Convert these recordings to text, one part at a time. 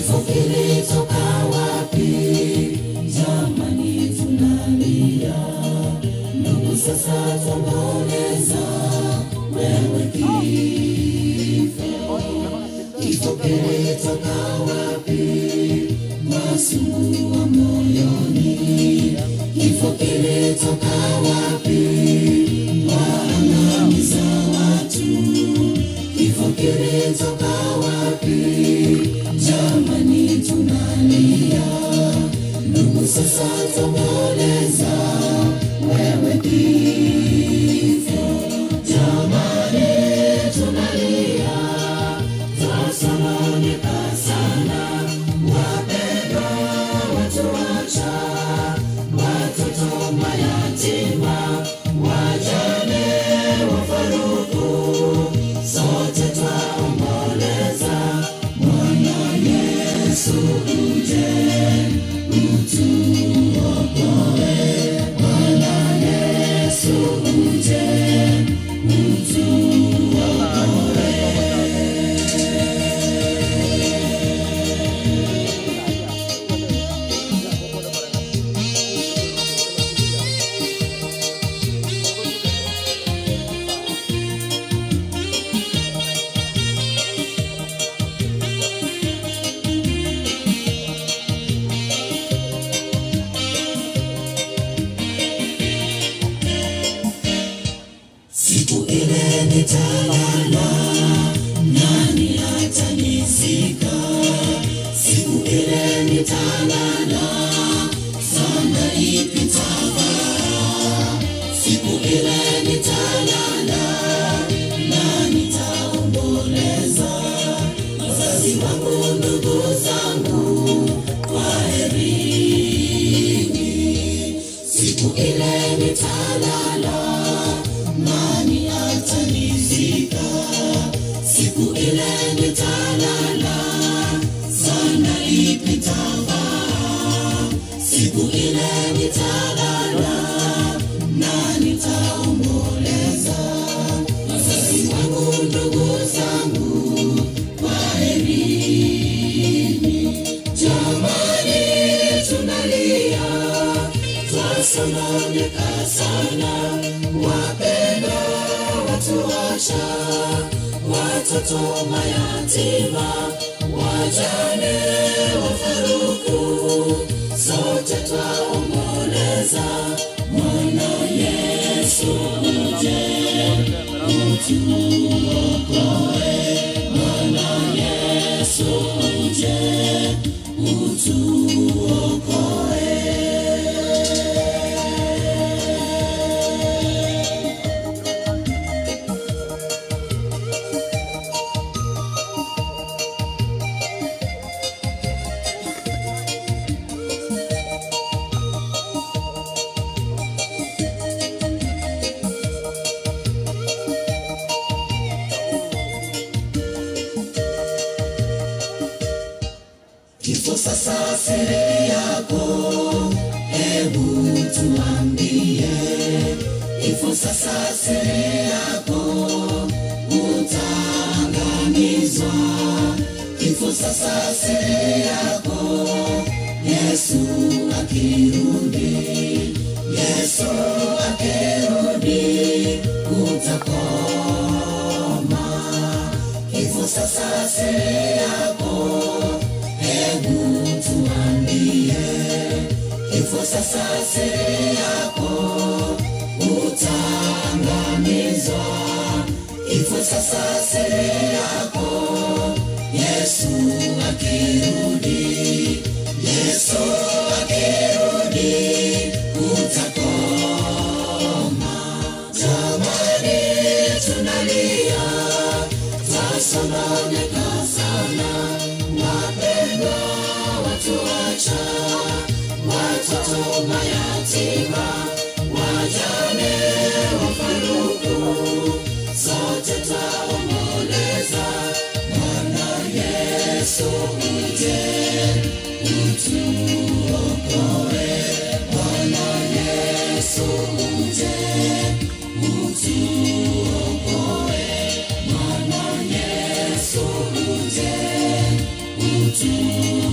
Kifo kilitoka wapi? Jamani, tunalia ndugu, sasa twomboleza wewe kifo. Kifo kilitoka wapi? Masumbua moyoni. Kifo kilitoka wapi? Waangamiza watu. Kifo kilitoka wapi? Jamani, tunalia ndugu, sasa twomboleza wewe kifo. Jamani, tunalia twasononeka sana, wapendwa watuacha, watoto mayatima, wajane wafaruku, sote twaomboleza. Bwana Yesu uje utuokoe, Bwana Yesu uje utuokoe. Siku ile nitalala, nani atanizika? Siku ile nitalala, sanda ipi tavaa? Siku ile nitalala, nani taomboleza? Wazazi wangu, ndugu zangu, kwaherini. Siku ile nitalala, nani atanizika? Siku ile nitalala, sana ipi tavaa? Siku ile nitalala, nani taomboleza? Wazazi wangu, ndugu zangu, kwaherini. Jamani, tunalia twasononeka sana, wapendwa watuacha, watoto mayatima, wajane wafaruku, sote twaomboleza. Bwana Yesu uje utuokoe, Bwana Yesu uje utuokoe. Kifo sasa siri yako, hebu tuambie. Kifo sasa siri yako, utaangamizwa. Kifo sasa siri yako, Yesu akirudi, Yesu akirudi, utakoma. Kifo sasa siri yako, hebu tuambie. Kifo sasa siri yako, utaangamizwa. Kifo sasa siri yako, Yesu akirudi, Yesu akirudi, utakoma. Jamani, tunalia, twasononeka sana, wapendwa watuacha, watoto mayatima, wajane wafaruku, sote twaomboleza. Bwana Yesu uje utuokoe, Bwana Yesu uje utuokoe, Bwana Yesu uje utuokoe.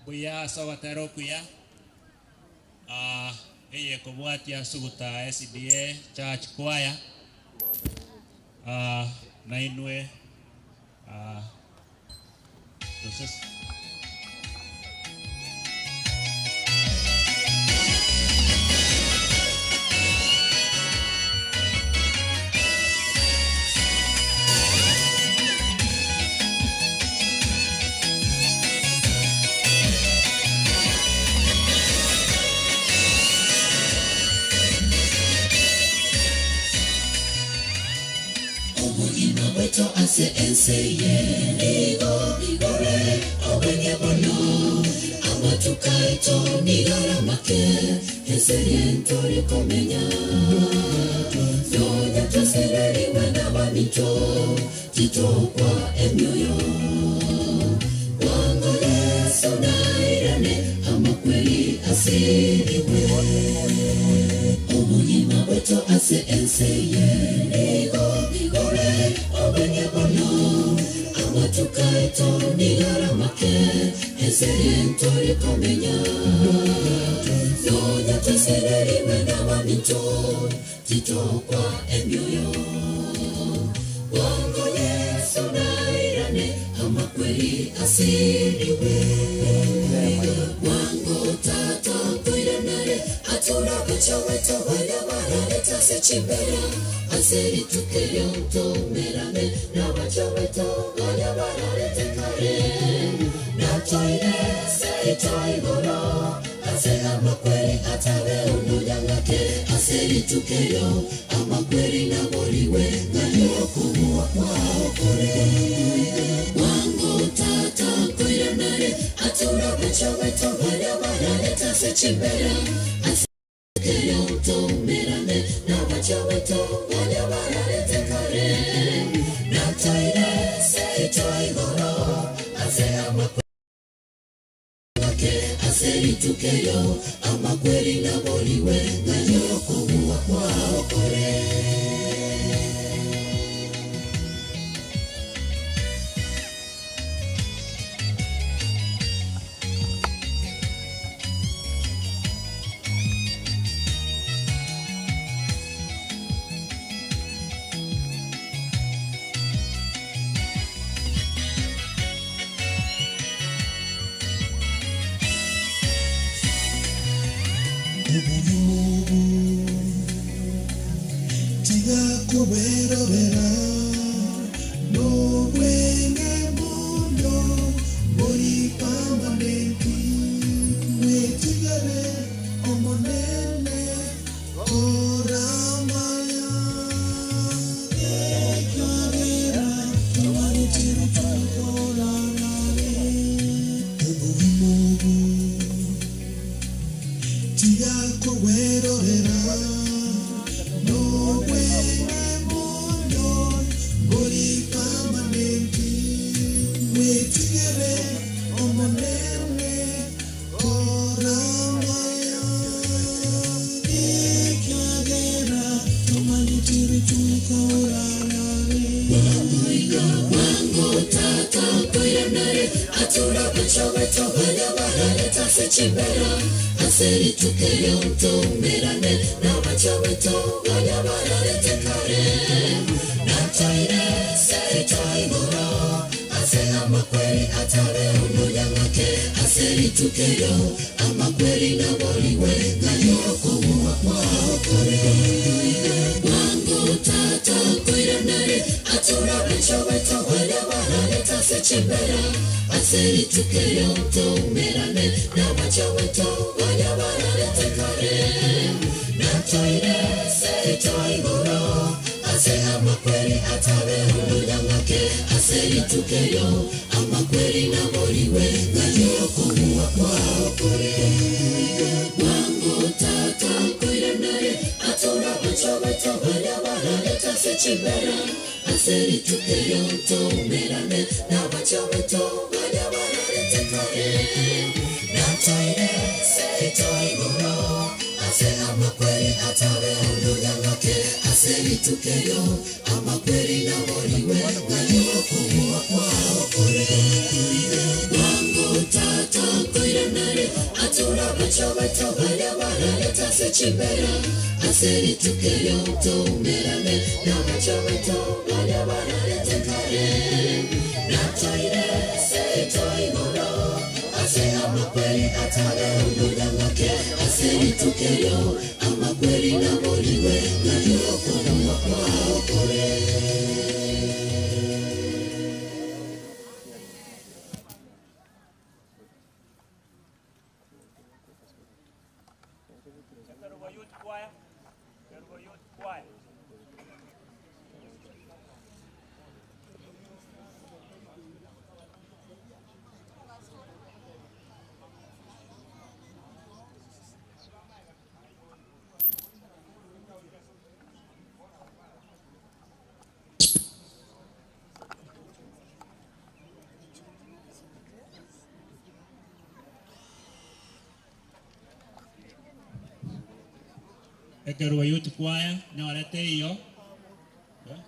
Mbuya ase ogotera okuya, eye ekobwatia Suguta SDA Church Choir, nainwe tose. Obogima bwaito ase ense eye nigo bore obweng'e mono, amatuko aito nigo are amake, ense eye ntori komenya. Nonya twasirerigwe nabaminto, titokwa emioyo. Bwango Yeso nairane, amakweri asirigwe. Obogima bwaito ase ense eye nigo bore obweng'e mono, amatuko aito nigo are amake, ense eye ntori komenya. Nonya twasirerigwe nabaminto, titokwa emioyo. Bwango Yeso nairane, amakweri asirigwe. Bwango Tata nkoiranare, atura gocha gweto baria bararete ase chimbera, ase rituko erio ntomerane nabacha gweto baria bararete kare. Natoire seito igoro, ase amakweri atabe ononya ng'ake, ase rituko erio amakweri naboriwe, ng'ario okobua kwao kore. Bwango Tata nkoiranare, atura gocha gweto baria bararete ase chimbera, ase erio ntomerane nabacha gweto baria bararete kare. Natoire seito igoro, ase amakweri ase rituko erio amakweri naboriwe, ng'ario okobua kwao kore. Obogima obo tiga koberorera, nobwenge mono bori permanent, wetigere Omonene koramaya, ekiagera tomanetire tukorarare. Obogima obo tiga kowerorera, nobwenge mono bori permanent, wetigere Omonene koramaya, ekiagera tomanetire tukorarare. Bwango Tata nkoiranare, atura gocha gweto baria bararete ase chimbera, ase rituko erio ntomerane nabacha gweto baria bararete kare. Natoire seito igoro, ase amakweri atabe ononya ng'ake, ase rituko erio amakweri naboriwe, ng'ario okobua kwao kore. Bwango Tata nkoiranare, atura gocha gweto baria bararete ase chimbera, ase rituko erio ntomerane nabacha gweto baria bararete kare. Natoire seito igoro, ase amakweri atabe ononya ng'ake, ase rituko erio amakweri naboriwe, ng'ario okobua kwao kore. Bwango Tata nkoiranare, atura gocha gweto baria bararete ase chimbera, ase rituko erio ntomerane nabacha gweto baria bararete kare. Natoire seito igoro, ase amakweri atabe ononya ng'ake, ase rituko erio amakweri naboriwe, ng'ario okobua kwao kore. Bwango Tata Atokoiranare atura bacho bato baria barareta ase chimbera ase rituko erio toumerane nabacho baito baria bararete kare natoire seito igoro ase amakweri atabe omodang'ake ase rituko erio amakweri naboriwe nario okorua kwao kore. Ekerubo Youth Choir, Ekerubo Youth Choir. Ekerubo Youth Choir, nyorete iyo. Eh?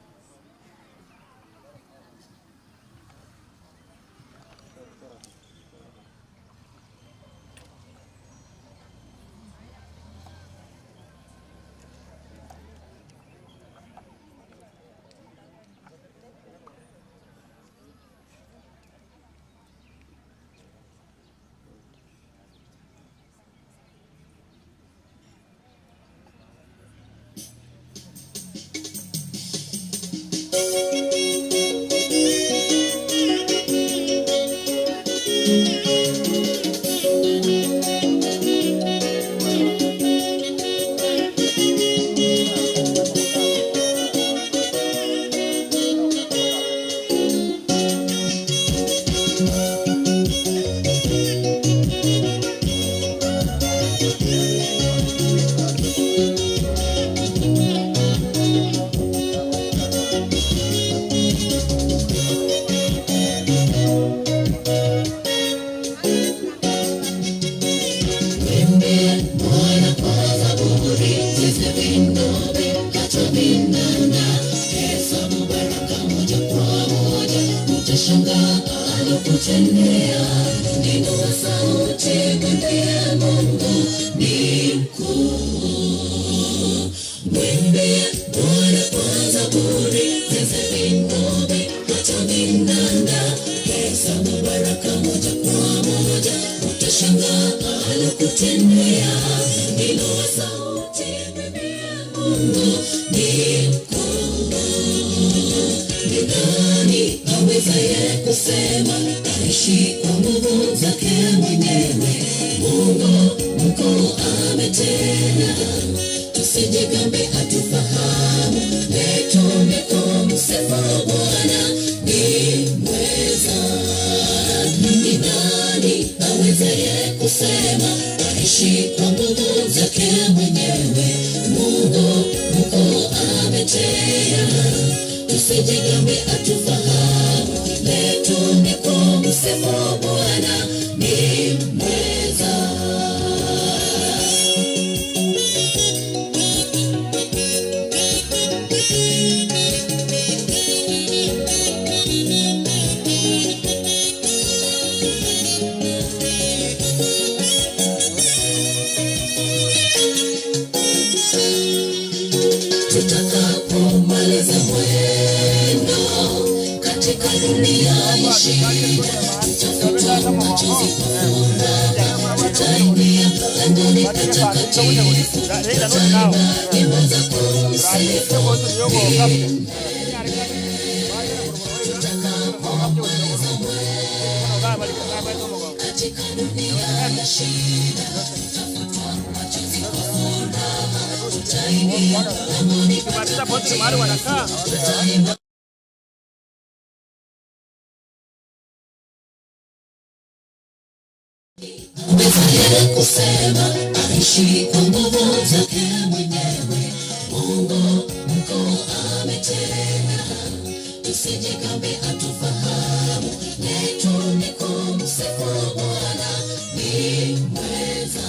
Mwimbe Bwana kwa zaburi, cheze vinobe hata vinanda, hesabu baraka moja kwa moja, utashangaa alokutendea. Inua sauti, mwambie Mungu ni mkuu. Mwimbe Bwana kwa zaburi, cheze vinobe hata vinanda, hesabu baraka moja kwa moja, utashangaa alokutendea. Inua sauti, mwambie Mungu ni mkuu. Ni nani awezaye kusema aishi kwa nguvu zake mwenyewe? Mungu mkuu ametenda, tusijigambe hatufahamu. Letu ni kumsifu Bwana ni mweza. Ni nani awezaye kusema aishi kwa nguvu zake mwenyewe? Mungu mkuu ametenda, tusijigambe hatufahamu. Letu ni kumsifu Bwana ni mweza. Tutakapomaliza mwendo katika dunia ya shida, tutafuta machozi kwa furaha, tutaingia langoni patakatifu, tutaimba nyimbo za kumsifu milele. Tutakapomaliza mwendo katika dunia ya shida, tutafuta machozi kwa furaha, tutaingia langoni patakatifu, tutaimba awezaye kusema aishi kwa nguvu zake mwenyewe. Mungu mkuu ametenda, tusijigambe hatufahamu. Letu ni kumsifu Bwana ni mweza.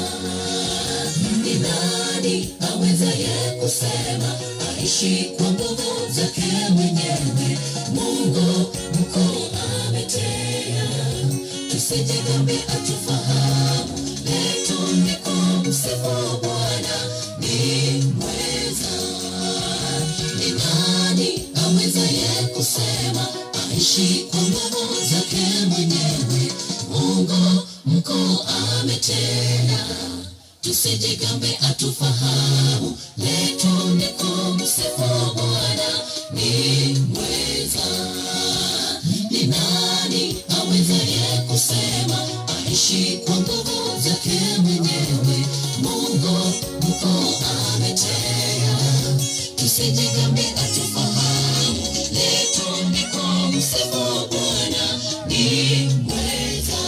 Ni nani awezaye kusema aishi kwa nguvu zake mwenyewe? Mungu mkuu ametenda, tusijigambe hatufahamu. aishi kwa nguvu zake mwenyewe. Mungu mkuu ametenda, tusijigambe atufahamu, letu ni kumsifu Bwana ni mweza. Ni nani awezaye kusema aishi kwa nguvu zake mwenyewe? Mungu mkuu ametenda, tusijigambe atufahamu, letu ni kumsifu Bwana ni mweza.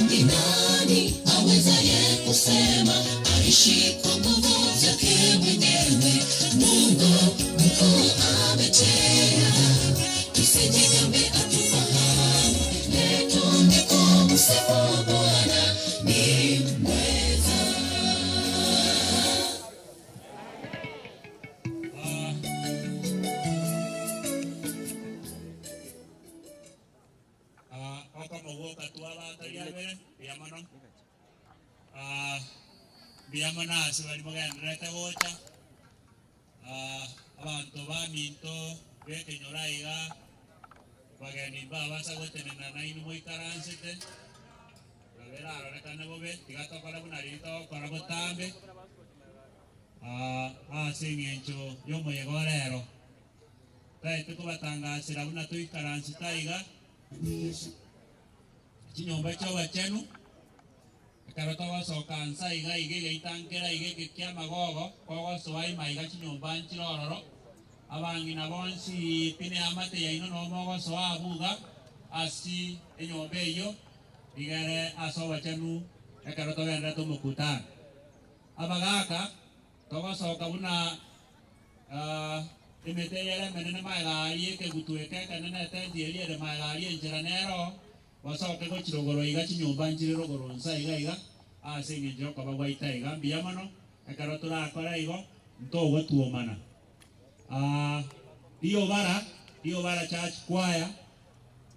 Ni nani awezaye kusema aishi kwa nguvu zake mwenyewe? Mungu mkuu ametenda, tusijigambe atufahamu, letu ni kumsifu Bwana ni mweza. Okomogoka twabakaria mbere mbuya mono. Mbuya mono ase bari mogenderete gocha. Abanto baminto bekenyora iga bageni babasa gotenena nainwe moikaransete baberarorekane bobe tiga tokora buna riria togokora botambe. Ase eng'encho ya omoyega orero taete kobatangasera buna toikaransete aiga chinyomba chia obachenu ekero togosoka nsa iga iga egeitankera iga eke kia amagogo kogosoa ima iga chinyomba nchire ororo abang'ina bonsi pi na amate yaino nomo ogosoa abuga ase enyomba eywo igere ase obachenu ekero togenderete omokutano. Abagaka togosoka buna emete eyere emenene maega aria ekegutu eke ekenene etenti eria ere maega aria enchera nero basoke gochirogoro iga chinyomba nchire rogoro nsa iga iga ase eng'encho ya okoba gwaita iga mbuya mono ekero torakora igo ntogotwomana. Riobara, Riobara Church Choir,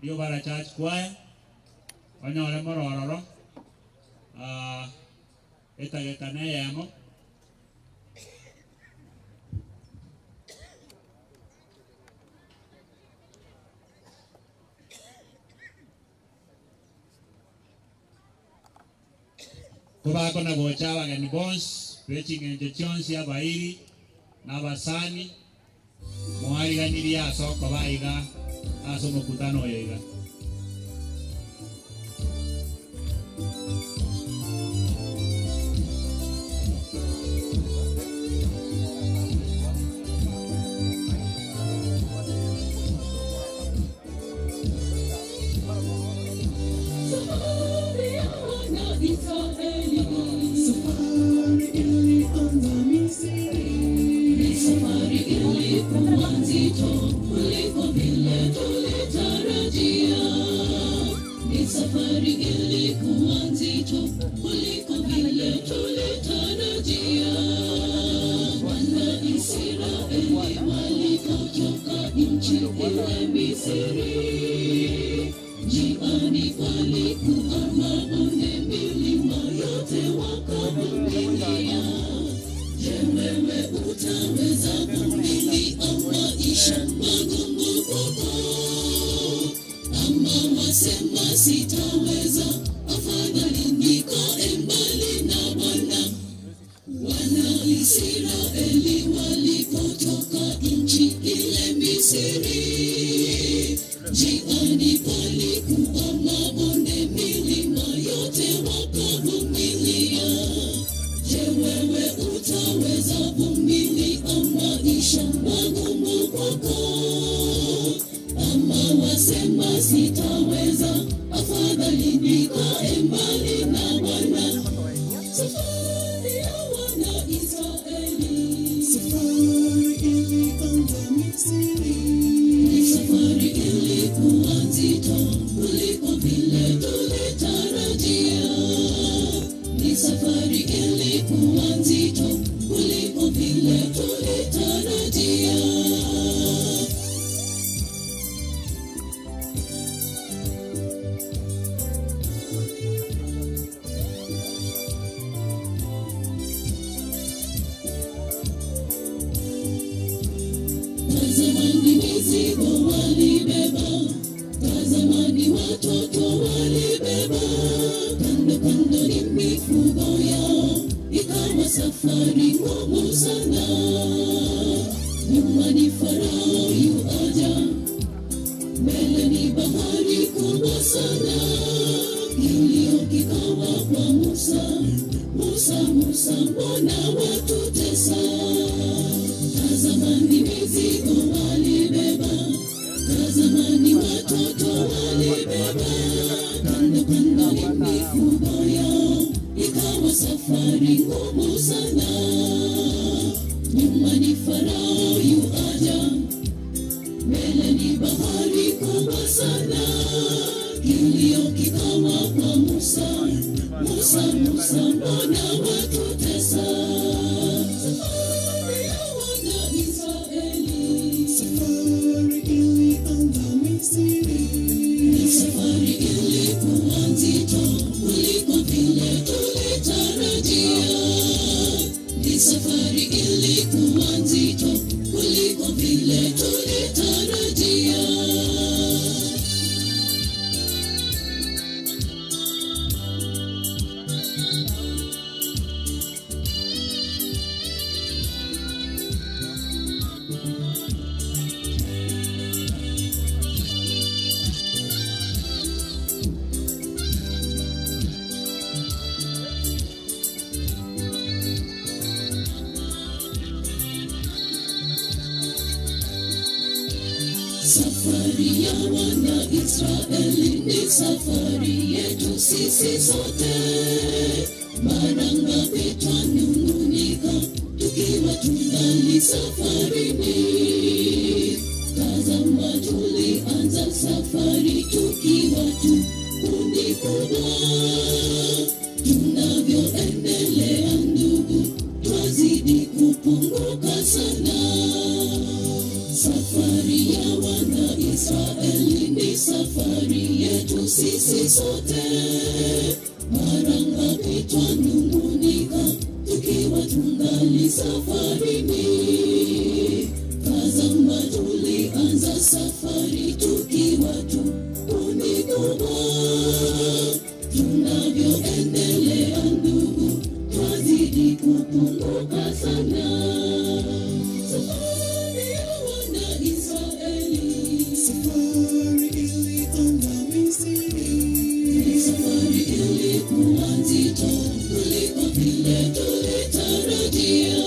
Riobara Church Choir, onyore morororo etageka na eyemo. Kobakona gocha abageni bonsi beching'encho chionsi abairi na abasani mwariganirie ase okoba iga ase omokutano oyo iga. Safari ya wana Israeli, Safari ilianza Misri. ni safari ilikuwa nzito kuliko vile tulitarajia. Ni safari ilikuwa nzito kuliko vile tulitarajia. Wana Israeli walipotoka nchi ile Misri, njiani walikuwa mabonde, milima yote wakavumilia. Je, wewe utaweza kuvumilia maisha magumu kwako? Ama wasema sitaweza, afadhali nikae mbali na Bwana. Wana Israeli walipotoka nchi ile Misri, njiani palikuwa mabonde, milima yote wakavumilia. Je, wewe utaweza vumilia maisha magumu kwako? Ama wasema sitaweza, afadhali nikae mbali na Bwana. Safari ya wana Israeli, Safari ilianza Misri. ni safari ilikuwa nzito kuliko vile tulitarajia. Ni safari ilikuwa nzito kuliko vile tulitarajia. Zamani mizigo walibeba, Tazamani watoto walibeba, kando kando ni mifugo yao, ikawa safari ngumu sana. Nyuma ni Farao yuaja, mbele ni bahari kubwa sana. Kilio kikawa kwa Musa, Musa, Musa, mbona watutesa? Tazamani mizigo walibeba, tazamani watoto walibeba, kando kando ni mifugo yao, ikawa safari ngumu sana. Nyuma ni Farao yuaja, mbele ni bahari kubwa sana. Kilio kikawa kwa Musa, Musa, Musa, mbona watutesa? Safari ya wana Israeli, Safari ilianza Misri. ni safari ilikuwa nzito kuliko vile tulitarajia. Ni safari ilikuwa nzito kuliko vile tulitarajia. Safari ya wana Israeli ni safari yetu sisi sote. Mara ngapi twanung'unika tukiwa tungali safarini? Tazama, tulianza safari tukiwa tu kundi kubwa. Tunavyoendelea ndugu, twazidi kupunguka sana. Safari ya wana Israeli ni safari yetu sisi sote. Mara ngapi twanung'unika tukiwa tungali safarini? Tazama, tulianza safari tukiwa tu kundi kubwa. Tunavyoendelea ndugu, twazidi kupunguka sana. Safari ya wana Israeli, Safari ilianza Misri. safari ilikuwa nzito kuliko vile tulitarajia.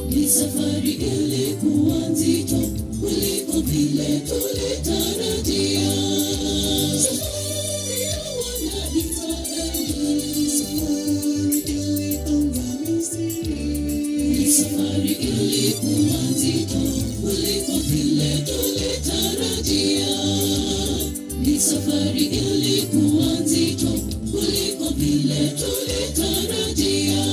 Ni safari ilikuwa nzito kuliko vile tulitarajia. Safari ya wana Israeli, Safari ilianza Misri. safari ilikuwa nzito kuliko vile tulitarajia. Ni safari ilikuwa nzito kuliko vile tulitarajia.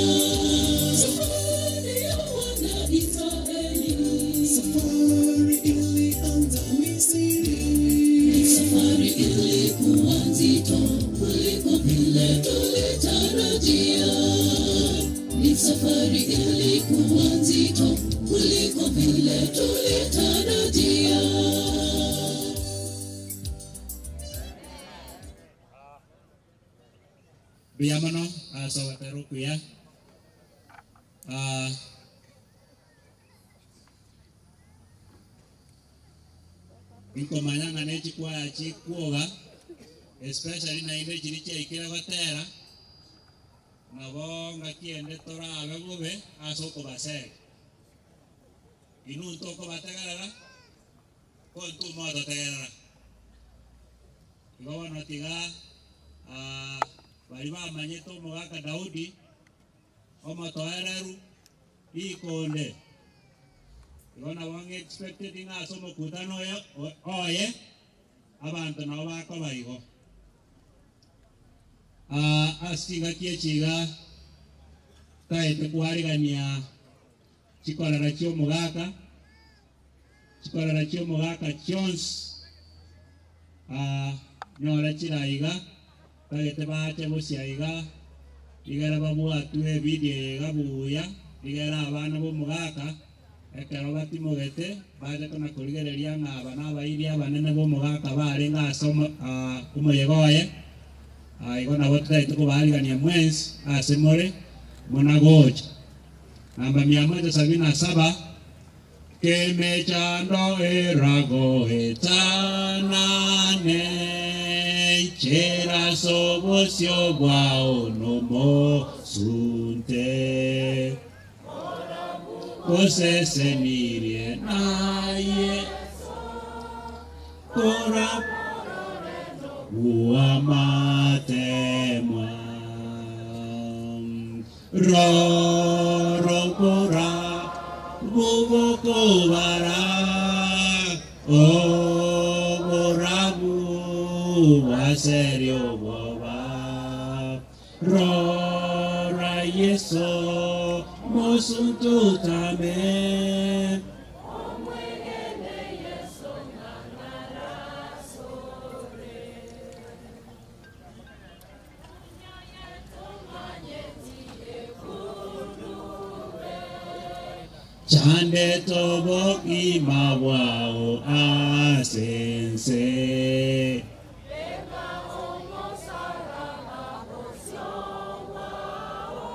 Safari ya wana Israeli, Safari ilianza Misri. safari ilikuwa nzito kuliko vile tulitarajia. Ni safari ilikuwa nzito kuliko vile tulitarajia. Mbuya mono ase ogotera okuya. Ah, nkomanya ng'a na echikwaya chikwoga especially naende chiri chiaikire gotera nabo ng'akiende torabe bobe ase okobasega inwe ntokobategerera ko ntuma ototegerera igo bono tiga ah, bari bamanyete omogaka Daudi omotoereru rikonde igo nabo ng'expected ng'a ase omokutano oyo oye abanto nabo bakoba igo. Ah, ase chingaki echiga taete kwarigania chikorera chia omogaka chikorera chia omogaka chionsi ah, nyore chiraiga tagete bache gosia iga igere babwatwe ebidio iga buya igere abana ba omogaka Ekero batimogete, bacha kona-korigereria ng'a aba nabairi abanene b'omogaka barenge ase omoyega oye. Igo nabo totaete kobaarigania mwensi ase more muna gocha. Namba mia moja sabini na saba, K'emechando eragoetanane, inchera ase obosio bwao nomosunte. Gosesenirie naye kora bw'amatemwa. Roro kora bw'okobara oborabu bw'aseria obwoba. Rora Yeso, mosuntutame. Omwegene Yeso ng'ana rasore. Chande tobogima bwao ase ense. Beka omosaraba bosio bwao,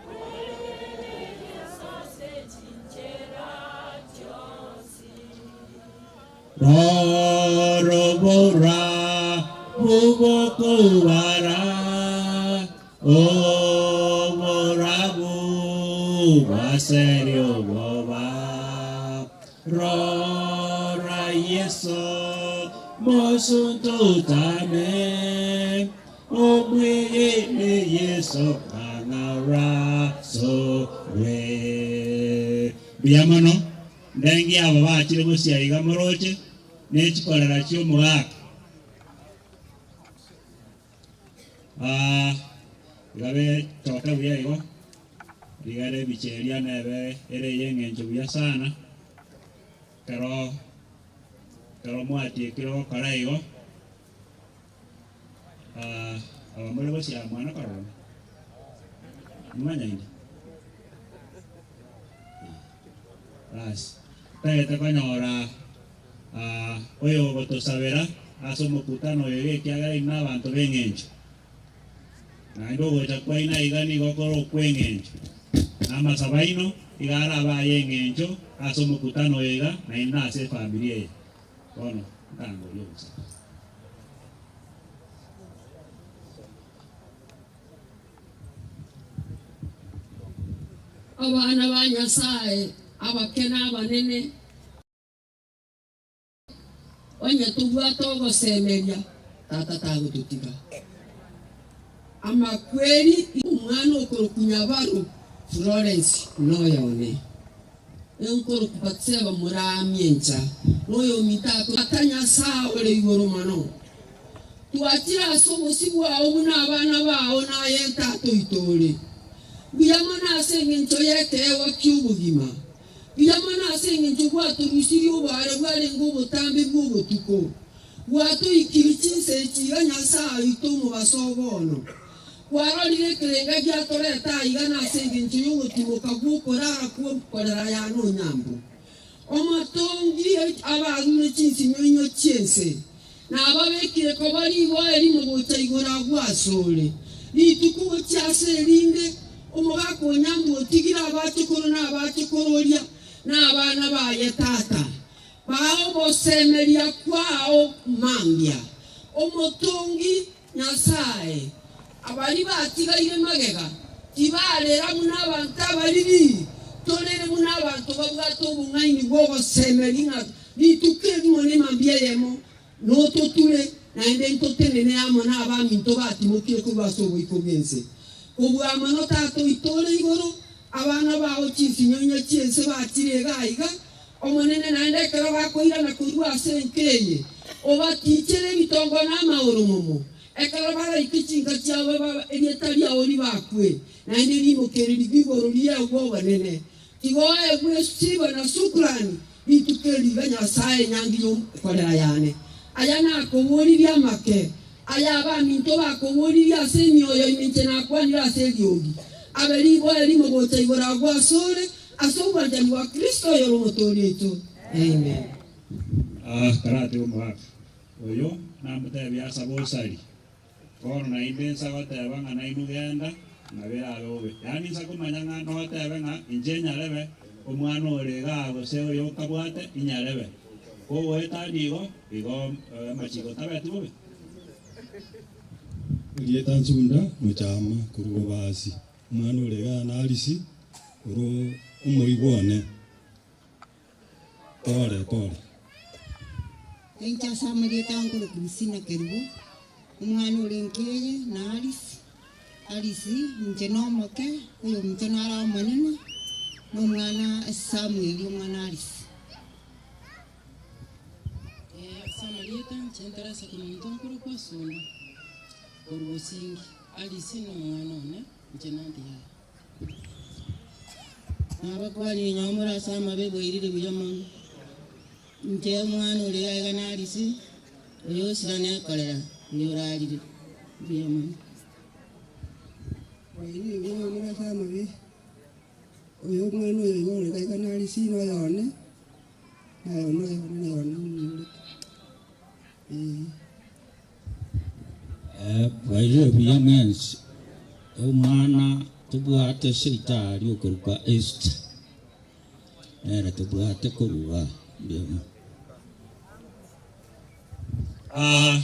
bwegene Yeso ase chinchera chionsi. Rorobora bogokobara oborabu bwaseria obwoba. Rora Yeso mosuntutame omwegene Yeso kang'ara sore. Mbuya mono ndengi abo bachire gosia iga moroche ne chikorera chi'omogaka. Ah, iga bechoke buya igo, rigere ebicha eria nebe ere ey'eng'encho buya sana, ekero ekero mwatiekire gokora igo, ah, aba more gosia mwana korora nimanyaine? Basi, tagete konyora oyogotosabera ase omokutano oyo iga ekiagera inwe nabanto b'engencho, naende ogocha kwaino aiga nigo kore okw'engencho, na amasabo aino iga arabe ay'engencho ase omokutano oyo iga, naende ase efamiri eye. Bono ntangoria ogosaba. Abana ba Nyasae, abake na abanene, onye tobwate ogosemeria, Tata tagototiga. Amakweri omwana okorokwa Nyabaro Florence noyone. Enkorokwa Batseba moraamie ncha, noyominto akore. Tata Nyasae ore igoro mono, Twachire ase obosio bwao buna abana bao, na aye Tata oito ore. Mbuya mono ase engencho y'ekeegwa ki'obogima. Mbuya mono ase engencho gwatorusirie oboare bwarenge obotambe bw'obotuko, gwatoikirie chinsa echi iga Nyasae oito omobaso o bono. Kwarorire ekerenga giatoreta aiga nase engencho y'ogotimoka gw'okorara kw'okorera yane onyambu. Omotongi abarure chinsinyo chi'ense, na ababekire koba riboa erimo gocha igoro agwo asore. Rituko gochia ase erinde, omogaka o nyambu otigire abachokoro na abachokororia, na abana baye tata. Baa ogosemeria kwao mambia. Omotongi Nyasae, abaria batigaire magega tibarera buna abanto abariri, torere buna abanto babwate obong'aini bw'ogosemeria ng'a rituko erimo nemambia eyemo nototure, naende ntotenene amo nabaminto batimokire korwa ase oboiko bw'ense. Kobua mono Tata oito ore igoro, abana bao chinsinyonya chi'ense bachire iga aiga, Omonene naende ekero bakoirana korwa ase enka eye, obatichere ebitongo na amaoromomo, ekero baraike chinka chiabo babe erieta riao ribakwe, naende rimokererigwe igoro riegwe obonene. Tiga oegwe sifa na shukrani rituko eri riga Nyasae enyangi y'okorera yane. Aya nakoboririe amake, aya abaminto bakoboririe ase emioyo ime inche nakwanire ase eriogi, abe riboa erimo gocha igoro agwo asore. Ase obwanchani bwa Kristo oyore Omotoori oito. Amen. Ah, karate omogaka oyo namotebia asabe osari. Bono naende insa goteba ng'a nainwe genda, ng'a berabe bobe. Yaani insa komanya ng'a notebe ng'a inche nyarebe, omwana ore igaa gose oyo okabwate inyarebe. Kogoetania igo, igo amachiko tabeti bobe. Erieta Nsunda Mochama korwa Bobasi, omwana ore igaa na Alice korwa omoigwa one. Pole pole. Inche ase amarieta ankoro Christina Kerubo, omwana ore nkeye na Alice, Alice inche nomoke, oyominto nare omonene, na omwana Samuel omwana Alice. Ase amarieta inche ntarasa kominto nkorokwa Osunda, korwa Bosingi, Alice nomwana one, inche nanti yaye. Nabakwanire inwe more ase amabe bwairire buya mono. Inche omwana oria aiga n'Alisi, oyo osira nekorera, oyo orarire buya mono. Bwairire buya more ase amabe, oyo omwana oyo iga ore aiga n'Alisi noyo one, naye noyo one naye one omonyorete, ee. Bwairire buya mwensi, omwana tobwate seito aria okorokwa Esther, nere tobwate korwa igaa. Mbuya mono. Aa,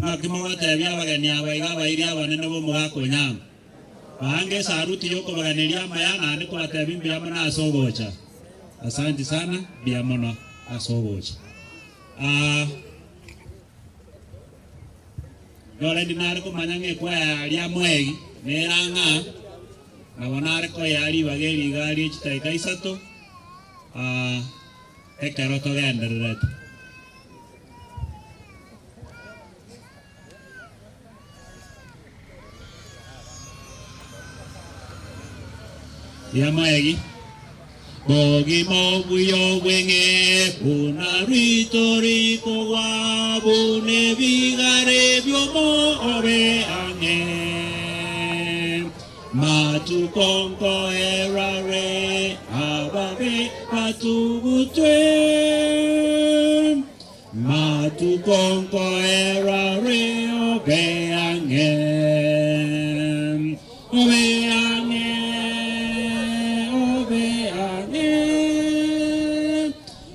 Naki mogotebia abageni aba iga abairi abanene b'omogaka o Nyama, Baange esaruti y'okobaganeria amaya naende kobatebia mbuya mono ase ogocha. Asanti sana, mbuya mono ase ogocha. Aa, Nyore ndi nare komanya ng'a ekwaya yaria amoegi nere ang'a, nabo nare koyea ribaga eri iga rie chidakika isato, aa, ekero togendererete. Riamoegi, Bogima obuya obweng'e buna rito rikogwa, buna ebigare bi'omobe ang'e. Matuko nkoerare ababe batugutwe. Matuko nkoerare obe ang'e, obe ang'e, obe ang'e.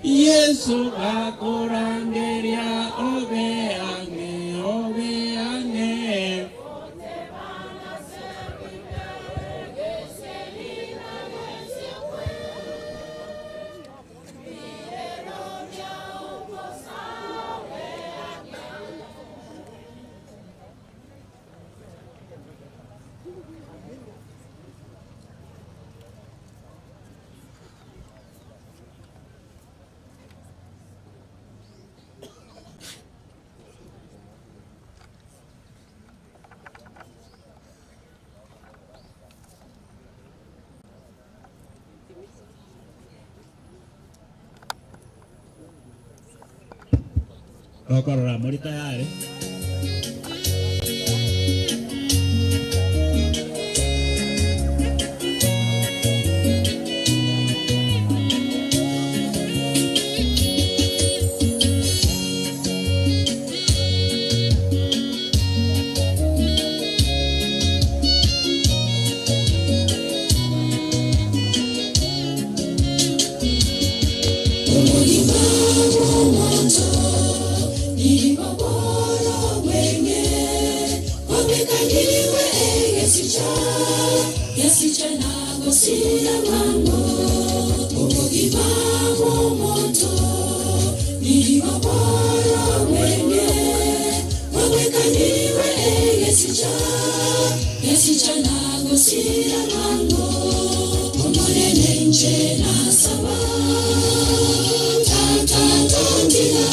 Yeso gakorangeria obe ang'e, obe ang'e. Tokorora mori tayari. Omogima bw'omonto nigo bworo bwenge, bwabekaniwe egesicha, gesicha na gosira bwango. Obogima bw'omonto nigo bworo bwenge, bwabekaniwe egesicha, gesicha na gosira bwango. Omonene nche nasaba, tata tondiga,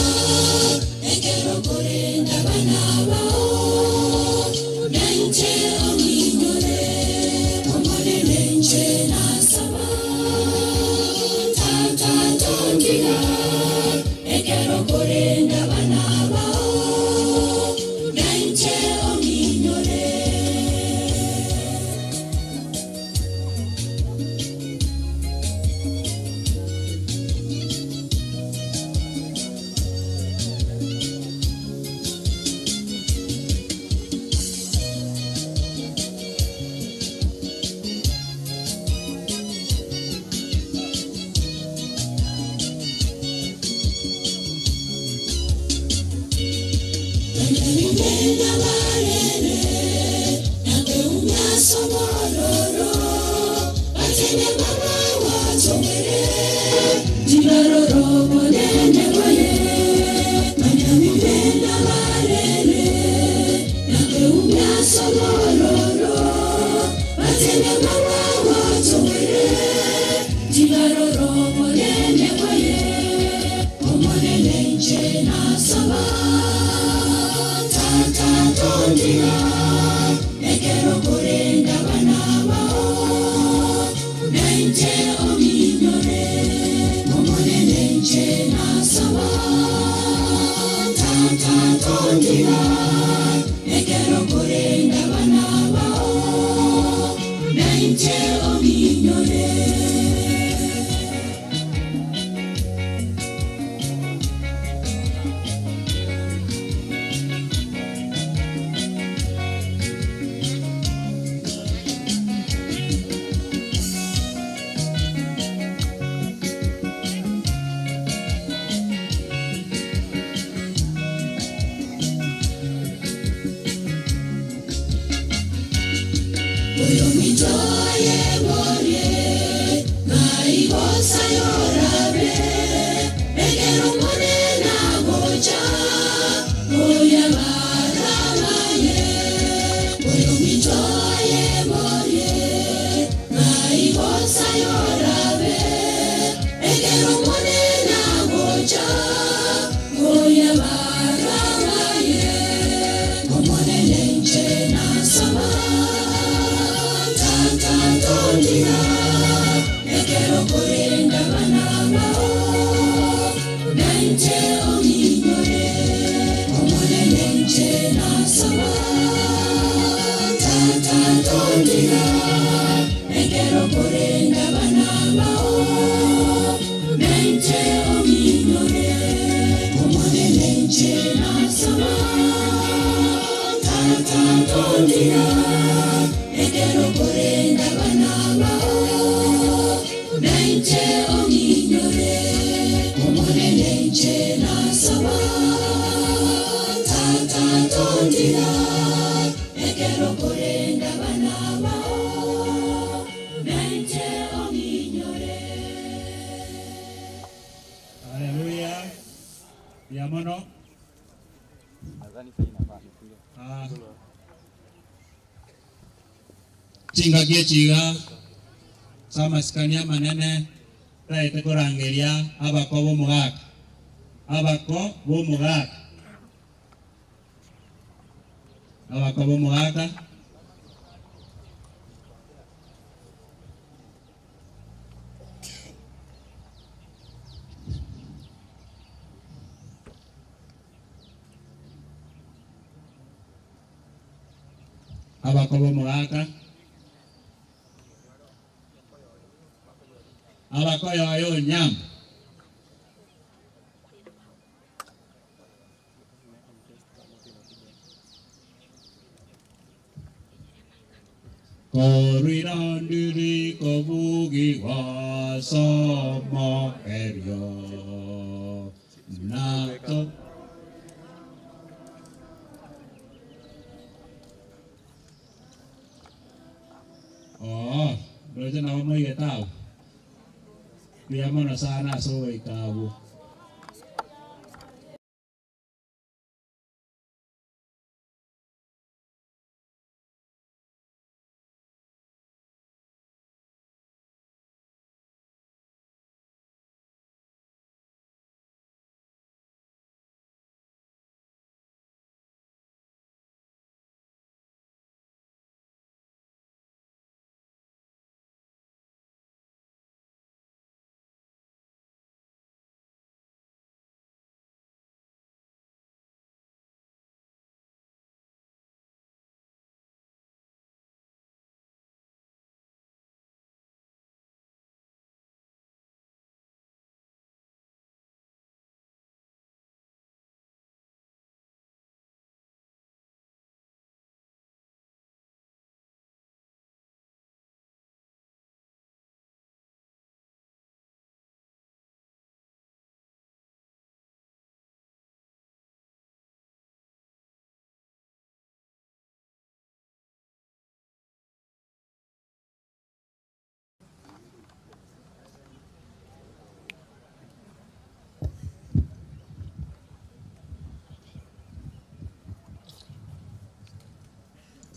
ekero korenda bana bao, nainche ong'inyore. Omonene nche nasaba, tata tondiga, ekero korenda bana bao, nainche ong'inyore. Haleluya. Ya mono. Ah. Chingaki echiga samasikania manene taete korangeria abako b'omogaka abako b'omogaka abako b'omogaka abako b'omogaka abakoyoyo nyama Korirandiri kobugi wasomo eryo nato Oh, roje na moigetao Mbuya mono sana ase ogoika abwo.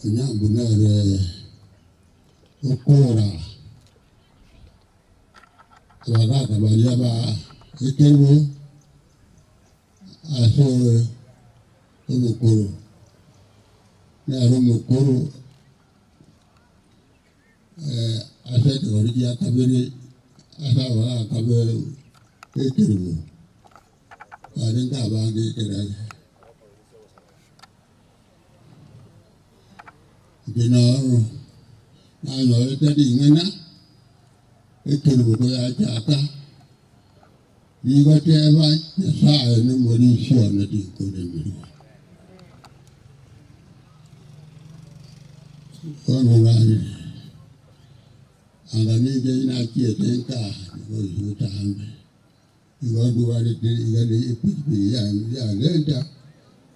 Onyambu nere okora abagaka baria ba ekerubo ase obokoro, nere omokoro ase ekegori gia kabere ase abagaka be ekerubo barenge abange ekerage. Inche naro nanyorete ring'ana ekerubo yachaka, rigoteba, Nyasae nomorisia one tinkoremerwa. Bono narire, anga ninche nachiete nka nigo botambe. Igo ndwarete iga ne epikipiki yarenta,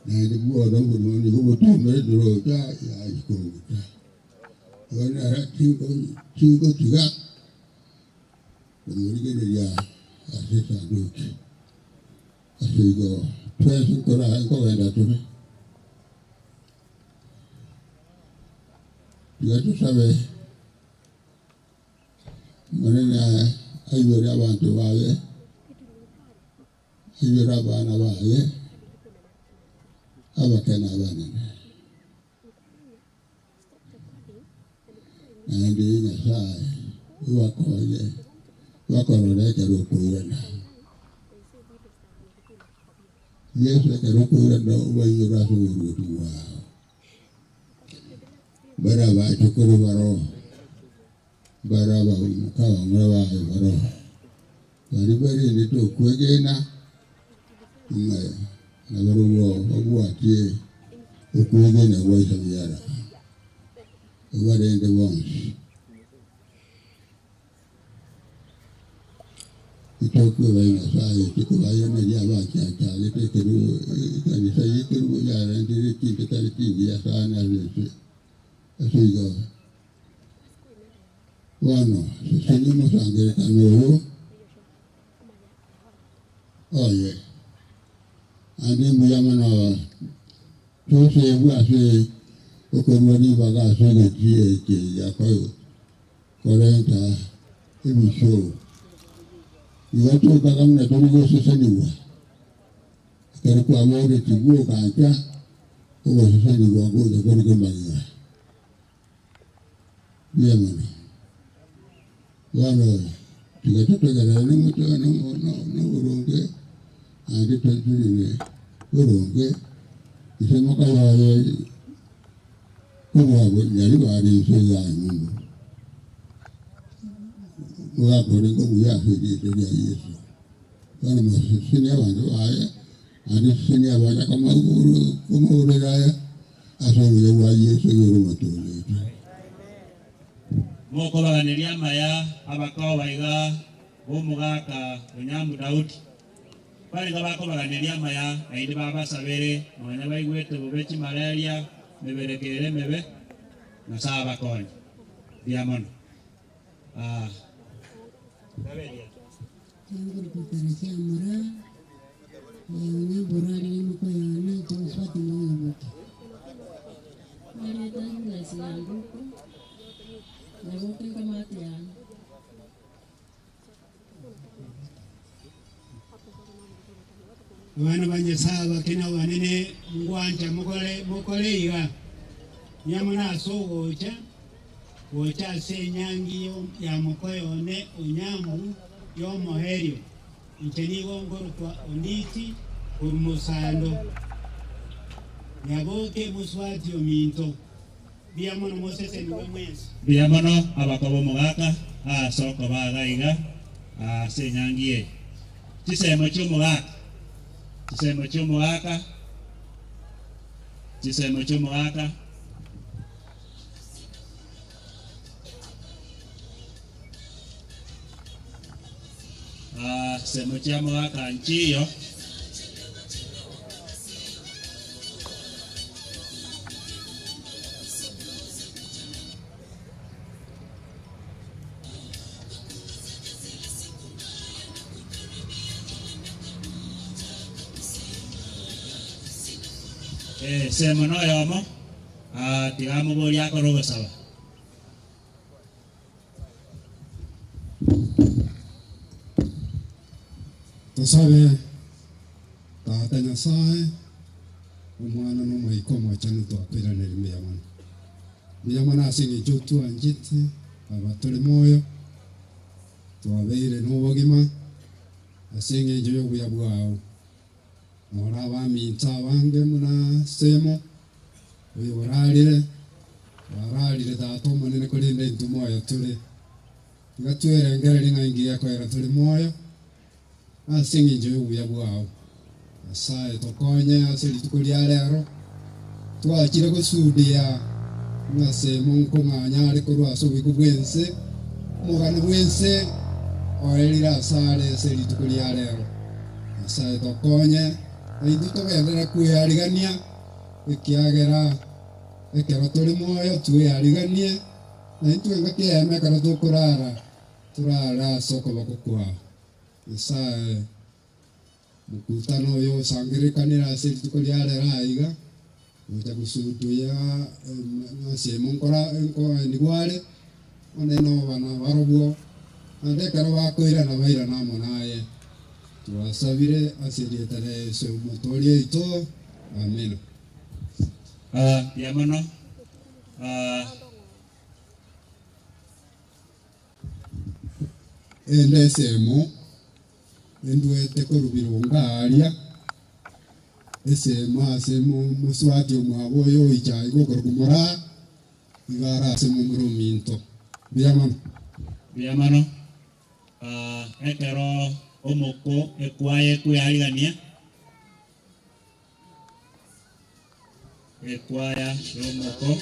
naende bwono oborimo nigo botomerete rocha yachikonguta. Igo nere tingo tingotiga komorigereria ase esanduki. Ase igo twensi nkora nkogenda tore. Tiga tosabe. Omonene aigwere abanto baye, aigwere abana baye, abake na abanene. Naende Nyasae obakonye bakorore ekero okoirana. Yeso ekero okoirana obaiyore ase oboruoti bwao. Baria abachokoro baroo. Baria abamura baye baroo, baria barendete okwegena, ng'a nabarobwo babwatie okwegena gwa Isabiara, obarende bonsi. Itokweba Nyasaye tikobairaneria abachiachagete ekerubo ekanisa y'ekerubo yarentire chinto tari chingiya sana ase ense ase igo. Bono sesenia omosangererekano oyo oye, naende mbuya mono tosebwe ase okorua ribaga ase egetii eke gia korenta ebisio. Igo tokaga buna tori gosesenigwa, ekero kwaboretigwe ogancha ogosesenigwa ngocha kore kemagega. Mbuya mono. Bono tiga totegerere nomote noboronge, naende toturire boronge, ise mokayoye kobua nyaribari inse ya nyumbu. Mogakorenge obuya ase erieta ria Yeso. Bono mosesenie abanto baye, naende sesenia abana komourera aya. Ase obuya bwa Yeso igoro omotoorete. Mokobaganeria amaya abakoba iga b'omogaka o Nyambu Daudi, barenge bakobaganeria amaya naende babasabere nonya baigwete bobe chimalaria mebere kere emebe, Nyasae abakonye. Mbuya mono. Ah. Abana ba Nyasae abake na abanene, ngwancha mokore mokore iga, Nyamuna ase ogocha, gocha ase enyangi ya mokoyo one Onyambu y'omoerio. Inche nigo nkorokwa Onditi korwa mosando. Nyaboke mosubati ominto. Mbuya mono mosesenigwe mwensi. Mbuya mono abakoba omogaka ase okoba iga iga ase enyangi eye. Chisemo chi'omogaka, chisemo chi'omogaka, chisemo chi'omogaka. Ah, chisemo chi'omogaka nchiyo. Semo noyomo. Ah, tiga mobori akore ogosaba. Tosabe, Tata Nyasae, Omwana na Omoika Omochenu twakoiraneria mbuya mono. Mbuya mono ase eng'encho otwanchete aba tore moyo, twabeire nobogima ase eng'encho y'obuya bwao. Noro abaminto abange buna Semo, oyo orarire, bararire Tata Omonene korende intwe moyo tore. Tiga twerengererie ng'a inki gekoera tore moyo, ase engencho y'obuya bwao. Nyasae tokonye ase rituko ria rero, twachire gosudia ng'a Semo nkong'anya are korwa ase oboiko bw'ense, omogano bw'ense oerire asare ase rituko ria rero. Nyasae tokonye, na intwe togenderere kwearigania, ekiagera ekero tore moyo tweariganie, na intwe engaki eyemo ekero tokorara, torare ase okoboko kwao. Nyasae, mokutano oyo osangererekanire ase rituko ria rero aiga, gocha gosuduya ase emo nkora nkoenigwa are, onene oba nabarobwo, naende ekero bakoirana bairane amo naye. Twasabire ase erieta ria Yeso Omotoori oito. Amina. Mbuya mono. Ende esemo endwete korwa birongo aaria, esemo ase mosubati omwabo oyo oicha iga okorokwa Moraa, iga are ase momura ominto. Mbuya mono. Mbuya mono. Ekero omoko ekwaya ekwearigania, Ekwaya y'omoko.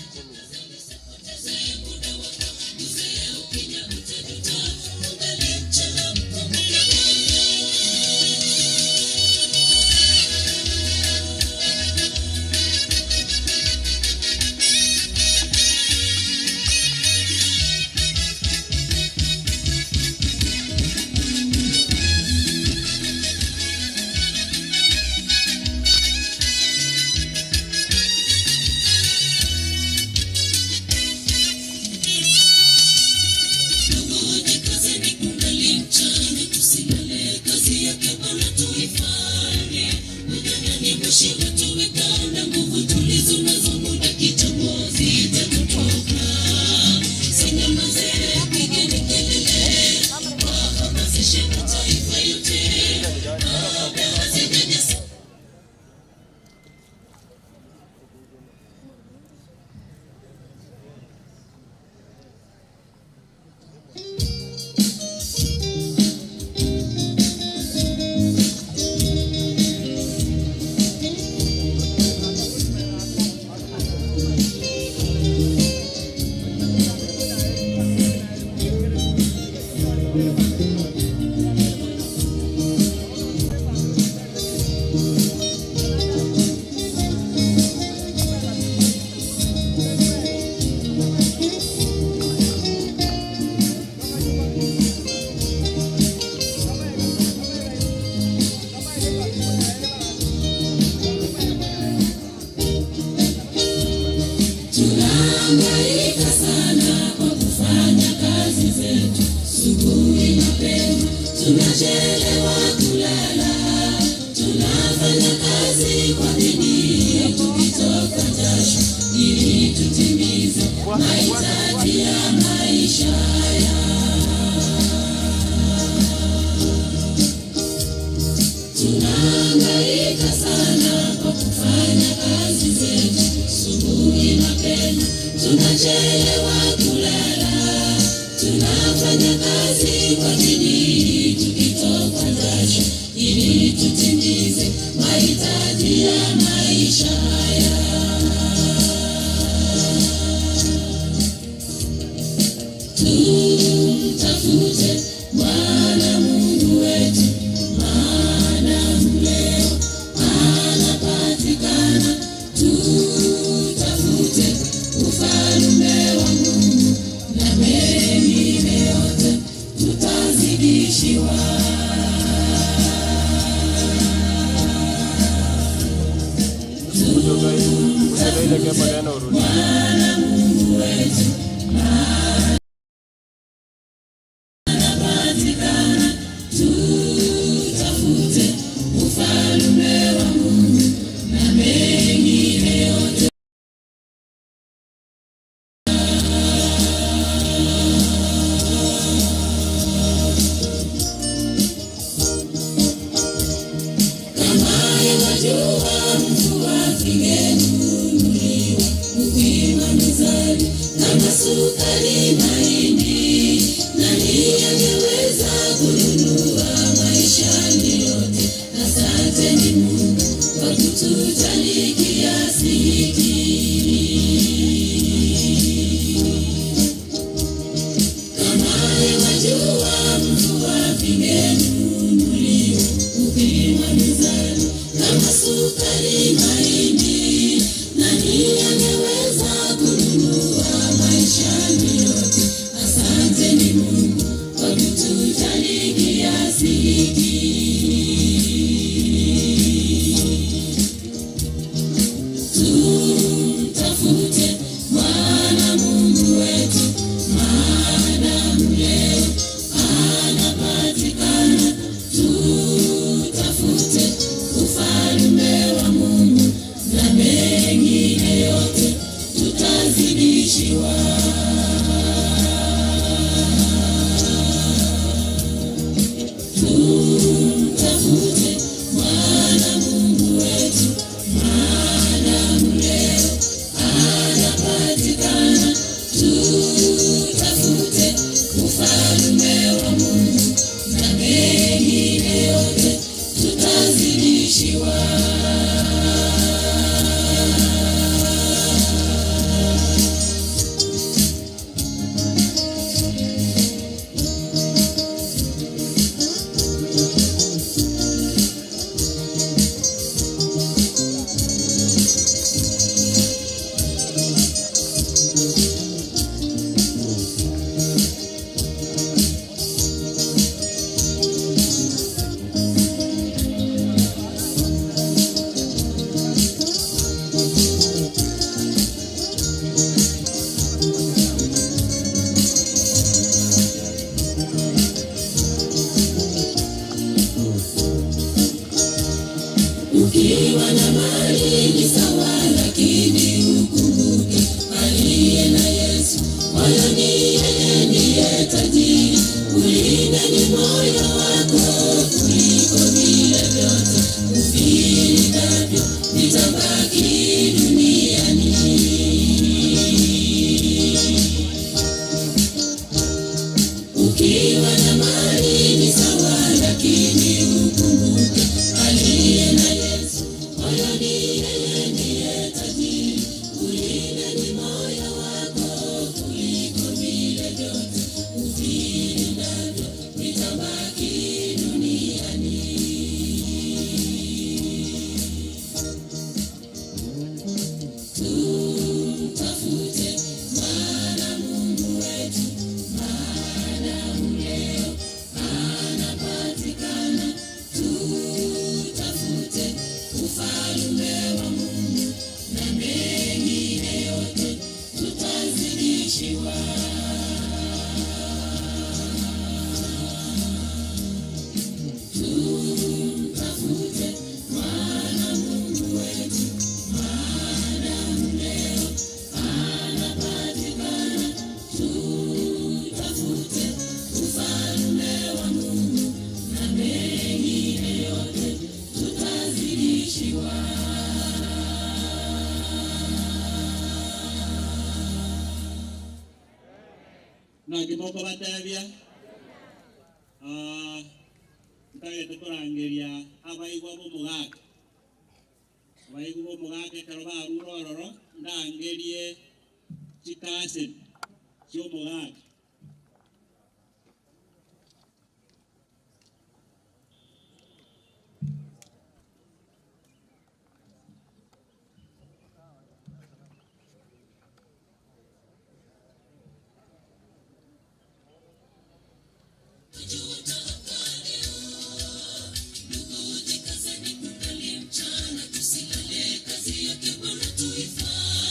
Tunahangaika sana kwa kufanya kazi zetu, asubuhi mapema tunachelewa kulala. Tunafanya kazi kwa bidii tukitoka jasho ili tutimize mahitaji ya maisha haya. Tunahangaika sana kwa kufanya kazi zetu, asubuhi mapema tunachelewa kulala. Tunafanya kazi kwa bidii tukitoka jasho ili tutimize mahitaji ya maisha haya. Tumtafute Bwana Mungu wetu, maana leo anapatikana. Tutafute ufalme wa Mungu na mengine yote tutazidishiwa. Bwana Mungu wetu anapatikana. Tutafute ufalme wa Mungu na mengine yote. Kama wajua mtu asingenunuliwa kupima mizani kama sukari mahindi, nani angeweza kununua maishani yote? Asante ni Mungu kwa kutujali kiasi hiki. Kama wajua mtu asingenunuliwa kupima mizani kama sukari mahindi, nani angeweza kununua maishani yote? Asante ni Mungu kwa kutujali kiasi hiki. Tumtafute Bwana Mungu wetu, maadamu leo anapatikana. Tutafute ufalme wa Mungu na mengine yote tutazidishiwa. Tumtafute Bwana Mungu wetu, maadamu leo anapatikana. Tutafute ufalme wa Mungu na mengine yote tutazidishiwa. Ukiwa na mali ni sawa, lakini ukumbuke aliye na Yesu moyoni, yeye ndiye tajiri. Ulinde ni moyo wako kuliko vile vyote uvilindavyo, vitabaki duniani. Ukiwa na mali ni sawa, lakini ukumbuke aliye na Yesu moyoni, yeye ndiye tajiri. Ulinde ni moyo wako kuliko vile vyote uvilindavyo, vitabaki duniani. Tumtafute Bwana Mungu wetu, maadamu leo anapatikana. Tutafute ufalme wa Mungu na mengine yote tutazidishiwa. Tumtafute Bwana Mungu wetu, maadamu leo anapatikana. Tutafute ufalme wa Mungu na mengine yote tutazidishiwa. Naki mokobatebia ah, ntagete korangeria abaigwa bomogaka abaigwa bomogaka ekero barure ororo ndangerie chikaseni chia omogaka. Tusilale, kazi yake Bwana tuifanye.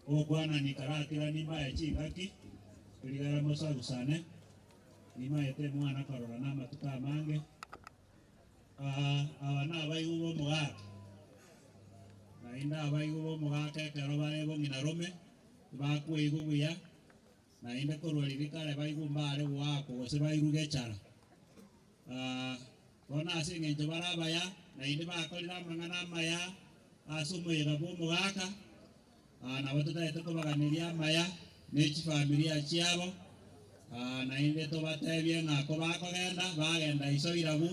Ogokwanani karatiga nimbae chingaki, rigera mosagusane, nimaete mwana korora namatuko amange. Aba nabaigwa b'omogaka, naende abaigwa b'omogaka ekero bare bong'ina rome, tibakweigwa buya, naende korwa riria kare baigwa mbare goakwa gose bairuge echara. Bono ase eng'encho bare abaya, naende bakorire amang'ana amaya ase omoyega bw'omogaka, nabo totaete kobaganeria amaya ne chifamilia chiabo, naende tobatebie ng'a kobakogenda, bagenda iso irabu,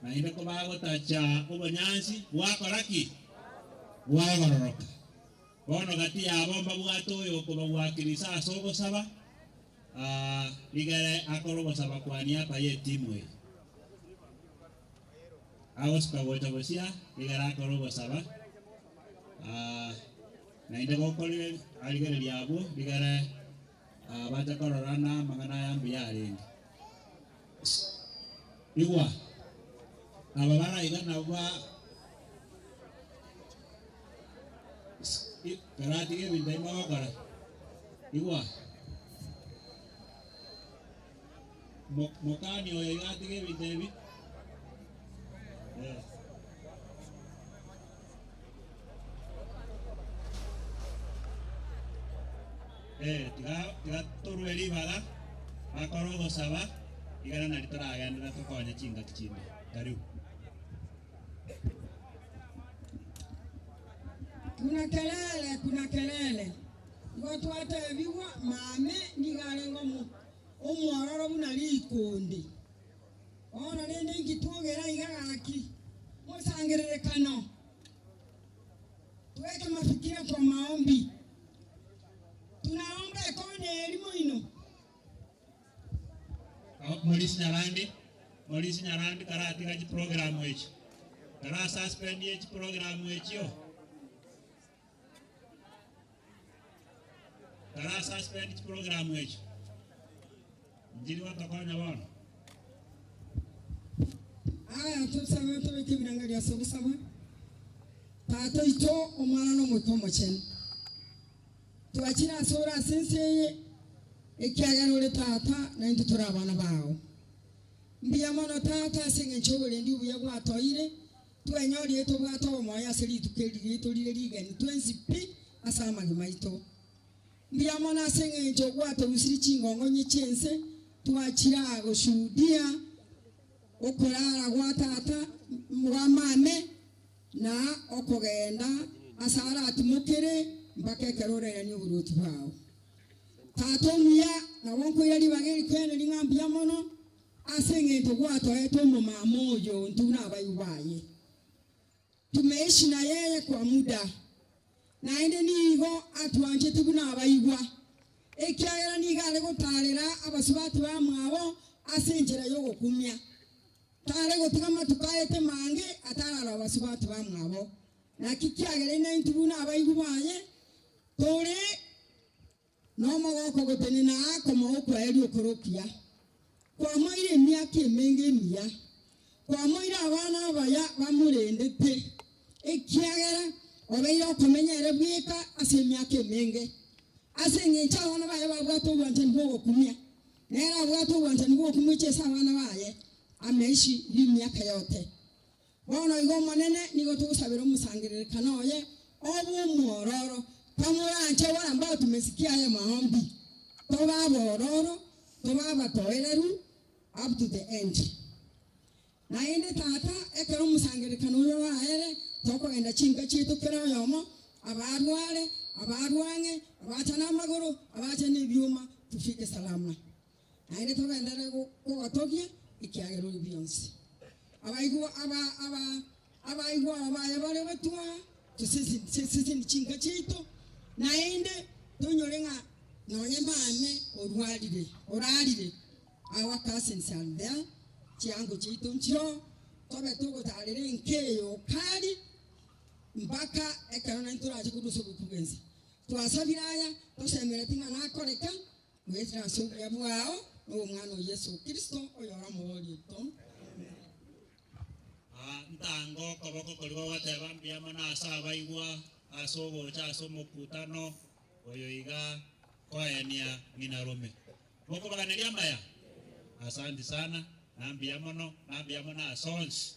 naende kobagotacha obonyansi, bwakora ki? Bwagororoka. Bono gati yabo mbabwate oyo okobagwakirisa ase ogosaba, rigere akore ogosaba kwa niaba y'etimu eye. Agosuka gocha gosia, rigere akore ogosaba, naende gokorire arigereria abwo, rigere bache korora na amang'ana aya mbuya arenge. Igwa, aba baraiga nabo ba karatiga ebinto ebi mogokora. Igwa, mokani oyo iga atige ebinto ebi. Tiga tiga torwe ribaga, bakore ogosaba, igana nari toragenderera tokonye chingaki chinde. Karibu. Kuna kelele, kuna kelele. Igo twatebigwa mame nigo arenge omwororo buna rikonde. Bono rende inki twogera iga gaki, mosangererekano. Tuweke mafikira kwa maombi. Tunaomba ekona elimu ino. Maurice Nyarandi, Maurice Nyarandi karatiga chiprogram echi. Kara suspend chiprogram echio. Kara suspend chiprogram echi. Njiri watakonya bono. Aya tusabe tubeke ebiranga ase ogosaba. Tata oito omwana na omoika omochenu. Twachire ase ore ase ense eye, ekiagera ore tata naintwe tore abana bao. Mbuya mono tata ase eng'encho oborendi obuya bwatoire, twenyorire tobwate obomoyo ase rituko eri riaito rire rigeni twensi pi ase amagima aito. Mbuya mono ase eng'encho gwatorusirie chingongo chi'ense, twachira goshuhudia okorara gwa tata gwa mame na okogenda ase aratimokere mpaka ekero oreranie oborwoti bwao. Tata omuya nabo nkoira ribaga erikwene ring'a mbuya mono ase eng'encho gwatoete omomama oyo ntwe buna abaibwa baye. Tumeishi na yeye kwa muda, naende nigo atwanchete buna abaigwa. Ekiagera nigo are gotarera abasubati bamwabo ase enchera y'ogokumia. Tare gotiga amatuko aete mange atarara abasubati bamwabo. Naki kiagera naintwe buna abaigwa baye tore nomogoko gotenena akomo okwaeria okorokia. Kwamoire emiaka emenge emiya, kwamoire abana abaya bamorendete. Ekiagera obeire okomenyere bweka ase emiaka emenge. Ase eng'encho abana baye babwate obwanchani bwa ogokumia. Nere abwate obwanchani bwa ogokumia ase abana baye ameishi y'emiaka yote. Bono igo omonene nigo togosabera omosangererekano oye obe omwororo kamoranche wale ambao tumesikia haya maombi toba abororo toba abatoereru up to the end. Naende tata ekero omosangererekano oyo waere tokogenda chinka chiaito kera oyomo abarware abarwang'e abacha na amagoro abacha na ebioma tufike salama. Naende togendere kogotogia ekiagera ori bionsi. Abaigwa aba aba abaigwa abaye bare batwa tusisi chinka chiaito naende tonyore ng'a nonye mame orwarire orarire our cousins are there chiango chiaito nchiro tobe togotarera enkeyo kari mpaka ekero naintwe torache korusia obokugensa. Twasabire aya tosemereti ng'a nakoreka gwetera ase obuya bwao na omwana o Yesu Kristo oyo oramobori oito. Ntango koboko kori gogoteba mbuya mono ase abaigwa ase ogocha ase omokutano. Oyo iga koenia ng'ina rome. Mokobaganeria amaya? Asanti sana, na mbuya mono, na mbuya mono ase onsi.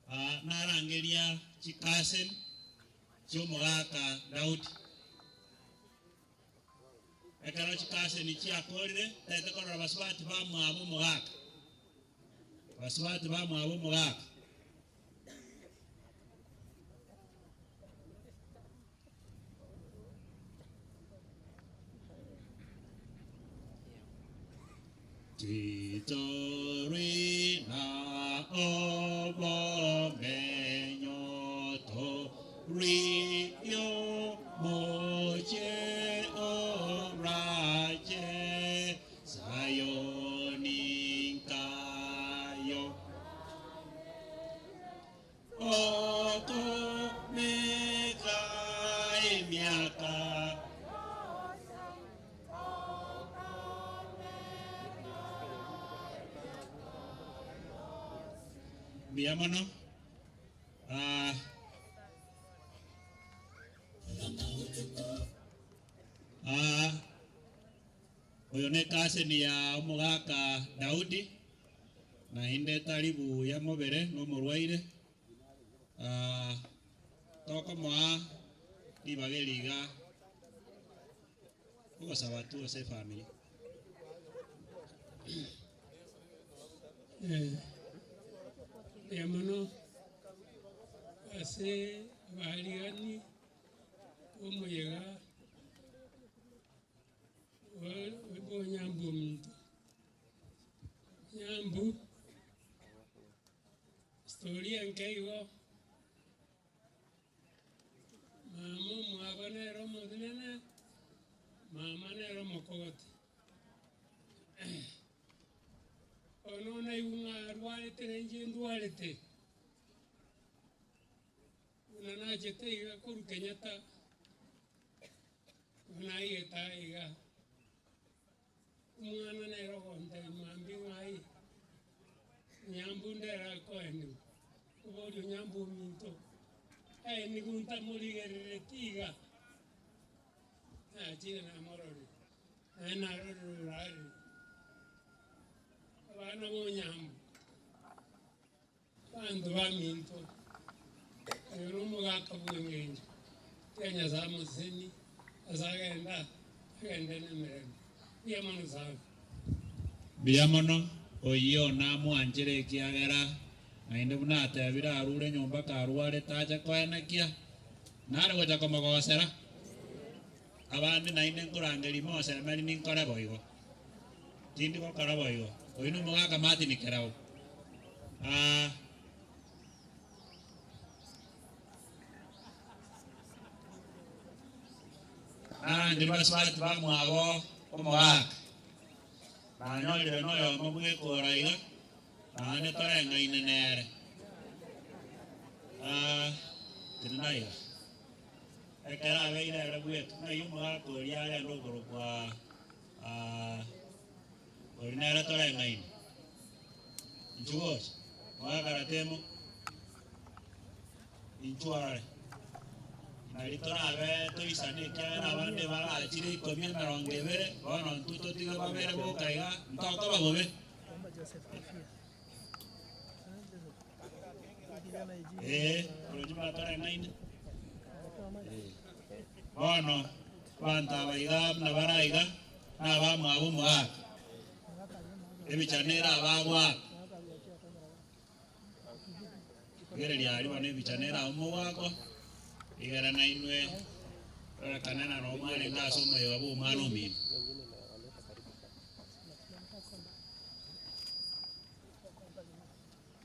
Ah, narangeria chicousin chi'omogaka Daudi. Ekero chicousin chiakorire, taete korora basubati bamwabo omogaka. Basubati bamwabo omogaka. Titori na obomenyo torio moche orache Sayoni nkayo. Okomeka emiaka. Mbuya mono. Ah, ah, oyo ne cousin ya omogaka Daudi. Naende tari buya mobere nomorwaire, tokomoa ribaga eri iga ogosaba tu ase efamiri. Mbuya mono ase abaarigani b'omoyega bw'onyambu ominto. Nyambu, story enke igo, mama omwabo nere omonene, mama nere omokogoti. Bono naigwa ng'a arwarete na inche ndwarete, buna nachete iga korwa Kenyatta, buna naigete aa iga. Omwana nere ogontebia mambia ng'a aye, Nyambu ndere akoenigwa. Oboria Onyambu ominto, aenigwe ntamorigerereti iga? Nachire namororire, naye narorire orarire. Abana ba Onyambu, abanto baminto, oyo nomogaka bw'engencho, tiga Nyasae amosesenie ase agenda, agende nemerembe. Mbuya mono sana. Mbuya mono, oyio namwanchere ekiagera naende buna atebire arure nyomba karwarete ache koenekia, nare gocha komogosera. Abande naende nkorangeria mosemeri ninkore boigo. Tindi gokora boigo. Oyio nomogaka Martin Kerao. Ah. Narangeria basubati bamwabo omogaka. Nanyorire noyomo bw'ekora iga, naende toreng'aine nere. Ah, tenena iga. Ekero abeire ere bweka, ng'ai omogaka oria arenge okorokwa oria nere toreng'aine? Inchuo gocha, mogaka Ratemo, inchuo orore. Nari torabe toisane ekiagera abande barachire ikomi emerongo ebere, bono intwe totige babere boka iga, ntokoba bobe. Ee, oroche buna toreng'aine. Ee. Bono abanto aba iga buna bare aiga, nabamwabo omogaka, ebicha nere abagoaka. Rigereria aria bono ebicha nere abwo mogoakwa, rigera nainwe rorekane na roho mwarenge ase omoyega bw'omwana omino.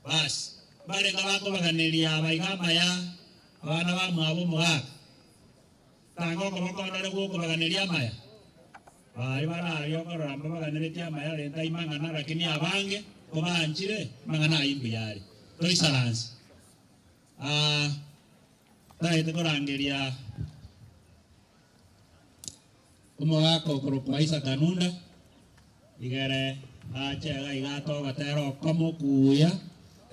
Basi, mbarenge bakobaganeria aba iga amaya abana bamwabo omogaka. Tanga okoboko ndore gw'okobaganeria amaya. Baria bare aria okorora mbabaganeretie amaya renta imang'ana, lakini abange kobanchire amang'ana ayio mbuya are. Toisaranse. Aa, taete korangeria omogaka okorokwa Isaac Anunda, igere ache iga iga atogotera okomo okuya,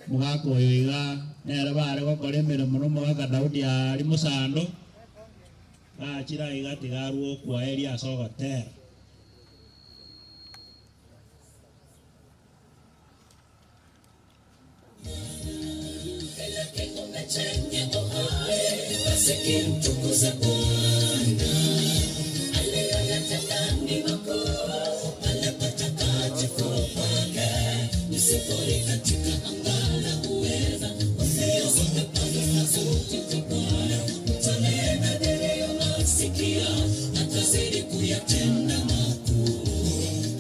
omogaka oyo iga nere bare gokora emeremo na omogaka Daudi aria mosando. Gachire aiga tiga arwe okwaeria ase ogotera. Kila kiumbe chenye uhai basi kimtukuze Bwana. Aliyoyatenda ni makuu, pale patakatifu pake. Ni sifuri katika anga la uweza, usiogope paza sauti kwa Bwana. Mtolee nadhiri unasikia, atazidi kuyatenda makuu.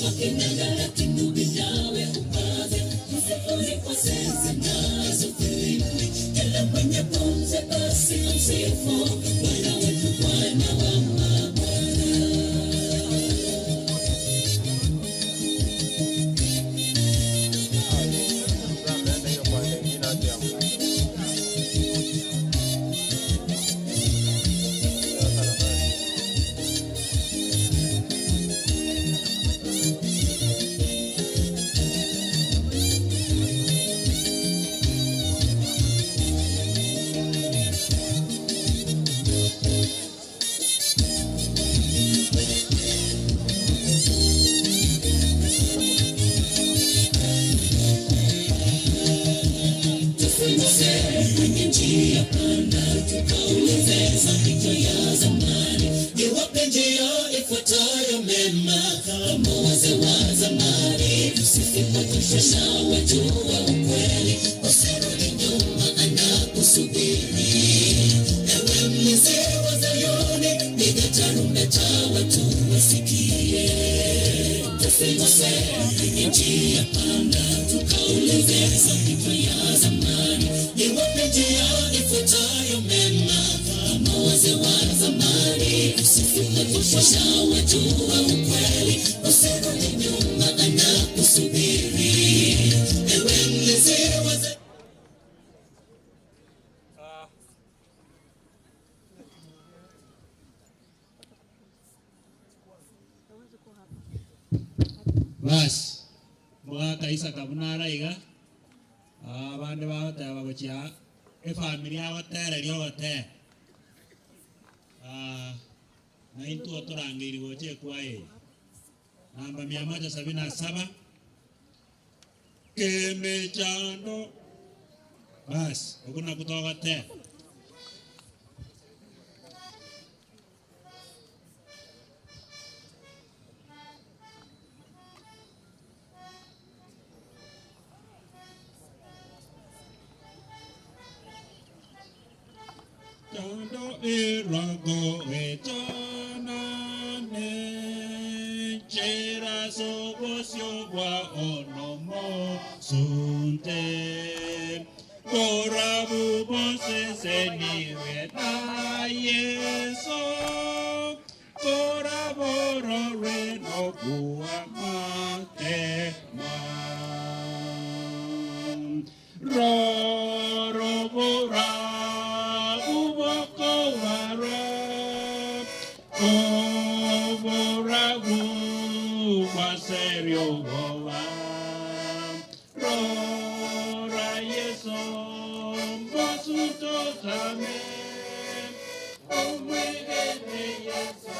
Wakinagana kinubi nawe upaze, msifuni kwa zeze nazo filimbi. Kila mwenye pumzi basi amsifu Bwana wetu, Bwana wa mabwana. Tufunze kwenye njia panda, tukaulize mapito ya zamani, iwape njia ifuatayo mema, kama wazee wa zamani. Tusipotoshe na wajua ukweli, usirudi nyuma, anakusubiri. Ewe mlinzi wa Zayuni, piga tarumbeta, watu wasikie. Tufunze kwenye njia panda, tukaulize mapito ya zamani, iwape njia ifuatayo mema, kama wazee wa zamani. Usipotoshe na wajua ukweli, usirudi nyuma, anakusubiri. Ewe mlinzi wa Zayuni. Basi mogaka Isaka buna araiga abande bagoteba gochia efamiri agotereria ogotera na intwe otorangeiri gocha ekwaya eye namba 177 kemechando basi okwo nakwo togotera. Chando irago echanane chera sobosio bwa onomo sunte korabu bose seniwe na Yesu koraboro reno kuwa matema Rorobora uboko wara oboragu waserio boba Rora Yesu bosuto same omwegene Yesu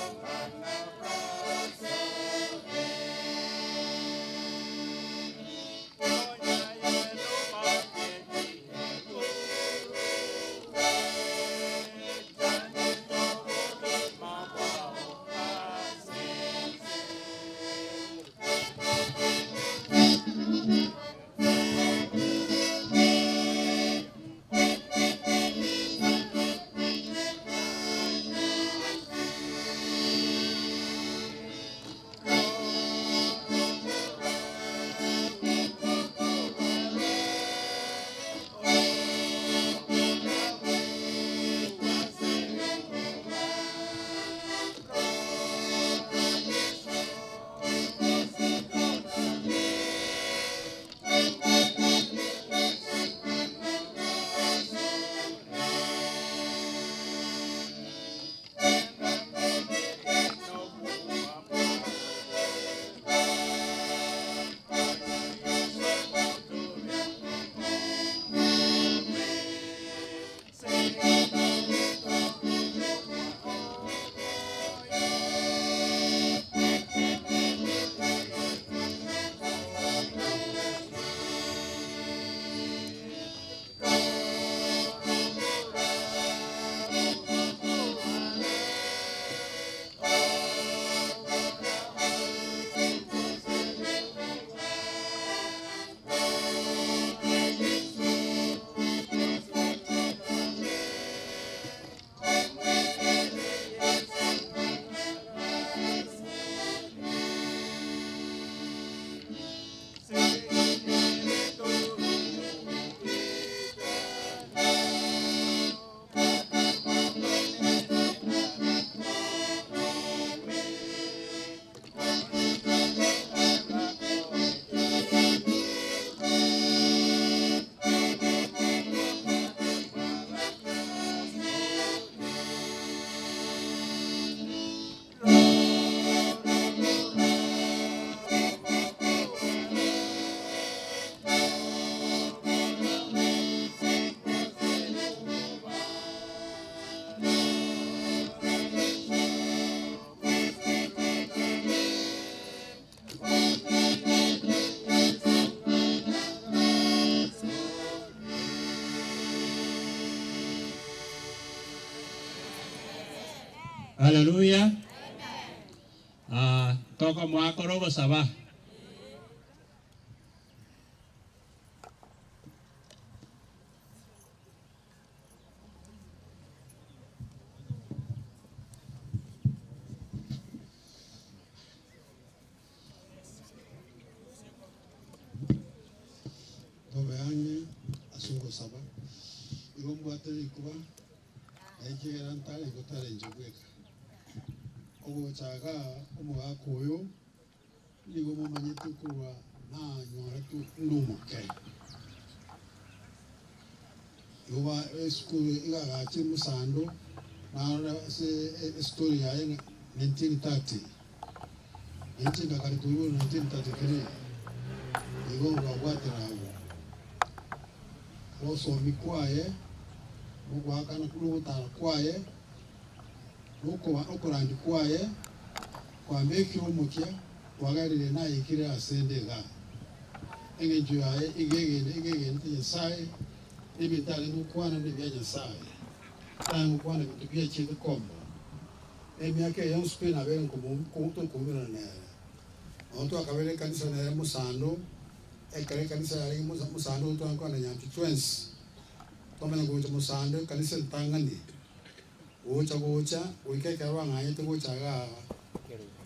Haleluya. Ah, tokomoakora ogosaba. Tobe ang'e ase ogosaba, igo mbwate rikuba, na ekiagera ntare gotara inche bweka. Ogocha igaa omogaka oyo nigo momanyete korwa nanyoretwe buna omoke. Igo ba esukuru iga agachire mosando, narora ase estory yaye ng'a 1930, na inche ngakare koiborwa 1933, igo nkabwatera abwo. Ogosomi kwaye, na ogoakana na ogotara kwaye, na okoba okorandia kwaye, kwambekire omokia, kwagerire naikire ase nde igaa. Engencho yaye iga egende iga egenete Nyasae, na ebinto arenge gokwana nebia Nyasae, tarenge gokwana ebinto biachiete komoa. Na emiaka eye yonsi pi nabeire nkomo tokoumera nere. Nabo twakabeire ekanisa nere mosando, ekero ekanisa yarenge mosando tware kogenda Nyanchwa twensi, twamanya gocha mosando ekanisa entang'ani, gocha gocha goika ekero bang'anyete gocha igaa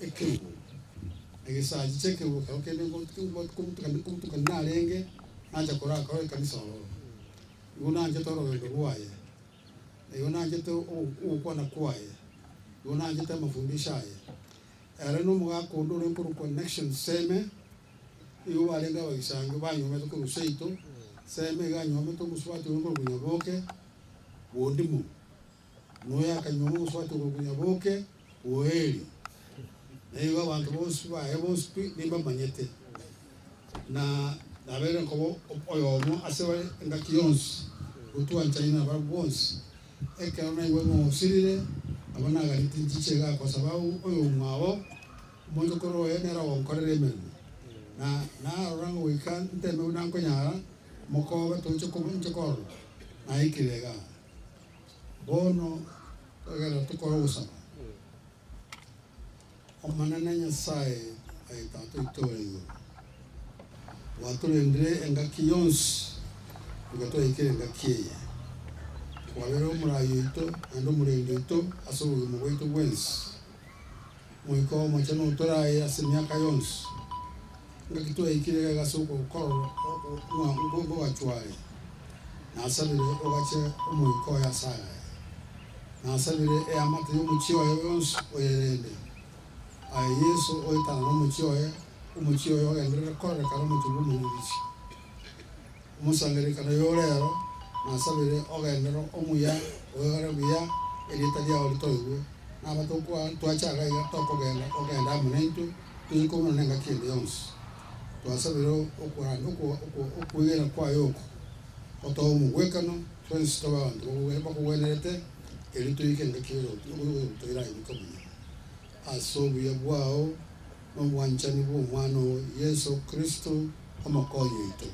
ekerubo. Egesachi chia ekerubo kero kende komutukana narenge, nacha korakora ekanisa ororo. Igo nanchete orogendo rwaye, igo nanchete ogokwana kwaye, igo nanchete amafundisho aye. Ere na omogaka onde ore nkorokwa Nixon Seme, igo barenge abagisangi banyomete korwa seito, Seme iga anyomete omosubati ore nkorokwa Nyaboke, bw'Ondimo, na oyo akanyoma omosubati okorokwa Nyaboke, bw'Oeri. Na igo abanto bonsi baye bonsi pi nimbamanyete, na nabeire nkoba oyomo ase bare engaki yonsi, gotwanchaine nabarabwo bonsi. Ekero naigwa ng'a osirire, nabo naganete nchiche igaa kosaba oyomwabo, omochokoro oye nere ogonkorera emeremo. Na narora ng'a goika nteme buna nkonyara, mokobe toche inche korora, naikire igaa. Bono togera tokore ogosaba. Omonene Nyasae aye Tata oito ore igoro, gwatorendire engaki yonsi goika twaikire engaki eye. Kwabeire omorai oito naende omorendi oito ase obogima bwaito bwensi. Omoika Omochenu otorae ase emiaka yonsi. Engaki twaikire iga ase ogokorora ng'a nkogachwa aye. Nasabire ogache omoika oye ase aya. Nasabire eamate y'omochie oye yonsi oyerende. Aye Yeso oetanane omochie oye, omochie oye ogenderere kororekana omochie bw'omonyorisi. Omosangererekano oyo rero, nasabire ogenderere omuya, oigare buya, erieta riao ritoigwe, na abatokwa twachaga iga tokogenda ogende amo naintwe, toche komonana engaki ende yonsi. Twasabire okoranda okwegena kwaye oko, gotoa omogwekano, twensi tobe abanto bakogwenerete, erio toike engaki oyogotoira aye goika buya. Ase obuya bwao na obwanchani bw'Omwana oo Yeso Kristo, Omokonyi oito.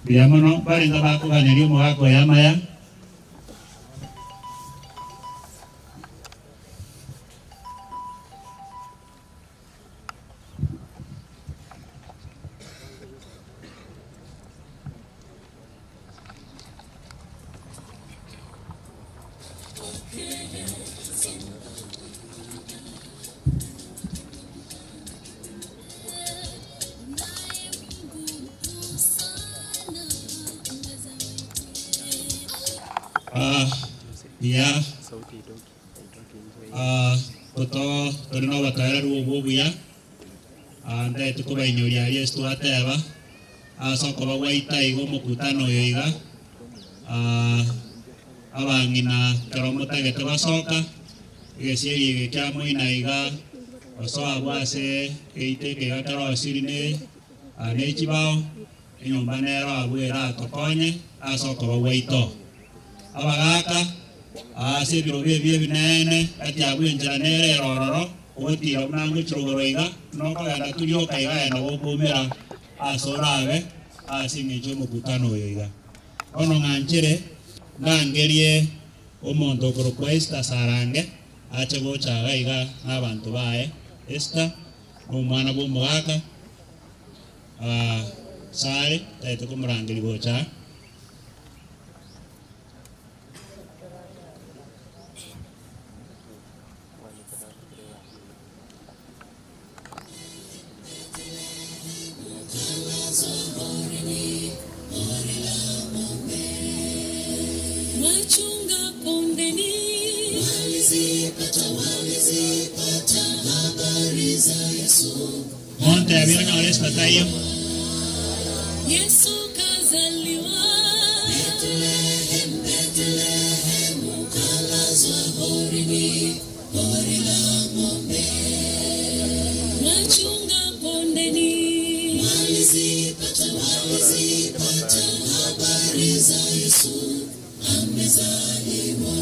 Mbuya mono barenge bakoganeria omogaka oyo amaya. Ah, buya. Ah, goto tore nobotoereru obwo obuya. Ah, ntaete kobainyoria aria ase twateba, ase okoba gwaito iga omokutano oyo iga, ah, abang'ina ekero motagete gosoka, egesieri eke kia moina iga, gosoa abwo ase egeito eke iga kerosiri ne ah, ne chibao, enyomba nero abwo eratokonye ase okoba gwaito. Abagaaka, ase ebirogo ebi ebinene, gati abwo enchera nere ere ororo, ogotiira buna ngochia rogoro iga, nokogenda turioka iga aye nabo okoumera ase orabe ase engencho y'omokutano oyo iga. Bono ng'anchere ndangerie. Omonto okorokwa Esther Sarange ache gocha iga iga na abanto baye. Esther nomwana bw'omogaka sare taete komorangeria gocha aa. Wachunga kondeni walizipata walizipata habari za Yesu. Montebie onyore Esther taiyo. Yesu kazaliwa Bethlehem, Bethlehem, kalazwa horini, hori la ng'ombe. Wachunga kondeni walizipata walizipata habari za Yesu amezaliwa.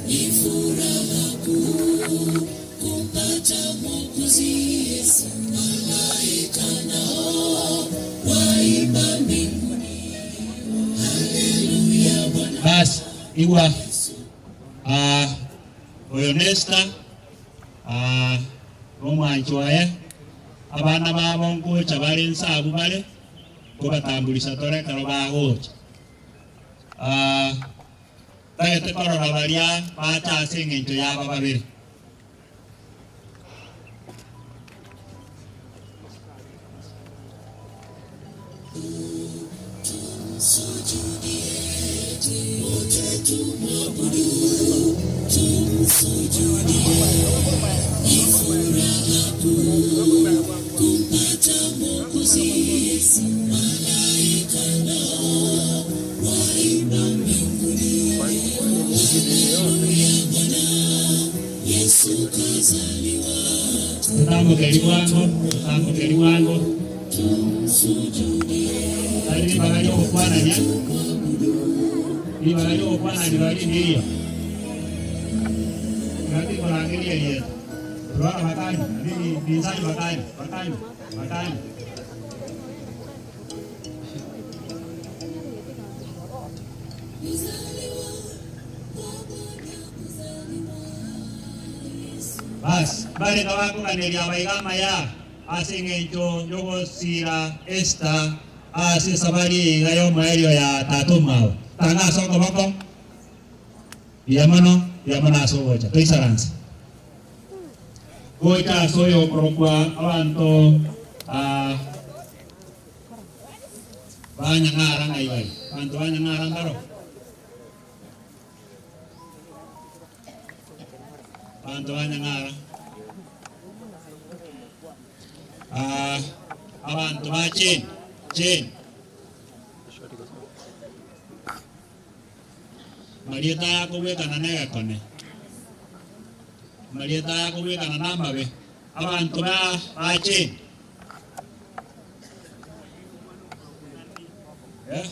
Ni furaha kuu kumpata Mwokozi Yesu. Malaika nao waimba mbinguni, haleluya Bwana. Bas, igwa oyo Nesta nomwanchi waye abana babo nkocha bare nsabu bare kobatambulisa tore ekero bagocha. Tagete korora baria bacha ase eng'encho yaba babere. Tumsujudie, wote tumwabudu, tumsujudie. Ni furaha kuu kumpata Mwokozi Yesu. Malaika nao waimba mbinguni, haleluya Bwana Yesu kazaliwa. Tutambuke liwango, tutambuke liwango. Ari ribaga riogokwanania, ribaga riogokwanania ribaga riiyo. Ribaga rikorangeria rieta. Rora bakani, binzani bakani, bakani, bakani. Bas, bare kabakoganeria abaiga amaya ase eng'encho yogosira Esther ase esabari iga ya omoerio ya tata omwabo. Tanga ase okoboko, buya mono, buya mono ase ogocha. Toisaranse. Gocha ase oyo okorokwa abanto banyang'ara ng'ai bari. Abanto banyang'ara mbaro. Abanto banyang'ara. Abanto ba Jane, Jane. Marieta aya akobwekana na egekone. Marieta aya akobwekana na amabe. Abanto ba ba Jane. Eh?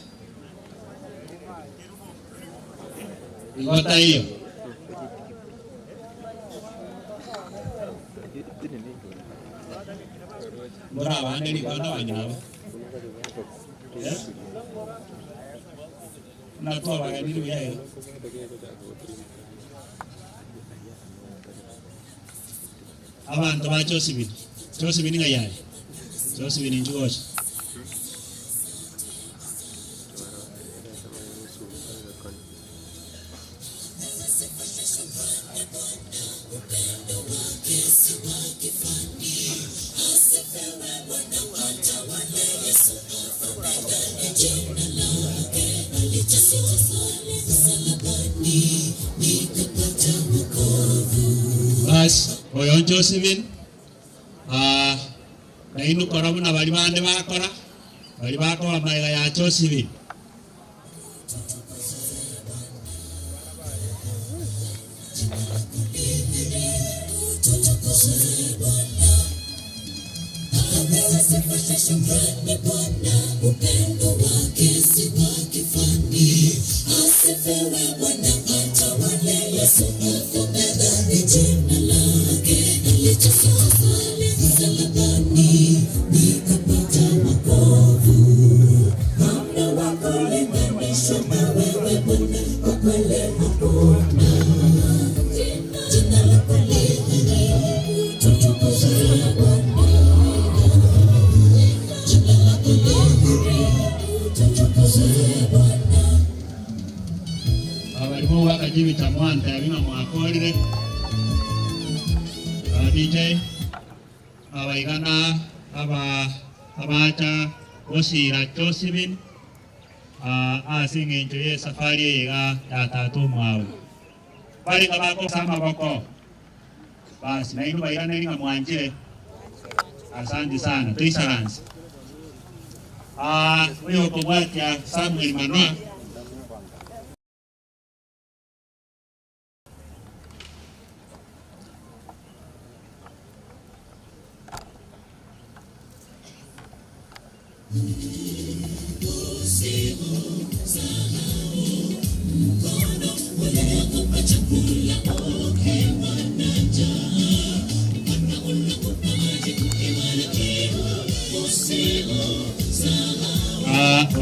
Igo taiyo. Mbora abande rikwana abanyabo. Eh? Buna twabagenire buya iga. Abanto ba Josephine, Josephine ng'ai aye? Josephine inchuo gocha. Bas, oyo Josephine, nainwe kora buna baria bande bakora, baria bakoba magega ya Josephine. Bagontebi ng'a mwakorire. DJ abaigana aba abacha gosira Josephine ase eng'encho ya esafari eye iga ya tata omwabo. Barenge bakosa amaboko basi nainwe bairaneri ng'a mwanchire. Asante sana, toisaranse. Oyo okobwatia Samuel Manoa.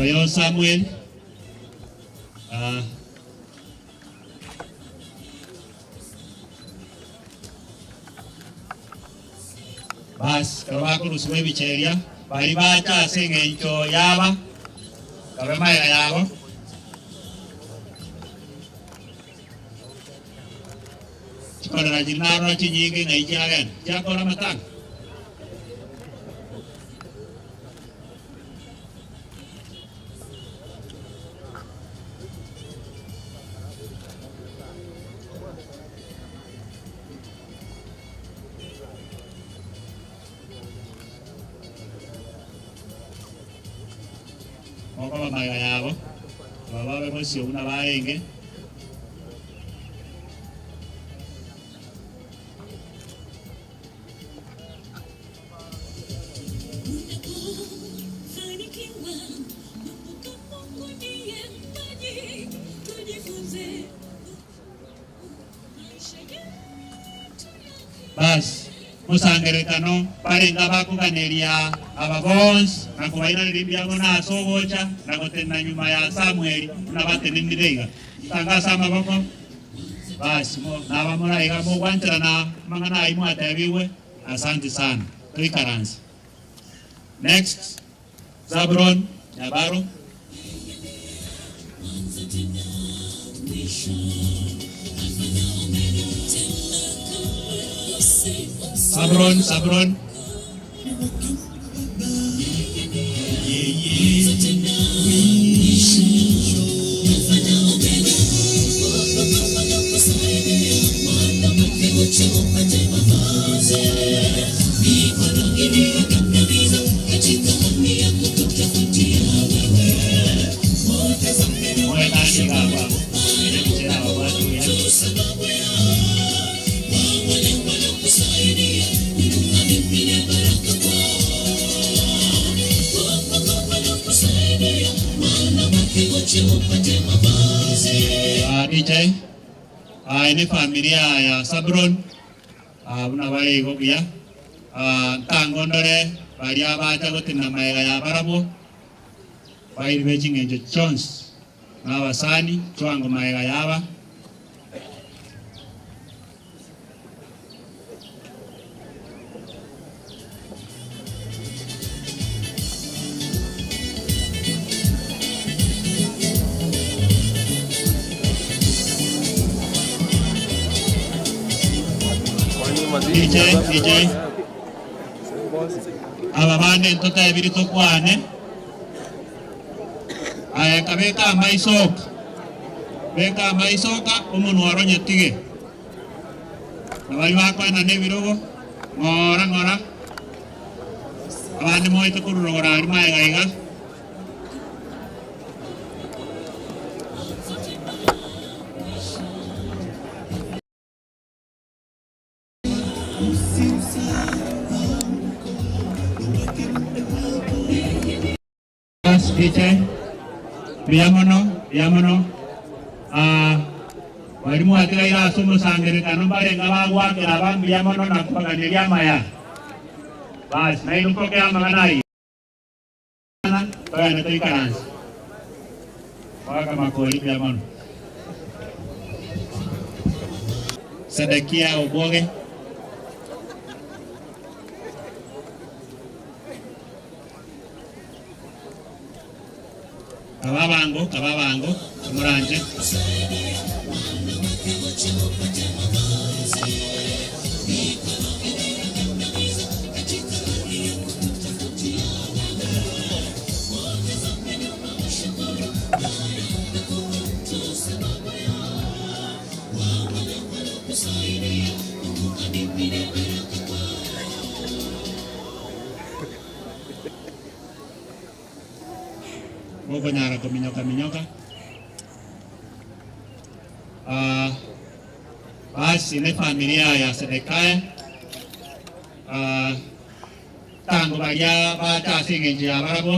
Oyo Samuel. Bas, kero bakorusiwa ebicheria, bari bacha ase eng'encho yaba, kabe maega yabo. Chikorera chiri narora chinyinge ng'ai chiagenda, chiakora amatanga. Mokoba maega yabo, aba babe bosio buna barenge. Bas, musangerekano barenga bakuganeria aba bonsi na kubairaneria mbiamo na ase ogocha na gotena nyuma ya Samuel na batenenire iga. Tangasa amaboko. Basi, naba moraiga mogwancherana mang'ana ai mwatebiwe. Asante sana. Toikaranse. Next, Zabron Nyabaro. Sabron, Sabron. DJ, ini familia ya Sabron, buna bari gobuya, ntangondore bari abacha gotina maega ya barabo, bairi bechingencho Jones, n'abasani chwango maega yaba. DJ, DJ. Aba bande ntota ebiri tokwane. Aya kabeka amaisoka. Beka amaisoka omonwa aronye tige. Nabari bakwena nebirogo. Ng'ora ng'ora. Abande moete korurogora ari maega iga. DJ, biamono, biamono. Walimu atigaira ase omosangerekano barenga bagwakera abambi biamono na kubaganiria amaya. Basi, naino mpokea amang'ana ayio. Togende toikaranse. Mwaka makori biamono. Sedekia Oboge. Kababango, kababango, omoranje. Gokonyara kominyoka minyoka. Ah, basi ne familia ya Sedekia ah, tango baria bacha ase eng'encho ya barabwo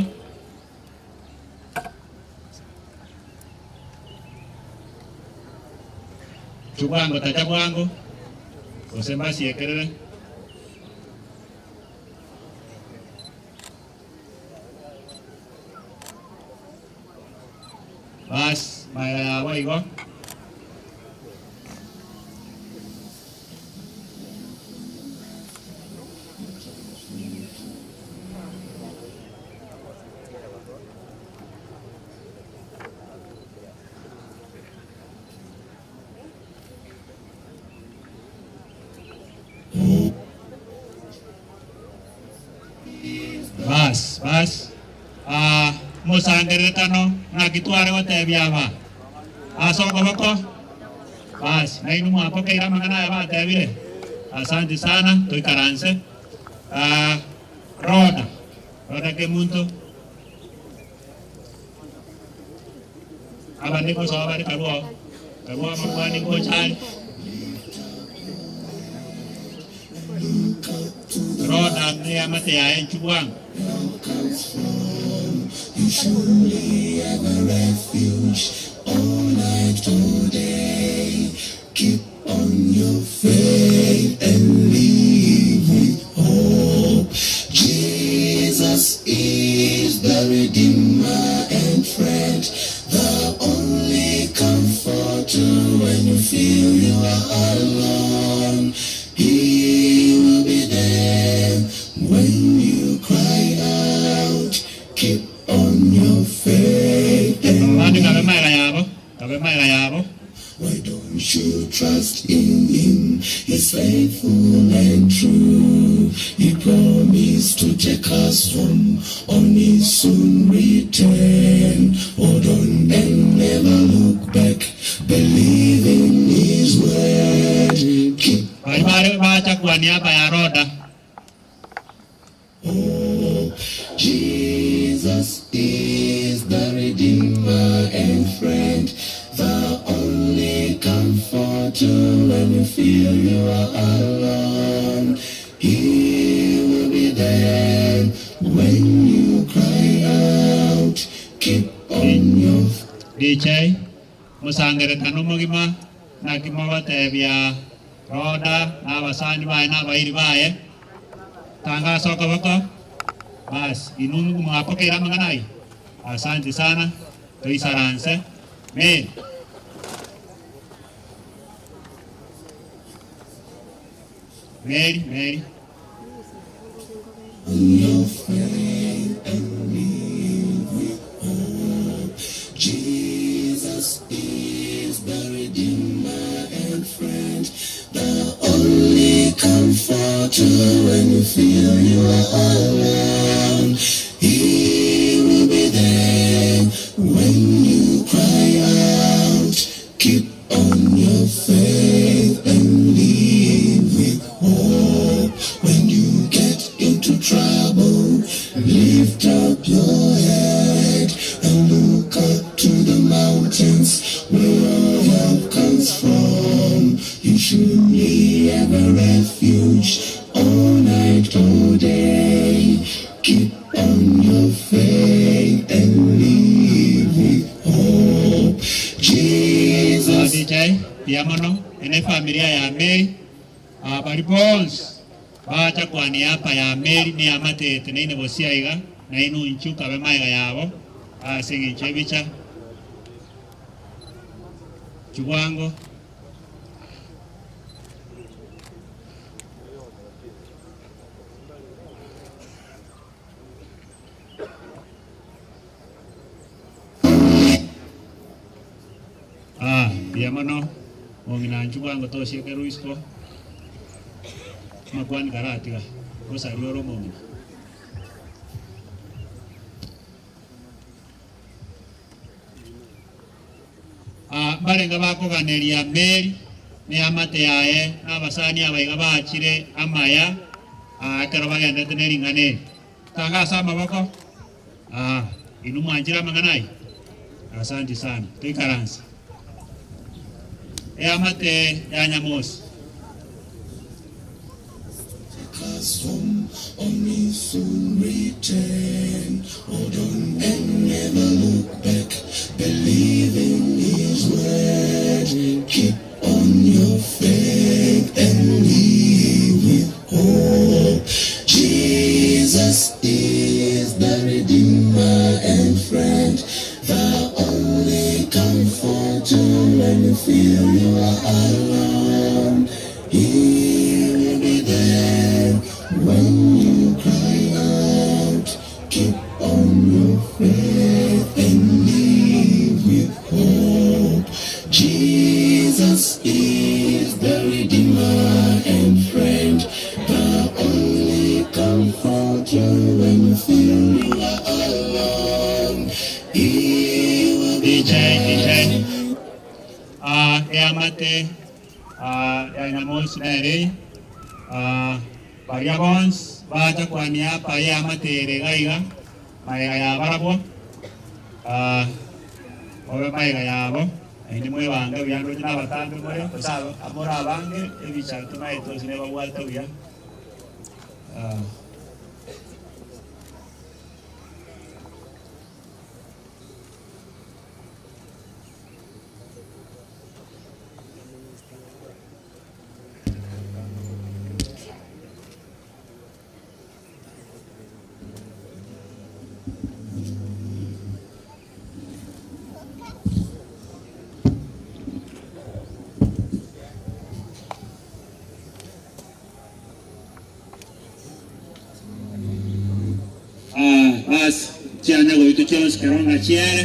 chubwango tacha bwango gose mbasiekerere basi maega yabo igo bas bas ah musangerekano ng'akitware gotebia aba asoko boko bas nainu mwapokeire amang'ana aya batebire asante sana toikaranse ah roda roda kemunto aba nikosoa bari karwo karwo amakwani ngochari roda ne amate yaye nchubwango You surely have a refuge all night, all day. Keep on your faith and live with hope. Jesus is the Redeemer and friend, the only comforter when you feel you are alone. He will be there when you cry out. Keep on your faith and abandi kabe maega yabo kabe maega yabo Why don't you trust in him? He's faithful and true. He promised to take us home on his soon return. Hold on and never look back. Believe in his word. Keep bari bari bacha kwa niaba ya roda Jesus is the Redeemer and friend, the only comforter when you feel you are alone. He will be there when you cry out. Keep on your DJ musangerekano mugima nakimo batebia roda n'abasani baye n'abairi baye tangaso koboko basi inungu mwapokera amang'ana ayi asante sana toisaranse Mary Mary Mary your faith and live with hope. Jesus is the Redeemer and friend, the only comforter when you feel you are alone. He will be there when you cry out. Keep on your faith and live with hope. When you get into trouble, lift up your head and look up to the mountains where your help comes from. You surely have a refuge all night, all day. Keep on your faith and live with hope. Jesus. DJ piamono ene familia ya Mary abari bonse bacha kwa niaba ya Mary ni amatete neine bosia iga na inu nchuka be maiga yabo ase ng'encho ebicha chubwango ah piamono Mong'ina inchu bwango tosiekerwe isiko, amakwani karatiga, osaria ore omong'ina. Ah, mbarenge bakoganeria Mary na eamate yaye na abasani aba iga baachire amaya ah, ekero bagendete ne ring'ana eri. Tanga ase amaboko, ah, inwe mwanchire amang'ana ayio? Asanti sana. Toikaranse. Eamate ya Nyamosi. Us home on his soon return. Hold on and never look back. Believe in his word. Keep on your faith and live with hope. Jesus is the Redeemer and friend, the only comforter when you feel you are alone. He will be there when you cry out. Keep on your faith and live with hope. Jesus is the Redeemer and friend, the only comforter when you feel you are alone. He will be DJ, there. DJ. Ah, eamate ah, ya Nyamosi nere ah, baria bonsi bacha kwania apa eamate ere iga iga maega ya barabwo ah, obe maega yabo naende mwebange buya ndoche na abatambe more gose amore abange ebicharo tomaete ase nebabwate buya ah. Ah, basi chianya goitu chionsi kero ng'a chiere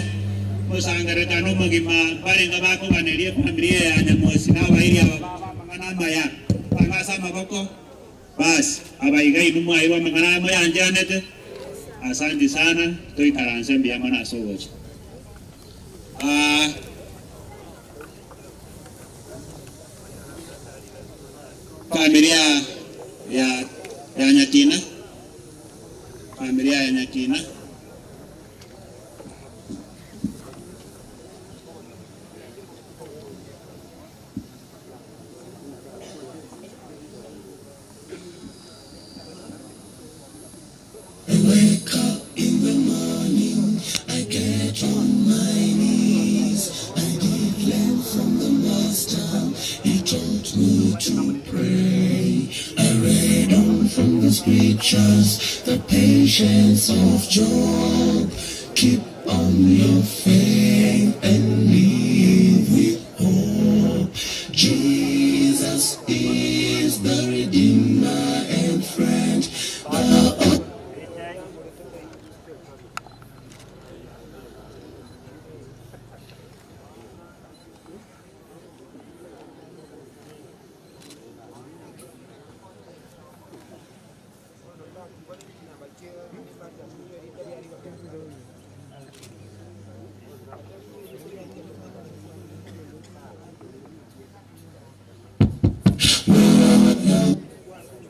osangerekana omogima barenga bakoganeria efamiri eye ya Nyamosi na abairi aba baba amang'ana amaya banga ase amaboko basi abaiga inwe mwairwe amang'ana aya moyancheanete asanti sana toikaranse mbuya mono ase ogocha. Ah, familia ya ya Nyakina, familia ya Nyakina. I wake up in the morning, I get on my knees. I did learn from the master, he taught me to pray. I read on from the scriptures, the patience of Job. Keep on your faith and live with hope. Jesus is the Redeemer and friend, the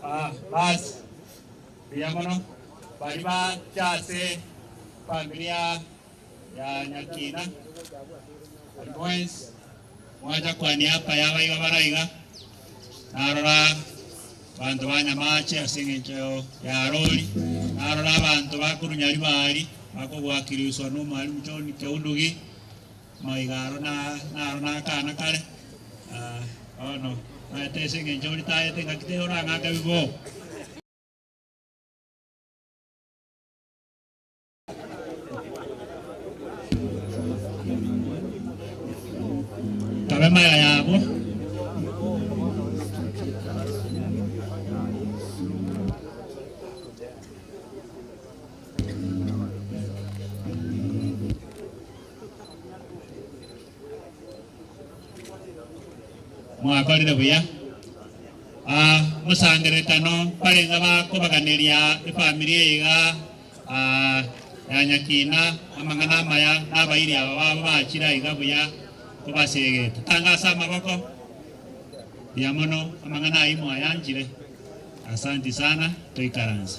Ah, basi mbuya mono bari bachase familia ya Nyakina bari bonsi mwacha kwania apa yabaiga baraiga narora bantu ba Nyamache ase eng'encho ya rori narora abantu bakorunyari bari bakogwakiriswa na omwalimu John Keundugi maiga aro na naro na akana kare ah, ono naete ase eng'encho oritaete ng'aki teorang'ake bibo. Kabe maiga yabo. Mwakorire buya. Ah, omosangererekano mbarenge bakobaganeria efamiri eye iga ah, ya Nyakina amang'ana amaya na abairi aba babo bachire aiga buya kobasegeta. Tanga ase amaboko buya mono amang'ana ayio mwayanchire. Asanti sana toikaranse.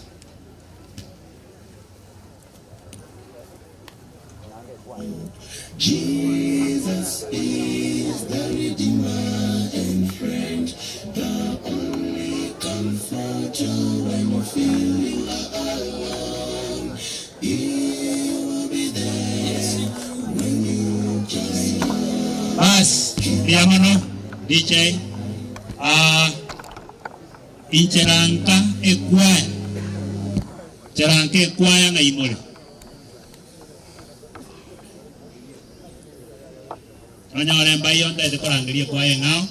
Jesus is the Redeemer and friend, the only comforter when you feel you are alone. He will be there when you cry. Bas, mbuya mono DJ. Ah, inchera nka ekwaya. Nchera nka ekwaya ng'a imore. Nonyore mbai ontaete korangeria ekwaya eng'ao.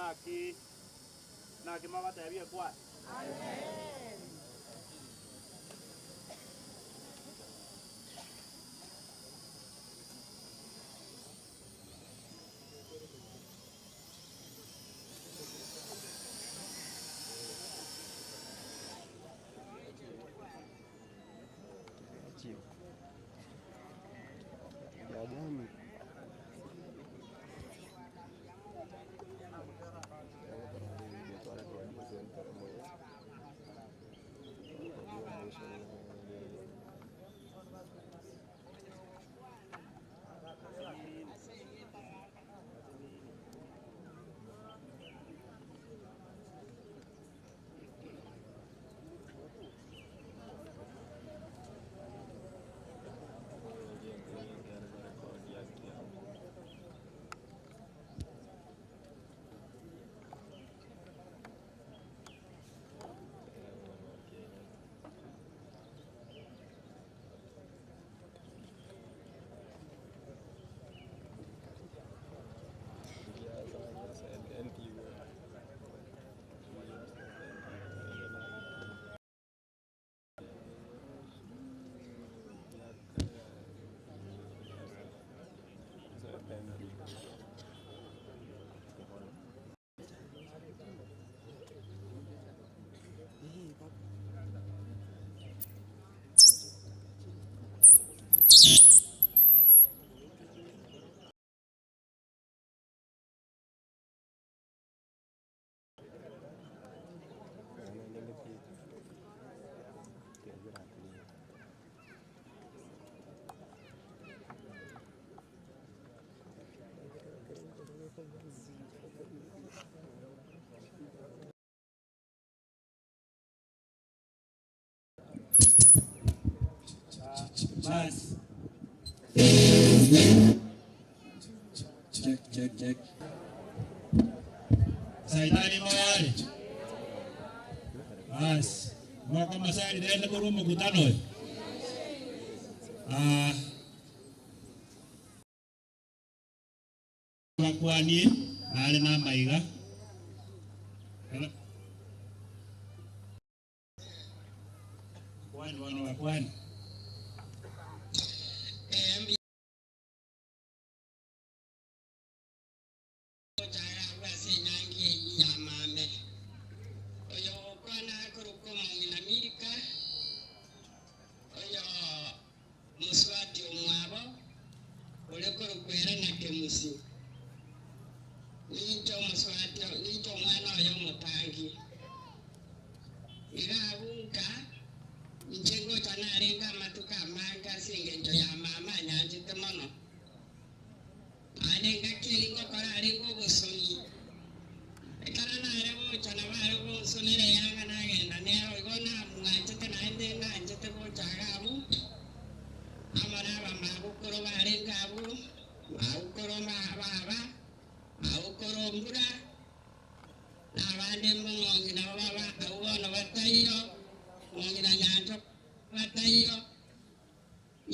Naki naki mogotebia ekwaya? Basi. Check, check, check. Saitani moyari. Basi. Mwaka masari nende kuru mkutano. Ah. Bakwani nare na maiga. Kwani wana wakwani. Muswati omwabo olekorukwera na kemusi ninjo omuswati ninjo omwana oyo omutangi irabunka inche ngocha narenga amatuko amange ase engencho ya mama anyanchete mono arenga keri ngokora arenga obosoni ekero nare gocha nabo are gonsonera yanga nagenda nero igo namwanchete naende nanchete gocha iga abwo amo na abamagokoro barenge abwo magokoro baba magokoro mbura na abande mong'ongi nabo baba abwo bono bataiyo ng'ongi na nyancho bataiyo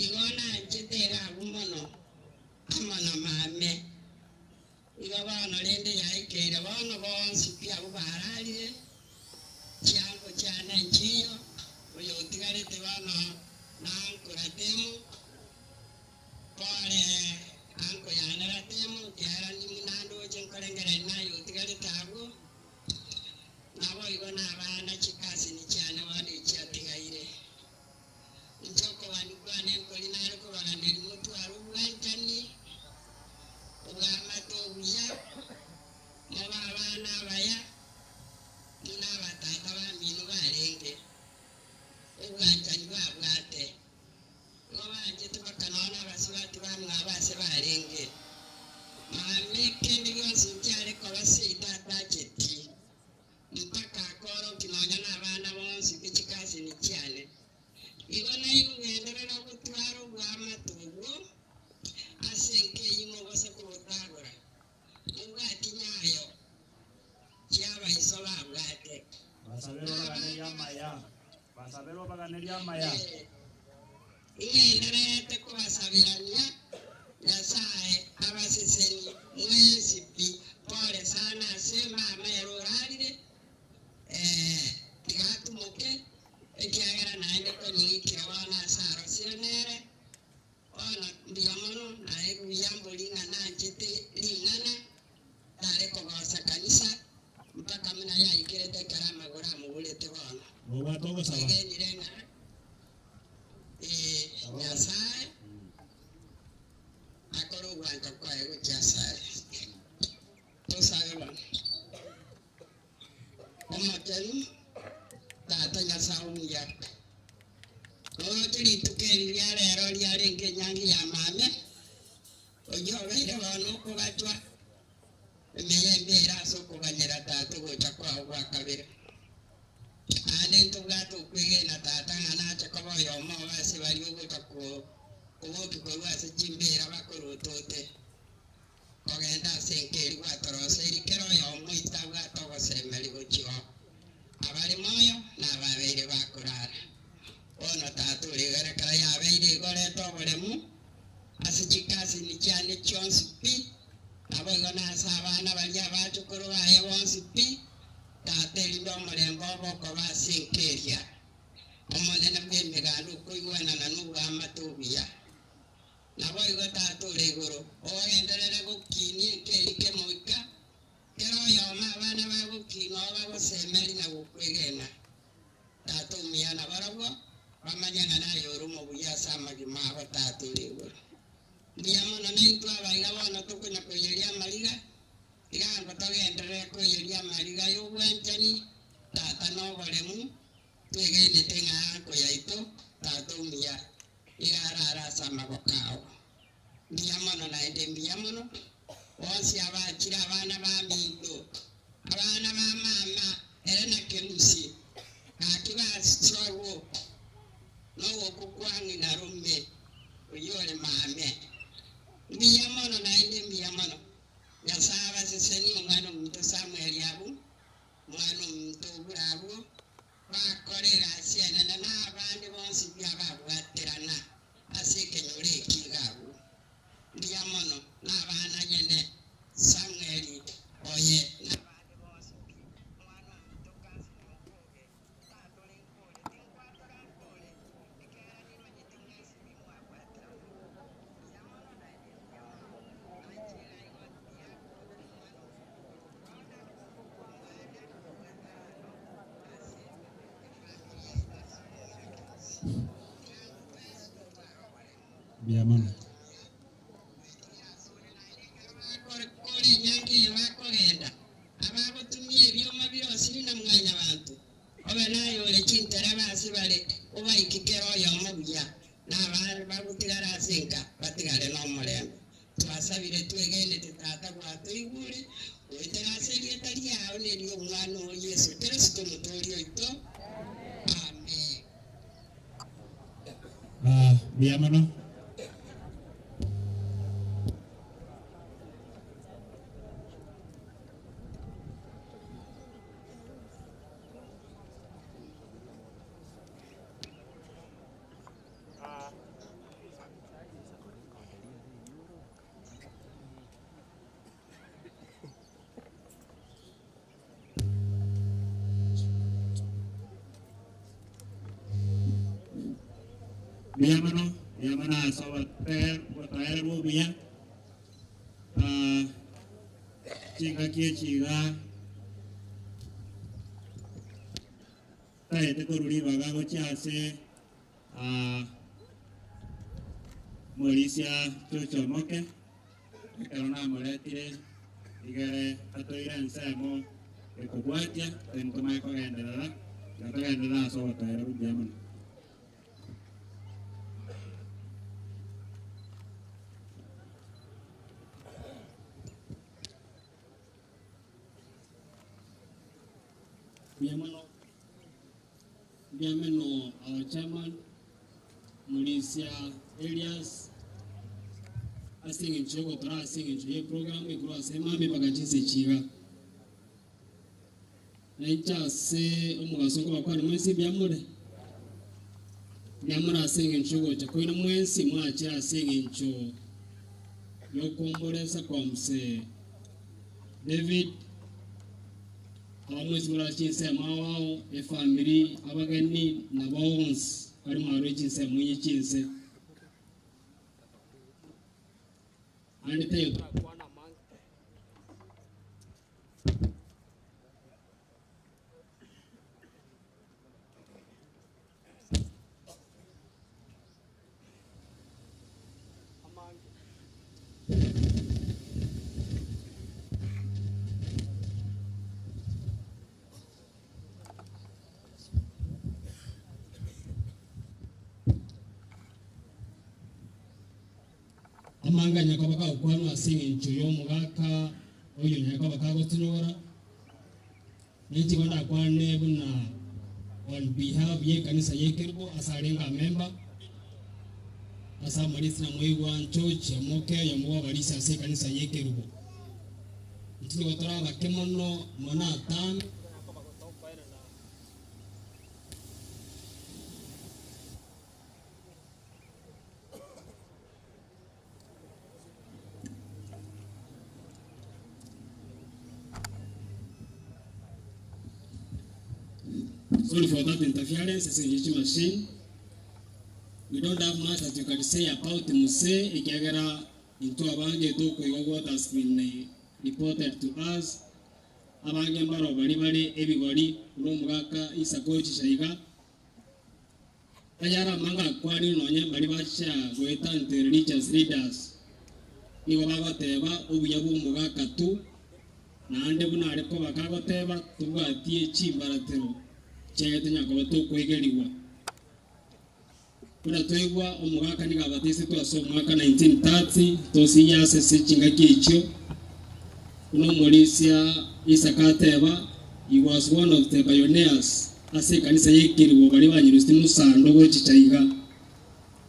igo nanchete iga abwo mono amo na mame igo bono rende yaikeire bono bonsi pi abwo bararire chiango chiane nchiyo oyo otigarete bono nankora temu pore anko yanera temu kiara nimu nandoche nkorengera nayo otigarete abwo nabo igo na abana chikasini chiane bono echiatigaire inche okobani kwane nkori nare kobaganeri motware obwanchani obwamate obuya moba abana abaya muna abatata bamino barenge obwanchani bwabwate igo banchete mpaka nona abasubati bamwe base barenge mame kende gionsi nchiare koba seito atacheti mpaka akoroki nonya na abana bonsi kichikasini chiane igo naigugenderera gotwara obwamate obwo ase enka eyimo gose kobotagora obwati nyayo chiabaiso babwate. Basabirwa baganeria amaya. Basabirwa baganeria amaya. Ing'endererete kobasabirania Nyasaye abaseseni mwesi pi pole sana ase mama. Omochenu, Tata Nyasae omuya. Noroche rituko eri ria rero riarenge enyangi ya mame, oyio obeire bono okogachwa emeyembe ere ase okoganyera Tata ogocha kwao gwa kabere. Aande ntobwate okwegena Tata ng'a nache koba oyomo obo ase baria ogocha kobokia korwa ase chimbeera bakorwa otote, kogenda ase enka eria gwatoroseiri kera oyomo oito abwate ogosemeria gochia oo, abare moyo na ababeire bakorara. Bono Tata ore igoro ekero yabeire igo orete oboremu ase chikasini chiane chionsi pi, naboigo nase abana baria abachukuru baye bonsi pi, Tata erinde omorembe obe okoba ase enka eria. Omonene bw'emeganda okoigwanana nobwamate obuya. Naboigo Tata ore igoro, ogenderere gokinia enka eria kemoika, kera oyomo abana bagokinwa bagosemeria na gokwegena. Tata omuya nabarabwo, bamanye ng'a naye ore omobuya ase amagima abo Tata ore igoro. Mbuya mono naintwe abaiga bono tokonya koiyeria amariga, igango togenderere koiyeria amariga y'obwanchani, Tata na oboremu, twegenete ng'a anko yaito, Tata omuya, iga arare ase amaboko ao. Mbuya mono naende mbuya mono, bonsi abachire abana baminto, abana ba mama, ere na kemusi, gaki basorwo, nogokwa ng'ina rume, oyio ore mame. Mbuya mono naende mbuya mono. Nyasae abasesenie omwana ominto Samueli abwo, omwana ominto obure abwo, bakore egasi enene na abande bonsi buya babwaterana ase ekenyoro eki iga abwo. Mbuya mono na abana nyene Samueli oye na abande bonsi pi, omwana ominto Kasini okoge, tata ore nkore, tinkwatora nkore, ekiagera nimanyete mwensi pi mwabwaterana. Mbuya mono naende mbuya mono, nainche iga igo mbuya omwana ominto Rona, omwana bw'etano ase efamiri yaito ase omong'ina Kemusi. Mbuya mono. Bakore enyangi eye bakogenda, abagotumia ebioma birosiri na mwanyabanto, obe naye ore chintereba ase bare, obaike kera oyomo buya, na abare bagotigara ase enka batigare nomorembe. Twasabire twegenete Tata gwatoigure, goetera ase erieta riao na eria Omwana oo Yeso Kristo Omotoori oito. Amen. Mbuya mono. Mbuya mono, mbuya mono ase obotaere bwa obuya. Chingaki echi iga taete korwa ribaga gochia ase morisia George Omoke, ekero namoretire igere atoire ensemo ekobwatia, then tomanye kogenderera, iga togenderere ase obotoereru buya mono. Mbuya mono, mbuya mono our chairman Mulisia Elias ase eng'encho yogotora ase eng'encho ye program ekorwa ase emambi mpaka chinsa echi iga. Nainche ase omogaso nkobakwania mwensi mbuya more, mbuya more ase eng'encho yogocha kwaino mwensi mwachire ase eng'encho yokoomboresa kwa Mzee David, abamwensi more ase chinsemo ao ao, efamiri, abageni, na bonsi bari mwarure chinsemo inye chinse. Naende taiyo torakwane amange. Amanga nyakoba kagokwanwa ase eng'encho y'omogaka oyo nyakoba kagotinyora, ninche igo ndakwane buna on behalf y'ekanisa y'ekerubo ase arenge amemba, ase amarisi namoigwa George Omoke oyomo bw'abarisia ase ekanisa y'ekerubo. Intwe nigo tore abake mono mono atambe. Sorry for that interference, it's a machine. We don't have much that you can say about Muse ekiagera intwe abange tokoigwa what has been reported to us. Abange mbaro bari bare ebigori buna omogaka Isaac ochicha iga. Ayare amange akwanire nonye mbaria bachia goeta into religious leaders, nigo bagoteba obuya bw'omogaka tu, naende buna are koba kagoteba tobwatie chimbaratero chiaye tonya koba tokoigerigwa. Buna twaigwa omogaka nigo abatisetwe ase omwaka 1930 tosiiye ase ase chingaki echio, buna omorisia Isaka ateba, he was one of the pioneers Ase ekanisa y'ekerubo baria banyerusetie mosando gochicha iga.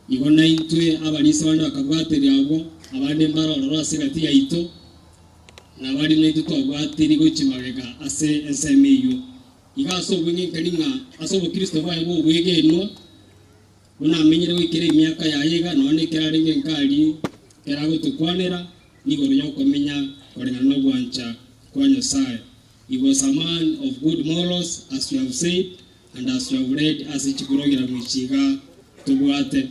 Igo naintwe abarisia bande bakabwateria abwo, abande mbare ororo ase egati yaito, na baria naintwe twabwatirie gochia magega ase ensemo eyio. Iga ase obweng'enkani ng'a ase obokristo bwaye bw'obwegenwa, buna amenyire goikera emiaka yaye iga, nonya nekero arenge nkari, ekero agotokwanera nigoro y'okomenya koreng'ana nogwancha kwa Nyasae. He was a man of good morals, as we have said, and as we have read ase chiprogiramu echi iga tobwate.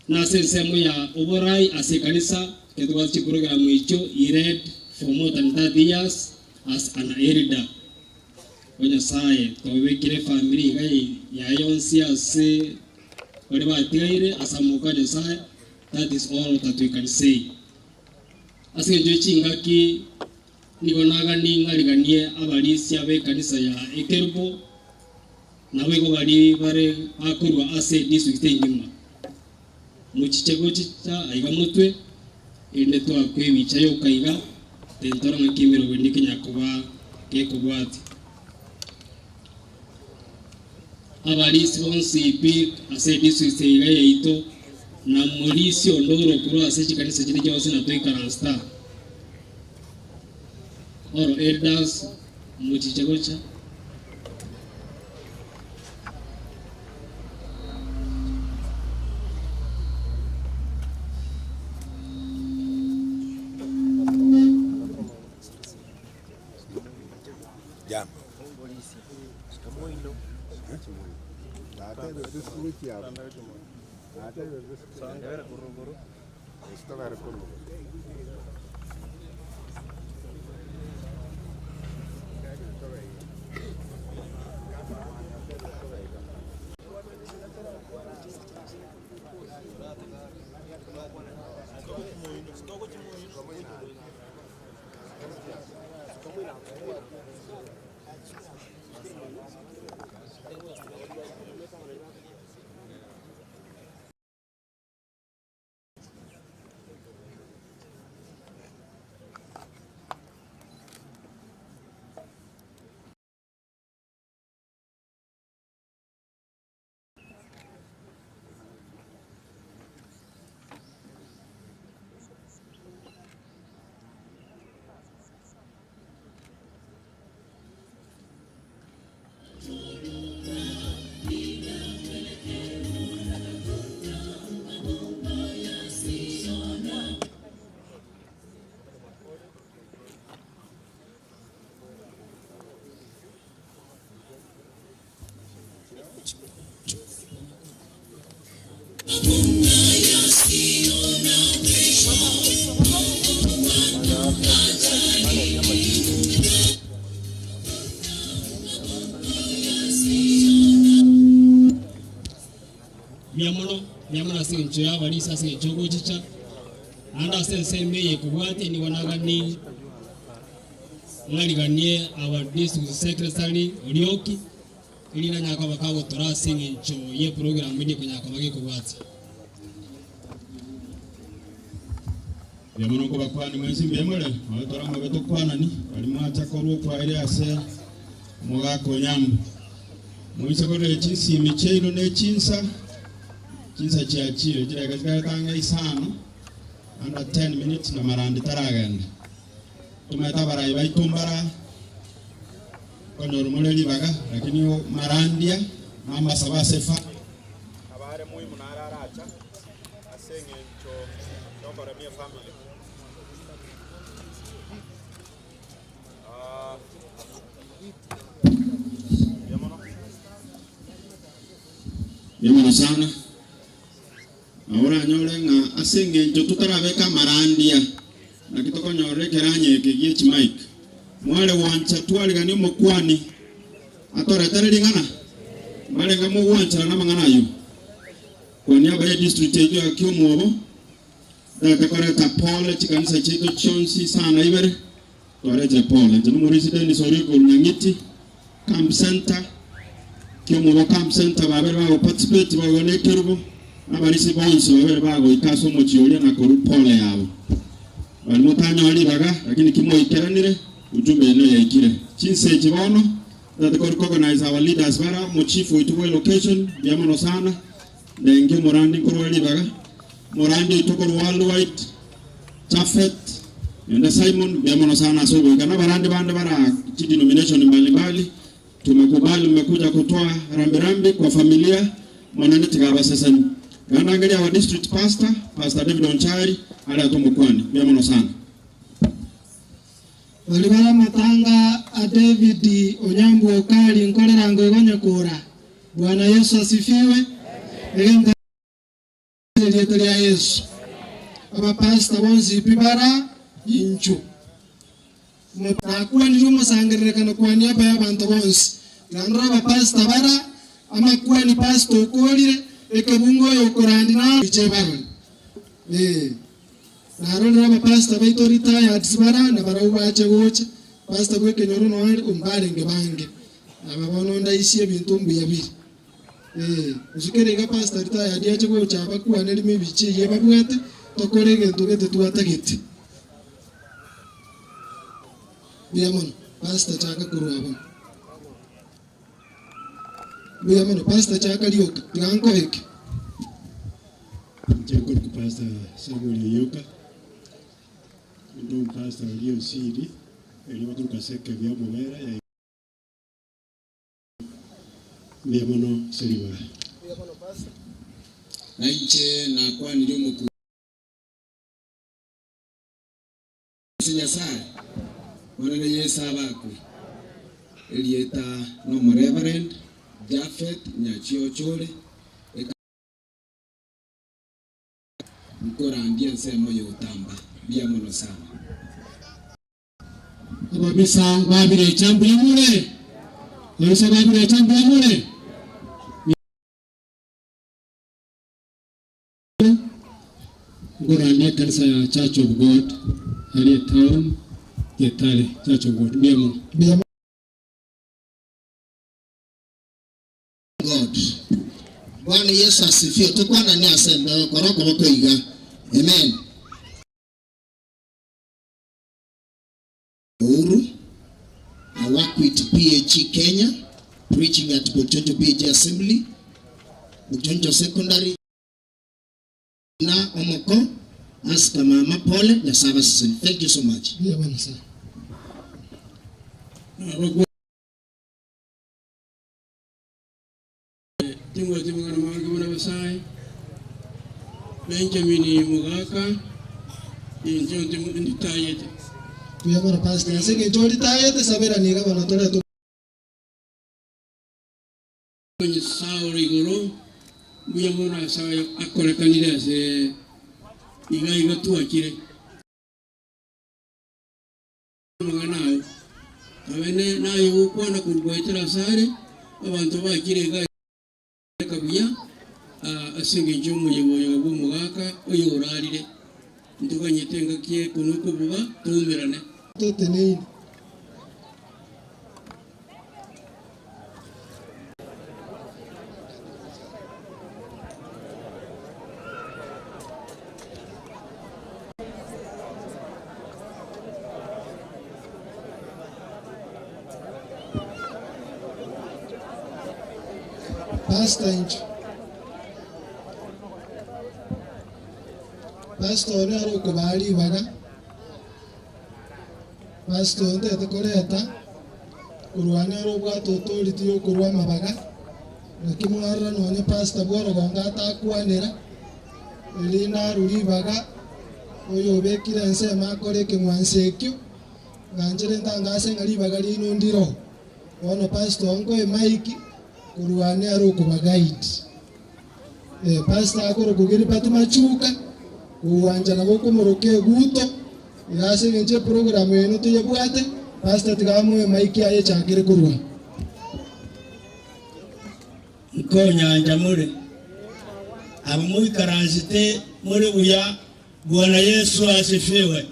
Na ase ensemo ya oborai ase ekanisa, ekero tobwate chiprogiramu echio, he led for more than 30 years as an elder. O Nyasaye, twabekire efamiri iga yaye yonsi ase baria batigaire ase amaboko a Nyasaye, that is all that we can say. Ase engencho ye chingaki Nigo naganie ng'ariganie abarisia b'ekanisa ya Ekerubo, naboigo baria bare bakorwa ase edistrict engima. Mochiche gochicha aiga motwe, erinde toakwe ebicha yoka iga, tentora ng'aki emerogo ende kenya koba gekobwatia. Abarisia bonsi pi ase edistrict iga yaito, na morisia onde ore okorwa ase chikanisa chinde chionsi na toikaransete aa. All elders mochiche gocha. Jambo. Mbuya mono, mbuya mono ase engencho y'abarisia, ase engencho y'ogochicha, naende ase ensemo eye ekobwatia nigo naganie ng'ariganie our district secretary Orioki, erinde anyare koba kagotora ase engencho y'eprogram ende ekonyara koba gekobwatia. Mbuya mono nkobakwani mwensi mbuya more, nonya tore amabe tokwanani, baria mwacha korwa okwaeria ase omogaka o nyambu. Moise korera chinsimi chiaino ne chinsa, chinsa chiachire, chidakika chikareta ang'e isano, under 10 minutes na marandi taragenda. Tomaete abarai baito mbara konyora more ribaga, lakini marandia na amasabo ase efamiri. Abare muhimu naro aracha ase eng'encho yokoremia efamiri. Mbuya mono. Mbuya mono sana. Nabo oranyore ng'a ase engencho totarabeka amarandia, naki tokonyorera ekeranya eke gie chimic. Mware gwancha twariganie omokuani atoretere ring'ana? Mbarenge mogwancherana amang'ana ayio? Kwania abaye district yaito ya Kiomwobo, ntagete koreta pole chikanisa chiaito chionsi isano na ibere, twarete pole. Inche nomorisia Dennis oria korwa Nyang'iti Camp Centre, Kiomwobo Camp Centre babere bago participate boigo na ekerubo, na abarisia bonsi babere bagoika ase omochie oria na korwa pole yabo. Baria motanyora ribaga, lakini ki mwaikeranire, ujumbe eno yaikire. Chinsa echi bono, ntagete ko recognize our leaders bara, omochief oito bwe location, mbuya mono sana, Ndenge omorandi nkorwa ribaga, omorandi oito korwa Worldwide, Japhet, naende Simon, mbuya mono sana ase ogoika, na abarandi bande bara chidenomination mbalimbali, tumekubali mmekuja kutoa rambirambi kwa familia, Omonene tiga abaseseni. Iga ndangerie our district pastor, Pastor David Onchari, arete omokwani. Mbuya mono sana. Baria bare amatanga a David Onyambu Okari nkorera ngoigo nyakura. Bwana Yesu asifiwe. Egento erieta ria Yesu. Abapastor bonsi pi bara inchu. Nakwanire omosangererekano kwa niaba y'abanto bonsi. Irandora abapastor bara amakwani pastor okorire ekebungo oyo okorandi naro iche barore. Ee. Narorire abapastor baito retired bara nabarabwo bache gocha, pastor bw'ekenyoro noyo ore mbarenge bange. Aba bono ndaisie ebinto mbuya bire. Ee, osukere iga pastor retired ache gocha abakwane rimo ebicha eyio ebabwate, tokore egento gete twatagete. Mbuya mono, pastor chaka korwa bono. Mbuya mono, pastor chaka rioka, tiga nkobeke. Inche nkorokwa Pastor Samuel Oyoka, ninde omopastor oria Osiri, erio bakorokwa ase ekebi omobere ya Mbuya mono ase ribaga. Na inche nakwanirie omokungu ase Nyasae, Omonene Yeso abakwe. Erieta n'Omoreverend Japhet Nyachiochore, Nkorandia ensemo y'ogotamba. Mbuya mono sana. Ababisa babirecha mbuya more? Ababisa babirecha mbuya more? Nkorandia ekanisa ya Church of God aria etown Getare Church of God. Mbuya mono. God. Bwana Yesu asifiwe. Tokwanani ase embeo kora okoboko iga. Amen. Ouru. I work with PAG Kenya, preaching at Bochonjo PAG Assembly, Bochonjo Secondary. Na omoko, Ask mama pole, Nyasaye abasesenie. Thank you so much. Mbuya mono sana. Tingwati mang'ana mange buna abasae, Benjamin mogaka, inche nditayete. Mbuya mono pastor ase eng'encho oritayete sabera niga bono torete. Nyasae ore igoro, mbuya mono ase ayo akorekanire ase iga iga twachire. Amang'ana ao abene naye ogokwana korwa goetera asare abanto bachire iga eka buya, ase engencho y'omoyega oyo bw'omogaka oyorarire. Ntoganyete engaki ekonu okobuga toumerane. Toteneine. Pastor inche. Pastor one are okobaa ribaga. Pastor oyo ntagete koreta korwa nere obwate authority ya okorwa amabaga, naki mwarora nonye pastor bwa orogongo atakwanera, erinde arwe ribaga oyo obekire ensemo akore ekeng'wanso ekio, ng'anchere ntangase ng'a ribaga riaino ndiro. Bono pastor oo nkoe mic korwa nere okoba guide. Eh, pastor akorokwa Gilbert Machuka, kogwancha nabo okomoroka eguto, iga ase eng'encho eprogram eye toyebwate, pastor tiga amoe mic aye echakere korwa. Nkonyanja more, aba moikaransete more buya, Bwana Yesu asifiwe.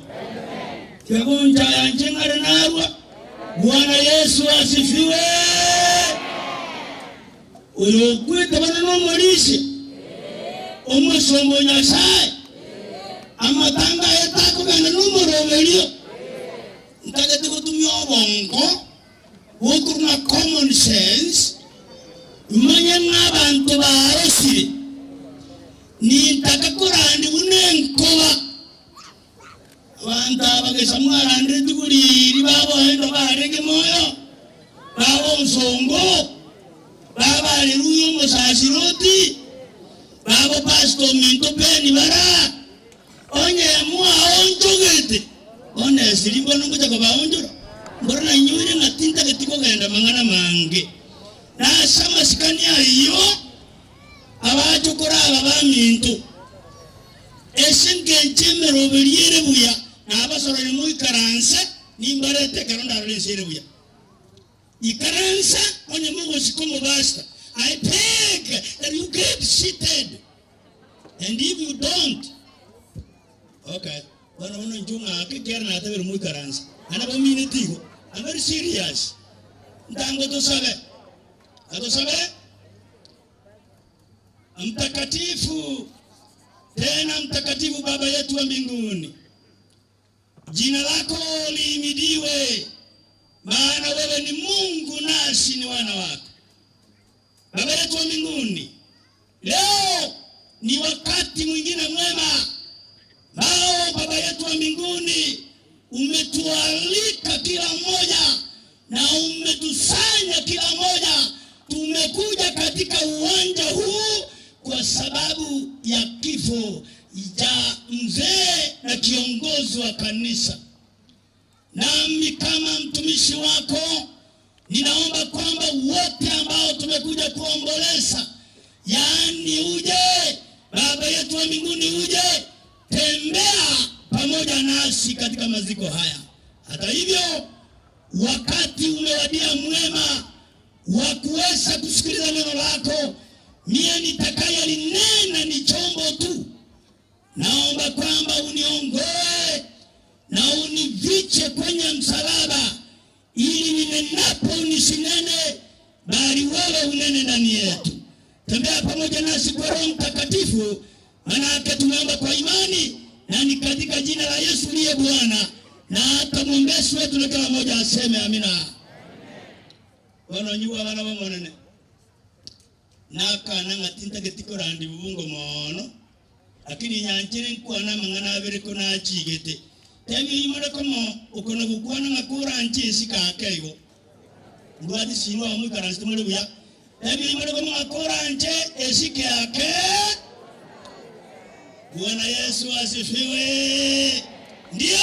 Tiga gonchaya inche ng'are narwa, Bwana Yesu asifiwe. Oyo okwete bono nomorisia, omosomba o Nyasae, amatanga aye takogenda nomoroberio. Ntagete gotumia obongo bw'okorwa common sense, manye ng'a abanto baarosire. Nintake korandi buna enkoba. Abanto aba gesa mwaranderetie boriiri baboendo barenge moyo, babonsongo, baba Haleluya omosasiroti, babo pastor ominto Ben bara, onye mwaonchogete, bono esiri mbono ngocha kobaonchora, mboro nainyoire ng'a tintageti kogenda mang'ana mange. Na ase amasikani ayio, abachokoro aba baminto, Ase engencho emeroberio ere buya, na abasorori moikaranse, nimbarete ekero ndarore ense ere buya. Ikaransa onye mogosika omobasta. I beg that you get seated and if you don't, okay, bono bono inchuo ng'ake ekiagera natabire moikaranse. Naende bamineti igo. I'm very serious. Ntango tosabe. Atosabe. Mtakatifu tena mtakatifu Baba yetu wa mbinguni, jina lako lihimidiwe, maana wewe ni Mungu nasi ni wana wako. Baba yetu wa mbinguni, leo ni wakati mwingine mwema ambao Baba yetu wa mbinguni umetualika kila mmoja na umetusanya kila mmoja. Tumekuja katika uwanja huu kwa sababu ya kifo cha mzee na kiongozi wa kanisa. Nami kama mtumishi wako ninaomba kwamba wote ambao tumekuja kuomboleza, yaani uje Baba yetu wa mbinguni, uje tembea pamoja nasi katika maziko haya. Hata hivyo, wakati umewadia mwema wa kuweza kusikiliza neno lako. Mie nitakayelinena ni chombo tu. Naomba kwamba uniongoe na univiche kwenye msalaba, ili ninenapo nisinene, bali wewe unene ndani yetu. Tembea pamoja nasi kwa Roho Mtakatifu, manake tumeomba kwa imani na ni katika jina la Yesu liye Bwana, na hata mwombezi wetu na kila mmoja aseme amina. Bono nyigwa abana b'Omonene, nakana ng'a tintageti korandi bobungo mono, lakini nyanchere nkwane amang'ana abere ko nachigete. Tebia oyio more komo okona gokwana ng'a koranche esiko ake igo. Mbwati sinwe aba moikaransete more buya. Tebia oyio more komo ng'a koranche esike ake. Bwana Yesu asifiwe. Ndio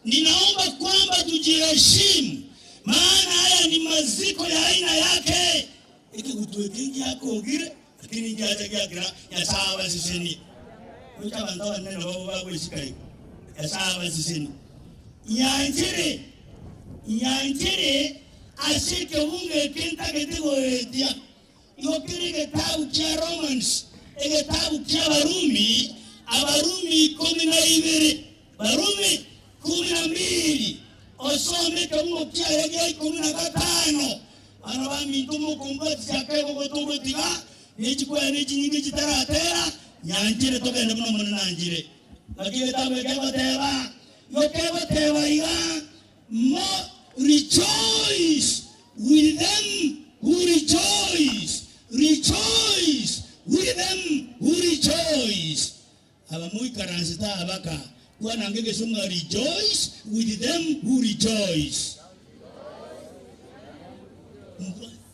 ninaomba kwamba tujiheshimu, maana haya ni maziko ya aina yake. Ekegutwa eke ngiakogire, lakini ngiacha giakera Nyasaye abasesenie. Goika abanto abanene nabo bagoesika igo. Nyasaye abasesenie. Nyanchere, nyanchere ase ekebungo eke ntagete goetia. Igo kere egetabu kia Romans, egetabu ki'Abarumi, Abarumi ikomi na ibere, Barumi kumi na mbili, osome ekebungo kiaye gia ikomi na gatano. Bana baminto mokombwatisia akaigo gotogotiga, ne chikwaya ne chinyinga chitaratera, nyanchere togende buna Omonene anchire. Naki egetabu eke egoteba, igo kegoteba iga, Mo rejoice with them who rejoice, rejoice. Aba moikaransete abaka, kwananga egesongo ng'a rejoice with them who rejoice.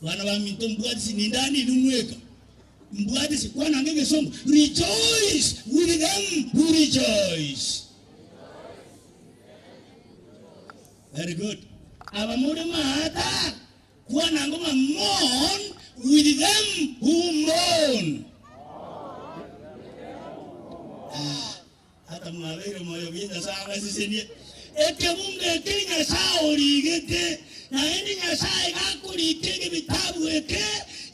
Bana baminto mbwatisi nindani inwe mweka. Mbwatisi kwananga egesongo rejoice with them who rejoice. Very good. Aba more maata kwananga ng'a mourn with them who mourn. Ah, ata mwabeire moyo buya Nyasae abasesenie. Ekebungo eke Nyasae origete, naende Nyasae gakorika egebitabu eke,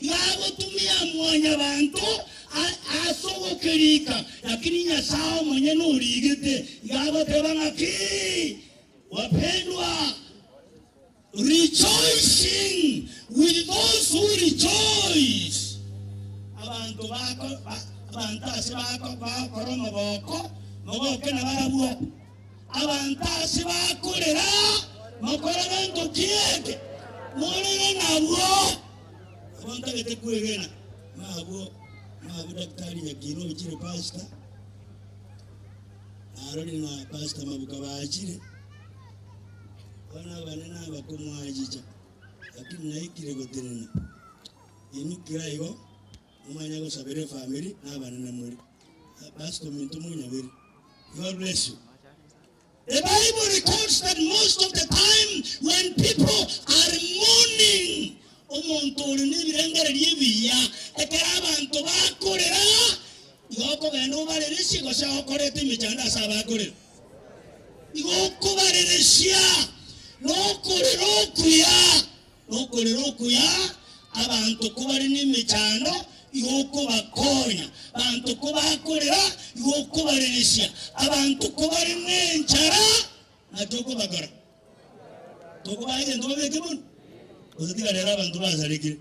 gagotumia mwanyabanto ase ogokerika, lakini Nyasae omonyene origete, iga agoteba ng'aki? Wapendwa, rejoicing with those who rejoice. Abanto bako, abanto ase bako, bagokora omogoko, mogoke nabarabwo. Abanto ase bakorera, mokore gento ki eke? Morere nabwo. Abwo ntagete kwegena, ng'a abwo, ng'a abwo Daktari Nyakina ochire pastor, Narorire ng'a Pastor Mabuka baachire, bono abanene aba komwachicha, lakini naikire gotenena. Inwe kera igo momanye gosabera efamiri na abanene more. Pastor ominto monyabere. God bless you. The Bible records that most of the time when people are mourning, omonto ore nebirengererio ebiya, ekero abanto bakorera, igo okogenda obareresie gose okoreta emechando ase abakorera. Igo okobareresia nokorera okuya, nokorera okuya, abanto kobare nemechando igo okobakonya, abanto kobakorera igo okobareresia, abanto kobare nenchara naki okobakora. Tokobaa egento babeke bono, gose tiga rero abanto basarekire.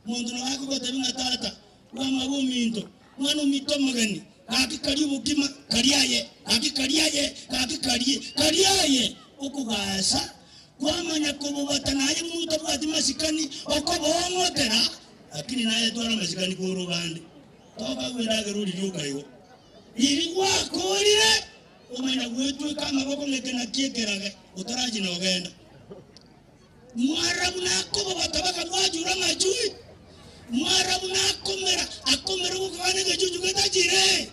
Omonto nabo akogotebia ng'a tata, bwamwabo ominto, mwana ominto omogeni, gaki karie obokima, karie aye, gaki karie aye, gaki karie, karie aye. Okogasa kwamanya kobobata naye buna otabwati masikani, okoboong'otera, lakini naye twara amasikani korwa bande. Tokagwa endagera oririe okaigwa. Riria gwakorire, omanya gwetweka amaboko ng'eke naki ekerage, otarachia nogenda. Mwarabu nakobabata bakabwachura amachui, Mwarabu nakomera akomera ogokogana egechuchu getachire.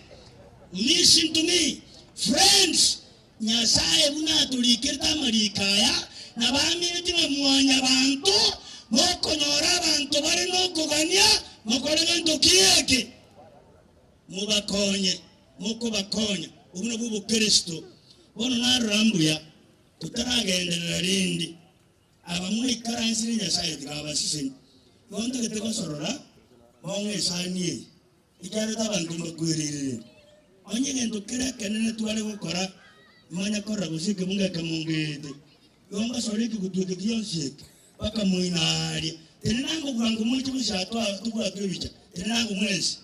Listen to me friends, Nyasae buna atorikerete amariko aya, nabaamineti ng'a mwanyabanto mokonyora abanto bare nokogania mokore gento ki eke. Mobakonye, mokobakonya, obwo nabwo obokeresito. Bono narora mbuya. Totaragenderera rende, aba mwaikaransire Nyasae tiga abasesenie. Igo ntagete gosorora bong'e esani eye, ekiagera abanto mbakwereire rende. Onye egento kere ekenene tware gokora, manya korora gose ekebungo ekemo ngeete. Igo ngosora ekegutu eke gionsi eke, mpaka moino aaria. Tenena ngobwango moche gocha tobwatwe ebicha, tenena mwensi.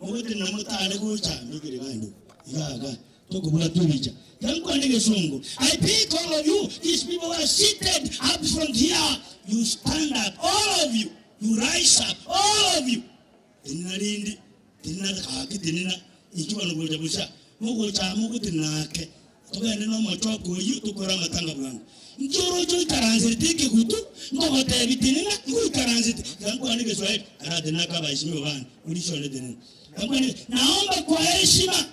Mogotenena motare gocha, mbekere iga endo, iga iga. Tokobwatwa ebicha. Tiga nkwane egesongo. I pick all of you, these people who are seated up front here, you stand up, all of you, you rise up, all of you. Tenena rende, tenena gaki tenena, inchuo bono gocha bosa, mogocha aa mogotenena ake, togende nomochoko oyio tokore amatanga bwango. Inki oroche oikaranserete ekegutu, nkogotebi tenena, igo oikaransete. Tiga nkwane egeswahili, aratenena ake abaheshimiwa bane, orisio one tenena. Tiga nkwane, naomba kwa heshima.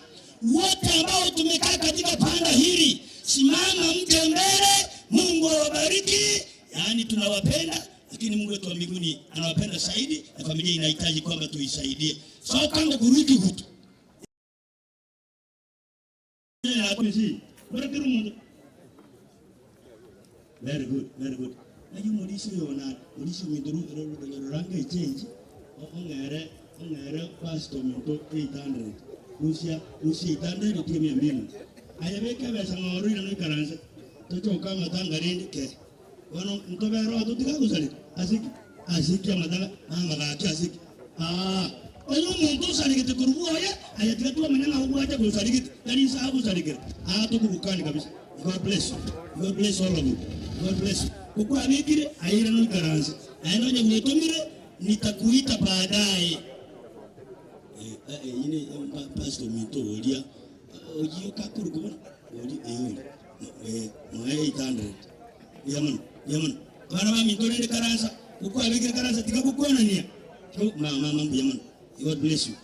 Wote ambao tumekaa katika panda hili, simama mje mbele. Mungu awabariki. Yaani tunawapenda, lakini Mungu wetu wa mbinguni anawapenda zaidi, na familia inahitaji kwamba tuisaidie. So kando kuruki hutu Very good, very good. Naye omorisia oyo na orisia ominto roranga echange ong'ere ong'ere pastor ominto 800 rusia rusia 800 otige mia mbili. Aye beka ebesa ng'oro oirane oikaranse tochoke amatanga rende ke. Bono ntobere oo totiga gosareka ase ki? Ase ki amatanga mama gaki ase ki? Aa onye omonto osaregete korwa bwoye aye tiga twamanya ng'a ogwacha gosaregete tari inse agosarekera aa tokogokani kabisa. God bless you. God bless all of you. God bless you. Kokwabekire aye irana oikaranse naende onye gwetomire nitakuita baadaye. Eh, eh, ine pastor ominto oria. Oyio kakoruka bono, oria ee oria, ee moe 800. Mbuya mono, mbuya mono. Abana baminto rende karansa, gokwabekire karansa tiga gokwanania. Tiga mama mama mbuya mono. God bless you.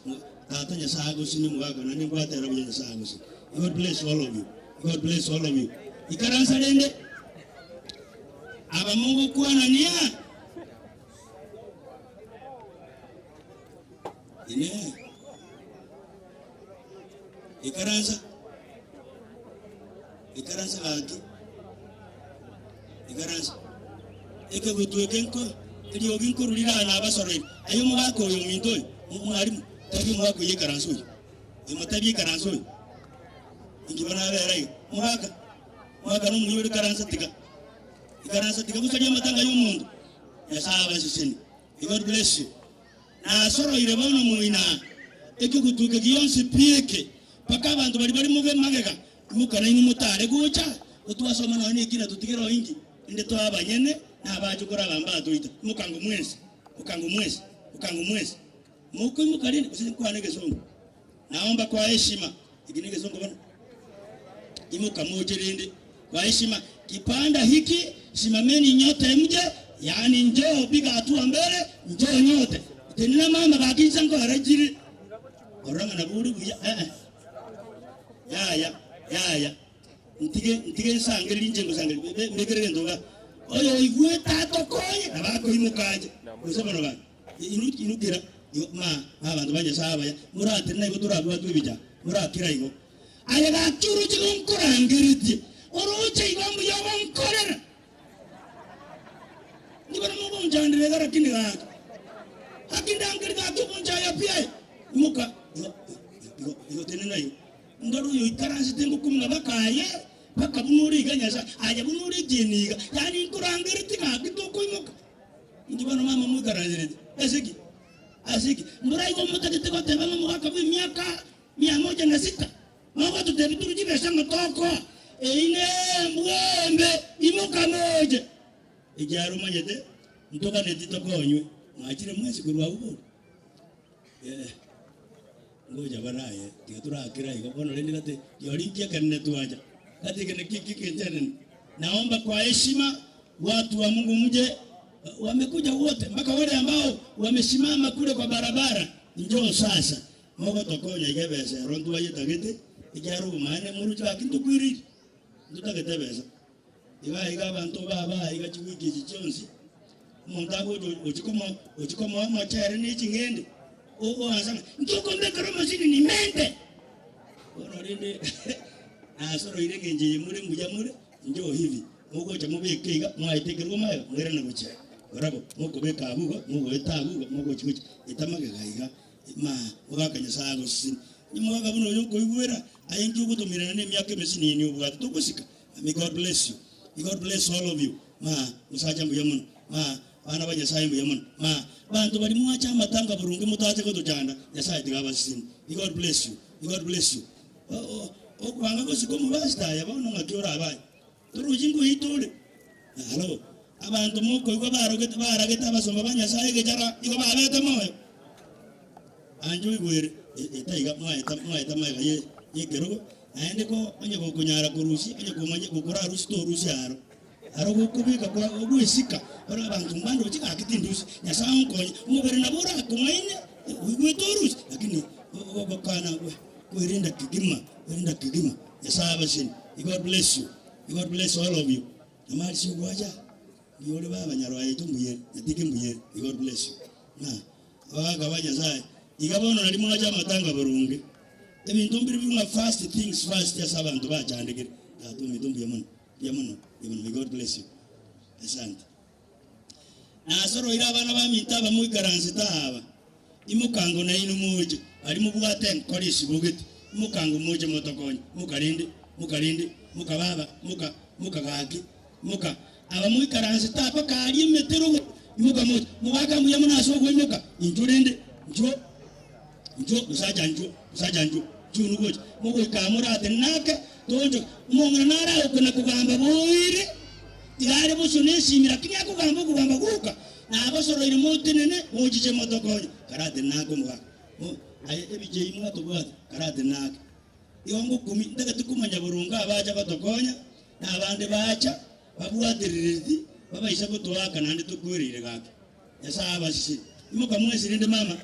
Tata Nyasaye agosinye omogaka naende nkwatera buya Nyasaye agosinye. God bless all of you. God bless all of you. Ikaransa rende aba mogokwanania Inee! Ikaransa, ikaransa gaki, ikaransa. Ekegutu eke nko, eriogi nkorurire aa nabasoroire. Aye omogaka oyo ominto oyo, omwalimu, tabia omogaka oyio ikaransa oyio. Emotabie ikaransa oyo. Inki bono abera iga? Omogaka, omogaka nomuya ore ikaransa tiga. Ikaransa tiga gosaria amatanga y'omonto. Nyasaye abasesenie. May God bless you. Nasoroire bono moina ekegutu eke gionsi pi eke, mpaka abanto baria bare mobe magega, imoka nainwe motare gocha, gotwasoma nonya nekina totigere oo inki, inde toe abanyene na abachokoro aba mbatoita. Imoka ango mwensi, imoka ango mwensi, imoka ango mwensi. Mokoimoka rende, gose nkwane egesongo? Naomba kwa heshima, eki negesongo bono. Imoka moche rende kwa heshima, kipanda hiki simameni nyote mje, yaani njoo piga hatua mbele, njoo nyote. Tenena mama gaki inse nkoera chire. Orora ng'a nabo ore buya, eh eh. Yaya, yaya. Ntige, ntige nsangererie inche ngosangereria, be- mbekere gento iga. Oyo oigwete atokonye, nabo akoimoka ache. Gose bono gaki. Inukera ma abanto ba Nyasae abaya, moratenena igo torabwatwe ebicha, morakira igo. Aye gaki oroche gonkorangeretie, oroche igo mbuya ogonkorera. Nigo mogonchandera iga lakini gaki. Gaki ndangeri gaki ogonchaya pi aye. Imoka, igo, igo, igo tenena igo. Ndore oyo oikaransete ngokumia ng'a baka aye, baka buna ore iga Nyasae, aye buna ore ekieni iga. Yaani nkorangeretie gaki tokoimoka. Inki bono mama moikaranserete? Ase ki? Ase ki? Mboraigo motagete goteba ng'a omogaka bw'emiaka mia moja na sita mogototebia torwe chibesa ng'a tokoa? Eyio nembwa embe, imoka moche. Ekiagera omanyete ntoganeti tokonywe. Mwachire mwensi korwa agwo bori? Eh, ngocha bare aye, tiga torakira igo bono rende gati riori nki ekenene twacha. Gati eke naki eki egento enene. Naomba kwa heshima watu wa Mungu mje, wamekuja wote mpaka wale ambao wamesimama kule kwa barabara, njoo sasa mogotokonya iga ebesa ero ntwayetagete, ekiagera obomaene moruche gaki ntokwiririe, ntotagete ebesa. Iga iga abanto baba iga chiwiki echi chionsi, omonto agocha ochia komo ochia komoa omochere ne ching'ende, oansa ng'a inki okombekera omosini nimente. Bono rende nasoroire eng'encho eye more mbuya more, njoo hivi, mogocha mobeke iga, mwaetekerwa magega, moirane gochia barabwo, mokobeka abwo igo, mogoeta abwo igo, mogochia gochia, eta magega iga, ma mogaka Nyasaye agosesenie. Onye mogaka buna oyo okoigwera, aye inki ogotomirana na emiaka emesinini obwate togosika. May God bless you. May God bless all of you. Ma musacha mbuya mono. Ma abana ba Nyasaye mbuya mono. Ma banto bari mwacha amatanga boronge motache gotochanda. Nyasaye tiga abasesenie. May God bless you. May God bless you. Okwanga gosika omobasta aya bono ng'aki orabe aye. Torochi ngoita ore. Halo. Abanto mokoigwa barogete baragete abasomba ba Nyasaye egechara igo babete moyo. Anche oigwere etaiga mwaeta mwaeta magega ye yekerogo Naende ko onye gokonyara korusia, onye komanya gokorarusie torusia aro. Aro gokobeka kwa ogwesika, ore abanto mbandoche gaki tindusia. Nyasae onkonye, omobere nabo orakong'aine, oigwete orusie, lakini ogokana kwerinda kegima, kwerinda kegima. Nyasae abasenie. May God bless you. May God bless all of you. Namarisie ogwacha, mbuya ore baba nyarwayeto mbuya ere, nyatike mbuya ere. May God bless you. Ng'a abagaka ba Nyasae, iga bono nari mwacha amatanga boronge. Ebinto mbire bire ng'a first things first ase abanto bachandekire. Tata ominto mbuya mono, mbuya mono, mbuya mono. May God bless you. Asante. Nasoroire abana baminto aba moikaransete aba, imokango nainwe moche, baria mobwate enkoro esibogete, imokango moche motokonye, mokarende, mokarende, mokababa, moka, mokagaki, moka aba moikaransete aba karia emetero, imoka moche, mogaka mbuya mono ase okoimoka, inchuo rende, inchuo. Inchuo, mosacha, inchuo, mosacha, inchuo, inchuo nogocha. Mogoika aa moratenene ake, toonchoke. Omong'ina naragoke na kogamba boire, tiga are bosio nesimi, lakini akogamba okogamba gwoka, nabasoroire motenene, mochiche motokonye. Karatenene ake omogaka. Mo, aye ebichie ebi mwatobwate, karatenene ake. Igo ngokumi, ntagete komanya boronge abacha gotokonya, na abande bacha, babwaterereti, babaisa gotoaka naende tokwereire gaki. Nyasae abasisire. Imoka mwensi rende mama,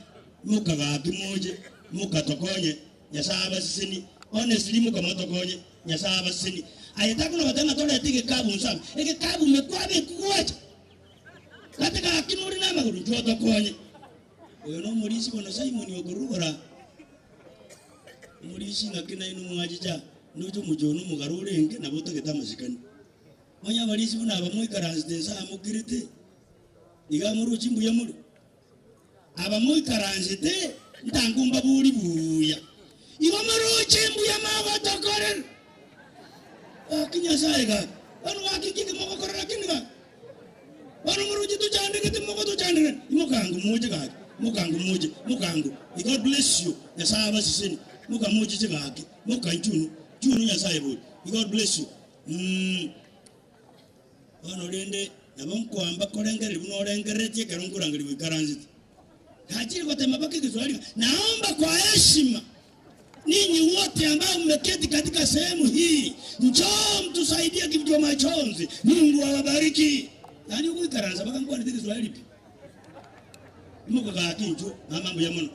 imoka gaki moche, imoka tokonye, Nyasae abasesenie. Honestly imoka motokonye, Nyasae abasesenie. Aye takona goteba ng'a torete egekabu nse amo, egekabu ime kwabekwa gwacha. Gati gaki nore namagoro, inchuo otokonye. Oyo nomorisia bono Simoni okorugora. Omorisia ng'aki nainwe mwachicha, ndoche omochie one omogare orenge, nabo otagete amasikani. Onye abarisia buna aba moikaransete inse aa mokirete, iga moroche mbuya more. Aba moikaransete, ntango mbaborie buya, igo moroche mbuya mogotokorera? Gaki Nyasae gaki, bono gaki nki kimogokora lakini gaki? Bono moroche tochandegete mogotochanderera, imokango moche gaki, mokango moche, mokango. May God bless you, Nyasae abasesenie, mokamocheche gaki, moka nchunu, chunu Nyasae bori. May God bless you. Mmh. Bono rende nabo nkoamba korengereria buna orengereretie ekero nkorangeria goikaransete. Nachire gotema mpaka egeswali ng'a naomba kwa heshima ninyi wote ambao mmeketi katika sehemu hii njoo mtusaidie kivutio machozi Mungu awabariki. Yaani ogoikaransa mpaka nkwanete egeswahili pi. Imoka gaki inchuo mama mbuya mono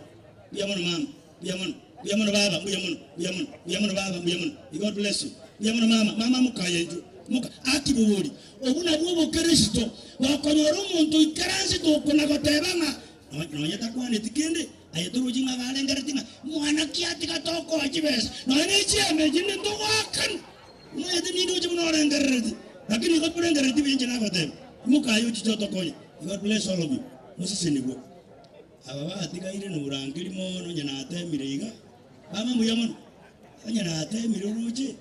mbuya mono mama mbuya mono mbuya mono baba mbuya mono mbuya mono mbuya mono baba mbuya mono May God bless you mbuya mono mama mama mokaye inchuo moka aki bobori obwo nabwo obokeresito gokonyora omonto oikaransete oko na goteba ng'a nonye takwaneti kende aye torochi ng'a garengereti ng'a mwana ki atiga tokoa chibesa nonye ne chieme echi nde ntogoakana omanyete nindoche buna orengerereti lakini igo torengerereti buya inche nagoteba mokaye ochiche otokonye May God bless all of you mosesenigwe. Aba batigaire noborangeri mono onye natemire iga, mama mbuya mono, onye natemire oroche,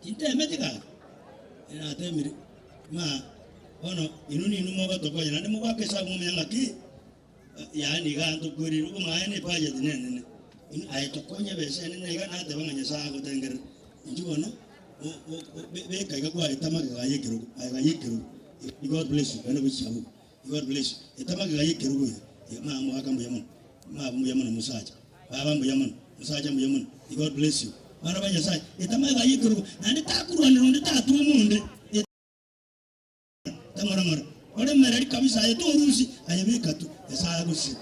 tintemeti gaki, onye natemire, ma bono inwe ninwe mogotokonya naende mogoaka esabu momanye ng'aki, yaani iga ntokwerire obong'aini ebudget nenene, inwe aye tokonye ebesa enene iga nateba ng'a Nyasaye agotengerere, inchuo bono beka iga kwaeta amagega aye ekerogo, magega ya ekerogo, God bless you, naende gochia abwo. God bless you. Eta magega y'ekerogo iga. Iga mama mogaka mbuya mono. Mama mbuya mono mosacha. Baba mbuya mono. Mosacha mbuya mono. God bless you. Bana ba Nyasaye, eta magega y'ekerogo. Naende takorwanera onde tatwoma onde. Eta ng'ora ng'ora. Oremereri kabisa aye torusi, aye beka tu. Nyasaye agosire.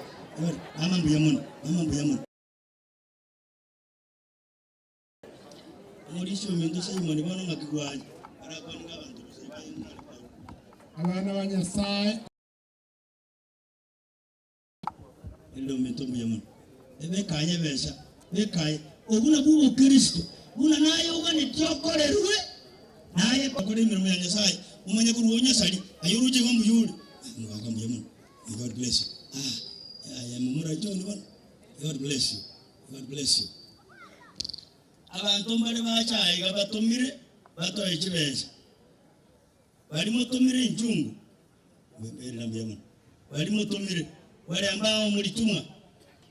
Mama mbuya mono. Mama mbuya mono. Omorisia ominto Simoni bono ng'aki gwacha? Arakwane ng'abanto gose baye ng'are Paulo. Abana ba Nyasae. Erinde ominto mbuya mono. Ebekaye ebesa, bekaye. Obwo nabwo obokristo, buna naye oganetie okorerwe, naye okore emeremo ya Nyasae, omanye korwa onyasari, aye oroche iga mbuya ore. Omogaka mbuya mono. May God bless you. Ah, aye momura John bono. God bless you. God bless you. Abanto mbare bacha aiga batomire batoe chibesa. Baria motomire enchungu, mberera mbuya mono. Baria motomire, wale ambao mlitumwa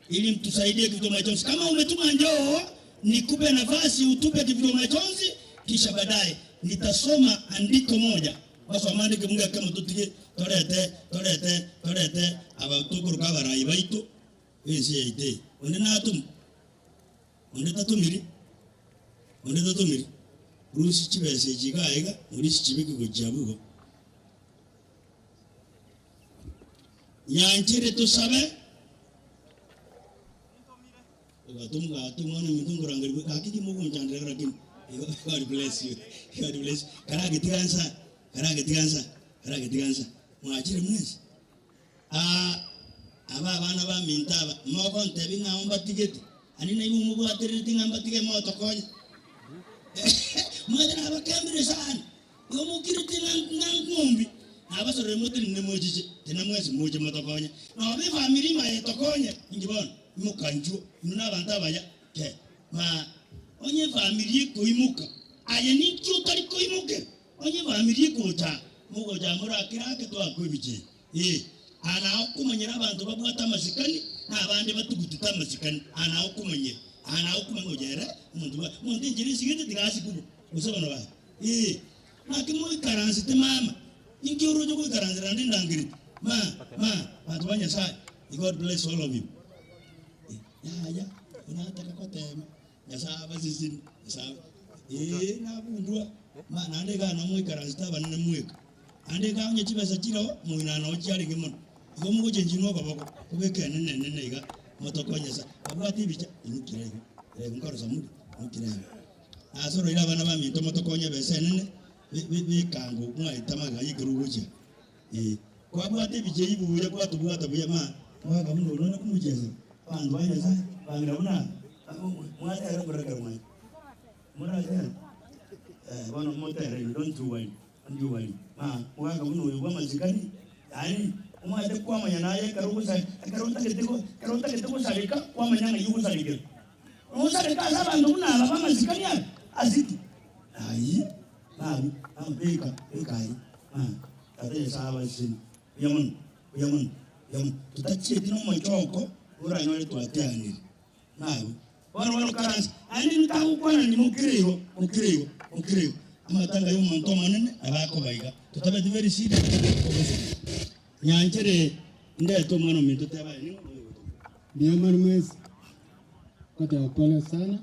ili mtusaidie kivutio machozi. Kama umetuma njoo nikupe nafasi utupe kivutio machozi, kisha baadaye nitasoma andiko moja basoma andike mungu ekemo tutige torete torete torete aba tokoroka abarai baito Ense yaito eye, onde natoma, onde tatomiri, onde tatomiri. Rusia chibesa echi iga aiga, orisia chibeke gochia abwo igo. Nyanchere tosabe, ogatomwa gaki omwana ominto nkorangerigwe, gaki ki mogonchandera lakini, God bless you, God bless you. Karagetiga nsa, karagetiga nsa, karagetiga nsa, mwachire mwensi? Aa, aba abana baminto aba, mogontebia ng'a ao mbatigete, ani nainwe mobwaterereti ng'a mbatige motokonye? Mwete nabakembire sana, igo mokirete ng'a ng'a ng'umbi, nabasorore motenene mochiche, tena mwensi moche motokonye. Noba efamiri ime aye etokonye, inki bono? Imoka inchuo, inwe nabanto abaya, ke, ma onye efamiri ekoimoka, aye ninki otari koimokera? Onye efamiri ekocha, mogocha morakire ake toakwe ebichie. Ee, aa nao okomanyera abanto babwate amasikani, na abande batugutete amasikani. Aa nao okomanyera, aa nao okomanya oyo ere omonto bwa omonto enchera esigete tiga asikwe bo, gose bono baba. Ee, naki moikaransete mama, inki oroche goikaransera naende ndangerete? Ma, ma, banto ba Nyasaye, may God bless all of you. Yaya, buna nataka gotema. Nyasae abaseseni, Nyasae ee nabundwa, ma naende igaa nabo moikaransete abanene mweka. Naende igaa onye chibesa chireo, moina noo chiarenge mono. Igo mogochenchia nokoboko, kobeka enene enene iga, motokonye sa. Babwate ebicha, inukira igo, ere nkarosa muri, inukira igo. Nasoroire abana baminto motokonye ebesa enene, be- be- bekango mwaeta magega y'ekerogo gochia. Ee, kwabwate ebicha ebi buya, kwatobwata buya, ma mwaka buna oyo nonya komochiesa abanto ba Nyasaye, bang'ina buna aba, mwatera morakera mwaye. Moratera? Eh, bono motere inwe, don't you worry, don't you worry. Ma mogaka buna oyo bw'amasikani, yaani omanyete kwamanya naye ekero ogosa ekero otagete go ekero otagete gosareka, kwamanya ng'ai ogosarekera. Nosareka ase abanto buna aba b'amasikani aya, ase ki? Aye, nabi, na beka, beka aye, ma Tata Nyasaye abasesenie. Mbuya mono, mbuya mono, mbuya mono. Totachieti na omochoko oranyore twateanire. Nabi. Bono bono karanse, naende inwe tagokwana nimokire igo, mokire igo, mokire igo. Amatanga y'omonto omonene nabo akoba iga. Totabeti very serious obosio. Nyanchere ndete omwana ominto teba aye ning'o oyo ogotoka. Mbuya mono mwensi, ngoteba pole sana,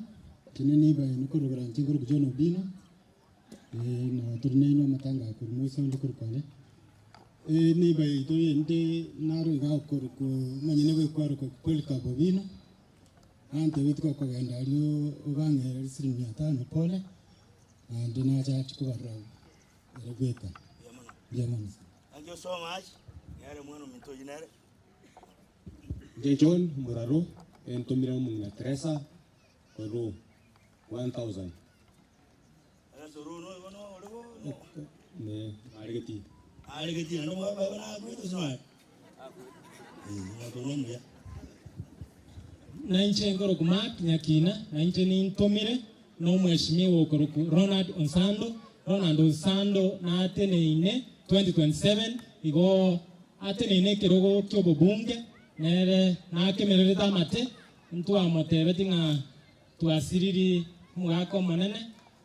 ekio neiba yane korwa inche nkorokwa John Obino, na tore nainwe amatanga aya korwa moiso onde korwa kare. Neiba yaito ende naro iga akorokwa omonyene bwekwarokwa Polycarp Obino. Nantebeti gokogenda aria obang'erere siringi mia tano pole, naende nachache kobarora ere bweka. Mbuya mono. Thank you so much. Nere mwana ominto oyio nere. Inche John Muraro, entomire omong'ina Teresa korwa 1000. Ne aregeti. Aregeti naende omwaka oyo nakwete gose noyo? Eh, omonto nomuya. Na inche nkorokwa Mark Nyakina, na inche nintomire na omweshimiwa okorokwa Ronald Onsando. Ronald Onsando nateneine 2027 igo ateneine ekerogo ki'obobunge, nere nakemererete amate, ntwamotebeti ng'a Twasiriri omogaka omonene,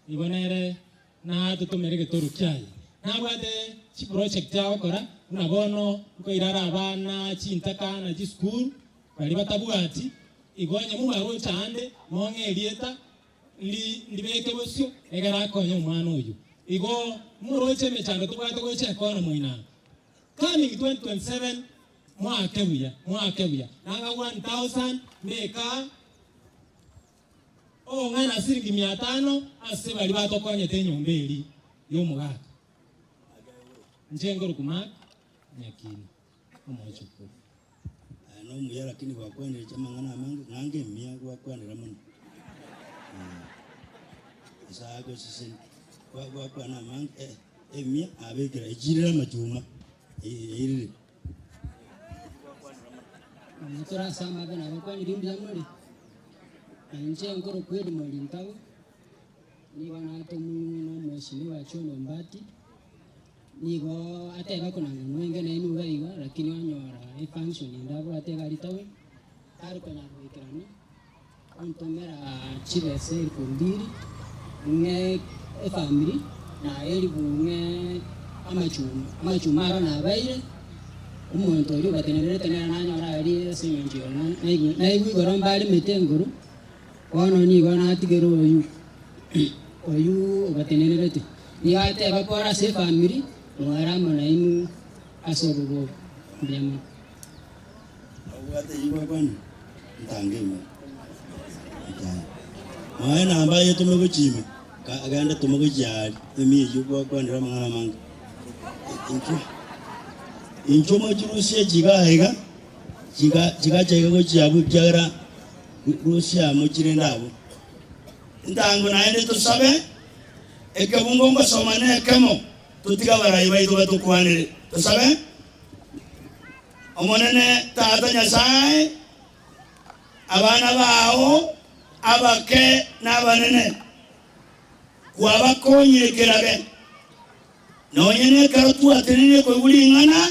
igo nere natotomere egetoro kiaye. Nabwate chiproject agokora, buna bono nkoirara abana chintaka na chisukuru baria batabwati, igo onye mobaroche aande mong'e erieta ndi ndibeke bosio egere akonye omwana oyio. Igo moroche emechando tobwate gocha ekona moino aa. Coming 2027 moake buya, moake buya. Nanga 1000 mbeka Ong'ana siringi mia tano ase baria batokonyete enyomba eria y'omogaka. Inche nkorokwa Mark Nyakini, omochokoro. Aye nomuya lakini gwakwanire amang'ana amange, ng'ange emiya gwakwanera mono. Nyasae agosesenie. Gwa- Gwakwana amange, eh, emiya abekera echirire amachuma, eirire. Tore ase amabe nabakwanire mbuya more, na inche nkorokwa Edmond Ntago, nigo natomwa na omweshimiwa John Ombati, nigo ateba konanga nwenge nainwe iga iga, lakini onyora efunction ende abwate iga aria town, tari konyara goikerana, ontomera chibesa elfu mbili, ng'e efamiri na elifu ng'e amachuma. Amachuma aro nabaire, omonto oria obatenenerete nere nanyora aria ase eng'encho ya naigwe naigwe igoro mbaremete engoro, bono nigo natigere oyio oyio obatenenerete. Nigo ateba pore ase efamiri, mware amo nainwe ase obobe obo. Mbuya mono. Obwate eyio gwakwana, ntange ime, ntange. Nonya namba aye tome gochia ime, ka- genda tome gochia aria, ime eyio gwakwanire amang'ana amange. Inchuo, inchuo mochirusie chiga aiga, chiga chigacha iga gochia abwo ekiagera ru- rusia amo chirende abwo. Ntango naende tosabe, ekebungo ngosoma na ekemo, totige abarai baito batokwanere. Tosabe. Omonene Tata Nyasae, abana bao abake na abanene kwabakonyire kerage, nonya nekero twatenenire koigwa ring'ana,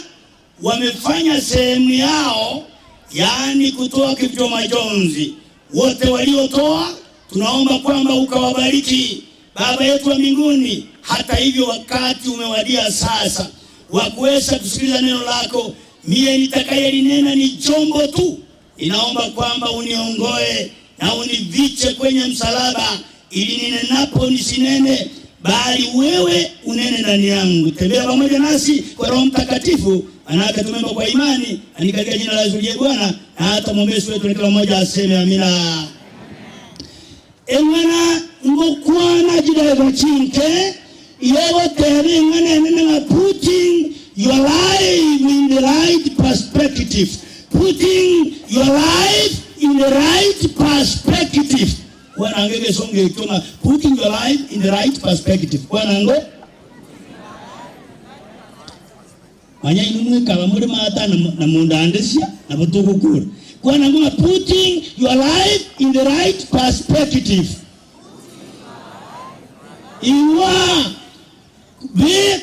wamefanya sehemu yao, yaani kutoa kifutwa majonzi. Wote waliotoa tunaomba kwamba ukawabariki Baba yetu wa mbinguni. Hata hivyo, wakati umewadia sasa wa kuweza kusikiliza neno lako. Mie nitakayelinena ni chombo tu, ninaomba kwamba uniongoe. na univiche kwenye msalaba, ili ninenapo nisinene, bali wewe unene ndani yangu. Tembea pamoja nasi kwa Roho Mtakatifu, manake tumeomba kwa imani, na ni katika jina la Yesu aliye Bwana na hata mwombezi wetu, na kila mmoja aseme amina. Eng'ana ngokwana chidaiga chinke yegoteba eng'ana enene ng'a putting your life in the right perspective, putting your life in the right perspective. Kwananga egesongo ekio ng'a putting your life in the right perspective. Kwanango manya inwe mwekaba more maata na mondandesia nabo togokora. Kwanango ng'a putting your life in the right perspective. Igwa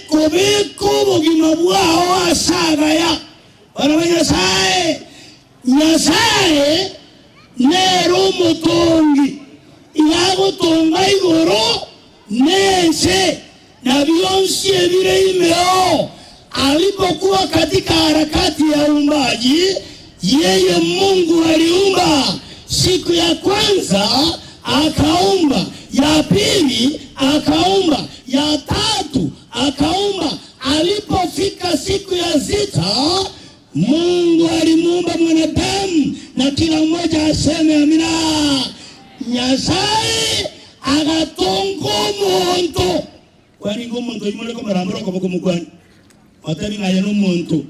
kobeka obogima bwao ase agaya barabwo Nyasae. Nyasae nere omotongi, iga agotonga igoro na ense, na bionsi ebire imeo. Alipokuwa katika harakati ya uumbaji, yeye Mungu aliumba. Siku ya kwanza akaumba, ya pili akaumba, ya tatu akaumba. Alipofika siku ya sita, Mungu alimuumba mwanadamu, na kila mmoja aseme amina. Nyasaye agatonga omonto. Kwaringa omonto oyio more komorambora okoboko mokwane, motebi ng'a aye nomonto,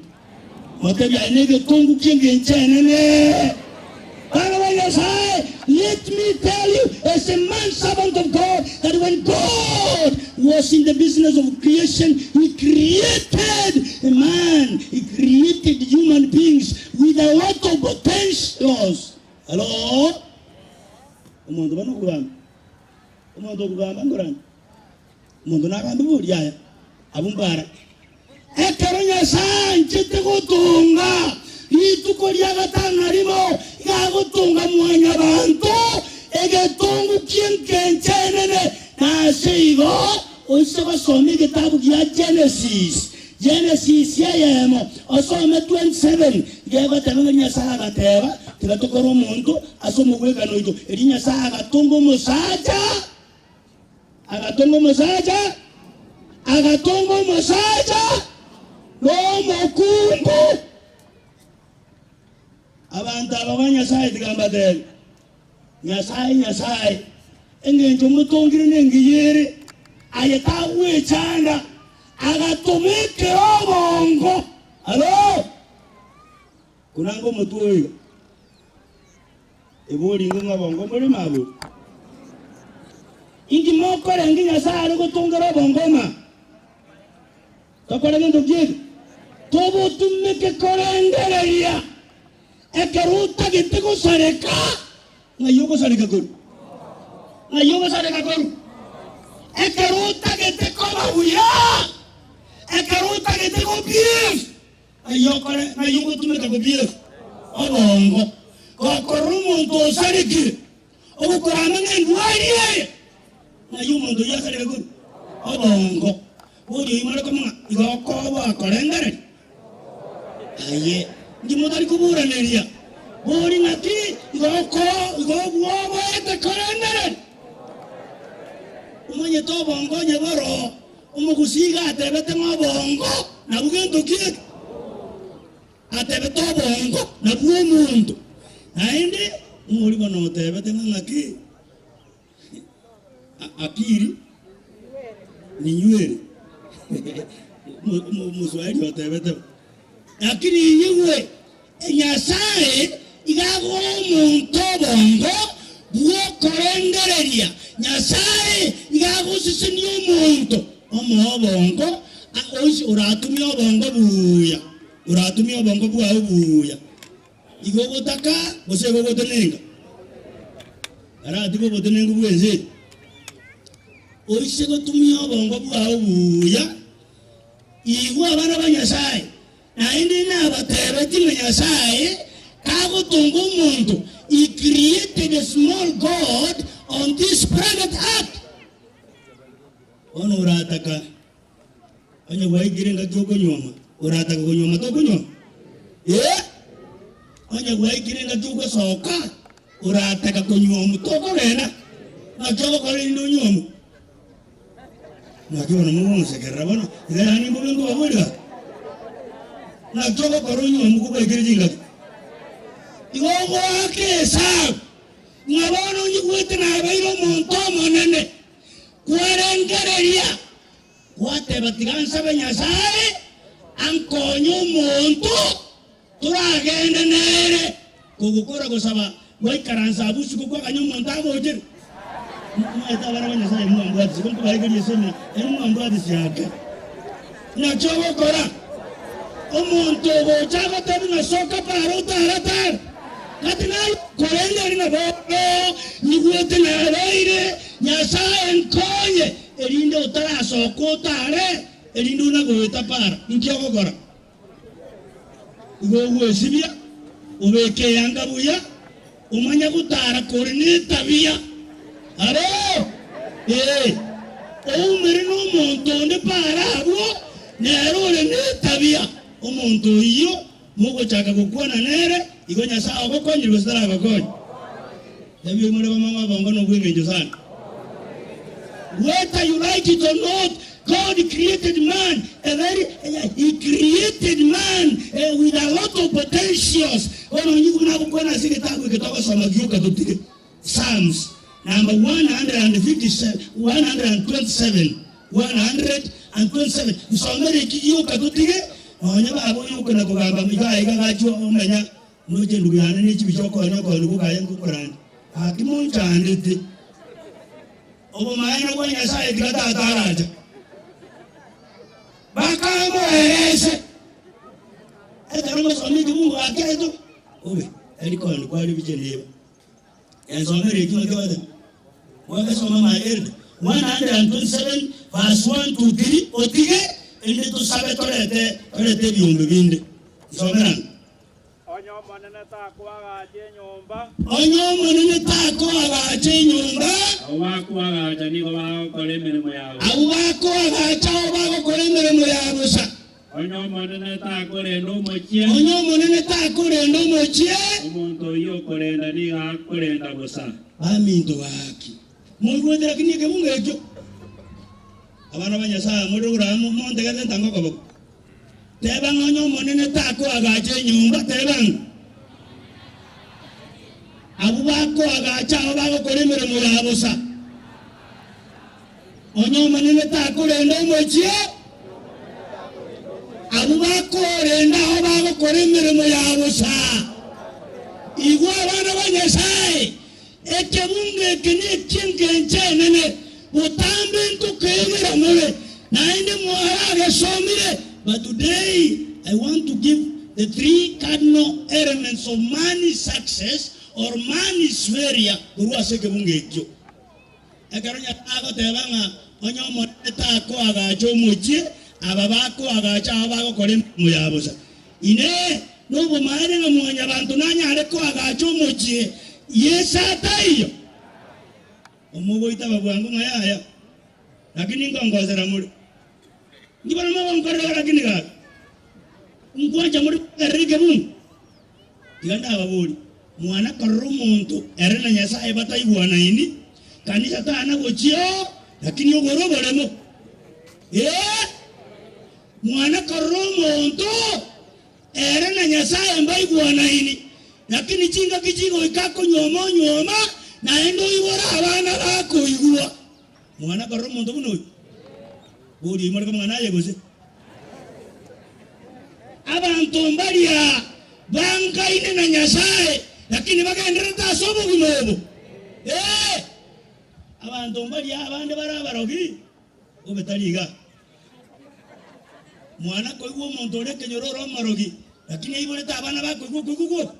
motebi aye negetongu ki'engencho enene. Bana ba Nyasaye, let me tell you as a man servant of God that when God was in the business of creation, he created a man, he created human beings with a lot of potentials. Hello? Omonto bono okogamba, omonto okogamba nkorande, omonto nagambe bori yaya, abwo mbara. Ekero Nyasae anchete gotonga rituko ria gatano na rimo, iga agotonga mwanyabanto egetongu ki'engencho enene. Na ase igo oise gosoma egetabu gia Genesis, Genesis eyemo, osome 27, iga egoteba ng'a Nyasae agateba, Tiga tokore omonto ase omogwekano oito. Erio Nyasae agatonga omosacha, agatonga omosacha, agatonga omosacha na omokungu. Abanto aba ba Nyasae tiga mbateebie, Nyasae, Nyasae, engencho motongire nengiya ere, aye tagwechanda, agatobekera obongo. Alo! Konanga omotwe oyo iga, eboringo ng'a obongo mbore mabori. Inki mokorenge Nyasae are gotongera obongo ng'a tokore gento ki eke? Tobotumeke korengereria ekero otagete gosareka, ng'ai ogosareka korwa? Ng'ai ogosareka korwa? Ekero otagete koba buya, ekero otagete gobief, Ng'ai okore, ng'ai ogotumeka kobieka obongo, gokorora omonto osarekire, ogokorama ng'a endwari eye, ng'ai omonto oyio asareke korwa? Obongo. Boria oimore komong'a, igo okoboa korengereria? Aye, inki motari koboraneria? Bori ng'aki igo oko, igo obwoboete korengereria? Omanyete obongo onye boro, Omogusii iga atebete ng'a obongo nabwo gento ki eke? Atebete obongo nabwo omonto. Naende ng'ori bono otebete ng'a ng'aki? Akili ni nywele. Omoswahili otebete bo. Lakini inyigwe, Nyasae iga agoa omonto obongo bw'okorengereria. Nyasae iga agosesenia omonto omoa obongo, oratumie obongo buya, oratumie obongo bwao buya. Igo ogotaka gose igo ogotenenka? Aratiga obotenenku bw'ense eye. Oise gotumia obongo bwao buya, igwa abana ba Nyasae. Naende nabatebetie ng'a Nyasae kagotonga omonto, he created a small god on this planet earth. Bono orataka, onye gwaikire engaki okonyuoma, orataka konyuoma tokonyuoma? Ee, onye gwaikire engaki ogosoka. Orataka konyuomwa tokogenda, naki ogokora erinde onyuomwe? Naki bono mogonsekerera bono, iga yaani mbobe nkobaboria gaki? Naki ogokora onyuomwe kogwaikire chingaki? Igo ogoaka esabu, ng'a bono onyigwete nabeire omonto omonene, kwarengereria, gwateba tiga nsabe Nyasae ankonye omonto Toragende nere kogokora gosaba gwaikaransa abwo isiko kwaganya omonto agochere. Mwaete abana ba Nyasae mwambwatisi, igo nkobaegeria esemina ere mwambwatisi ake. Naki ogokora? Omonto ogocha agotebie ng'a soka para otaratare, gati naye korende eri na bono nyigwete nabeire, Nyasae nkonye, erinde otarasoka otare, erinde onagoeta para. Inki ogokora? Igo ogwesibia, obeke eanga buya, omanye gotara kore netabia. Aro! Ee, oumere nomonto onde paara abwo, nere ore netabia. Omonto oyio mogochaka gokwana nere, igo Nyasae ogokonyire gose taragokonya. Ebio imore bamang'u abongo nobw'engencho sana. Whether you like it or not, God created man a very, he created man with a lot of potentials. Bono onye buna agokwana ase egetabu eke togosoma gioka totige. Psalms number 157, 127, 127. Nsomere eki gioka totige, nonya baba oyo okona kogamba iga iga gachia omenya Noche endugu yane ne chibi chi'okonya okoonigwa kwaye nkokorande. Gaki monchandete. Obomaene bwa Nyasae tiga tata aracha. Bakamoerese. Ekero ngosoma ekebungo gaki aito, obe tari kooni kware biche neba. Ensomera ekio naki ogoteba? Mwagesoma my elder 127 verse 1 to 3 otige erinde tosabe torete torete ebiombe binde. Nsomera ang'e. Onye Omonene takoagacha enyomba. Onye Omonene takoagacha enyomba. Abwo bakoagacha nigo bagokora emeremo ya bosa. Abwo bakoagacha abwo bagokora emeremo ya bosa. Onye Omonene takorenda omochie. Onye Omonene takorenda omochie. Omonto oyio okorenda nigo akorenda bosa. Baminto gaki, moigwete lakini ekebungo ekio? Abana ba Nyasae more korara montegerere ntange okoboko. Teba ng'a onye Omonene takoagacha enyomba, teba ng'a abwo bakoagacha abo bagokora emeremo ya bosa. Onye Omonene takorenda omochie, abwo bakorenda abo bagokora emeremo ya bosa. Igwa abana ba Nyasae, ekebungo eke neki'engencho enene, botambe ntokeegera more, naende mwaragesomire, but today I want to give the three cardinal elements of man's success or man's failure korwa ase ekebungo ekio. Ekero Nyasae agoteba ng'a onye Omonene takoagacha omochie, aba bakoagacha abo bagokora emeremo ya bosa. Inee! Nobomaene ng'a Mwanyabanto nanyare koagacha omochie Yeso ataiyo? Omogoitaba bwango ng'a yaya, lakini nkongosera more. Inki bono mogonkorera iga lakini gaki? Nkwancha more kogerera ekebungo? Tiga ndababorie, mwana korora omonto ere na Nyasae bataigwanaini, kanisa tana gochia oo, lakini ogore oboremo. Ee, mwana korora omonto ere na Nyasae mbaigwanaini, lakini chingaki chigoika akonyuoma onyuoma, naende oibore abana bakoigwa. Mwana korora omonto buna oyio, boria oimore komong'ana aye gose. Abanto mbaria bangaine na Nyasae, lakini bagendererete ase obogima obo. Ee, abanto mbaria abande bare abarogi, bobe tari iga. Mwana koigwa omonto ore ekenyoro ore omorogi, lakini aiborete abana bakoigwa okoigwa gwoka.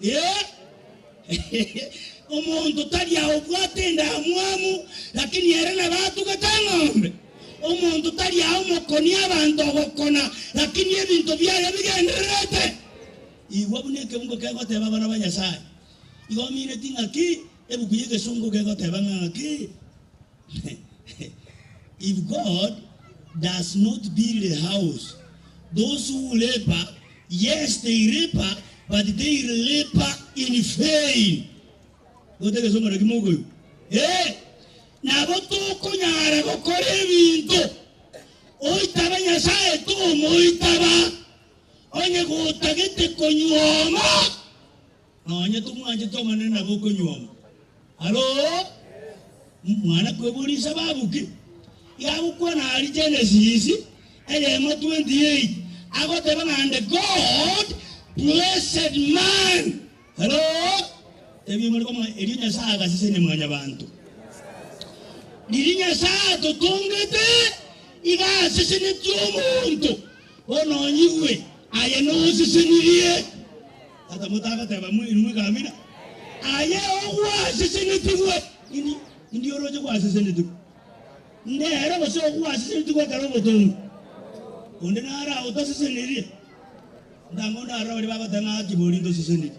Ee, omonto tari aobwate endamwamu, lakini ere nabo atugete eng'ombe. Omonto tari aomokoni abanto ogokona, lakini ebinto biaye bigendererete. Igwa buna ekebungo kegoteba abana ba Nyasae. Igo omineti ng'aki ebuku y'egesongo gegoteba ng'a ng'aki? If God does not build a house, those who labour, yes they labour, but they labour in vain. Gote egesongo naki mokoigwa. Ee, nabo tokonyara gokora ebinto. Oitabe Nyasae tomoitaba. Onye gotagete konyuoma, nonye tomwanchete Omonene nabo okonyuoma. Halo? Mwana kweboria esababu ki? Iga agokwana aria Genesis eyemo 28 agoteba ng'a and God blessed man. Halo? Tebia omoriko ng'a erio Nyasae agasesenia mwanyabanto. Riria Nyasae atotongete, iga asesenetie omonto. Bono onyigwe, aye nosesenirie. Tata motagoteba inwe iga amina. Aye ogwasesenetigwe, indi indi oroche gwasesenetigwe? Nere gose ogwasesenetigwe ekero obotongi? Onde naro agwo tasesenirie? Ntango ndarora baria bagoteba ng'a gaki bori ntosesenirie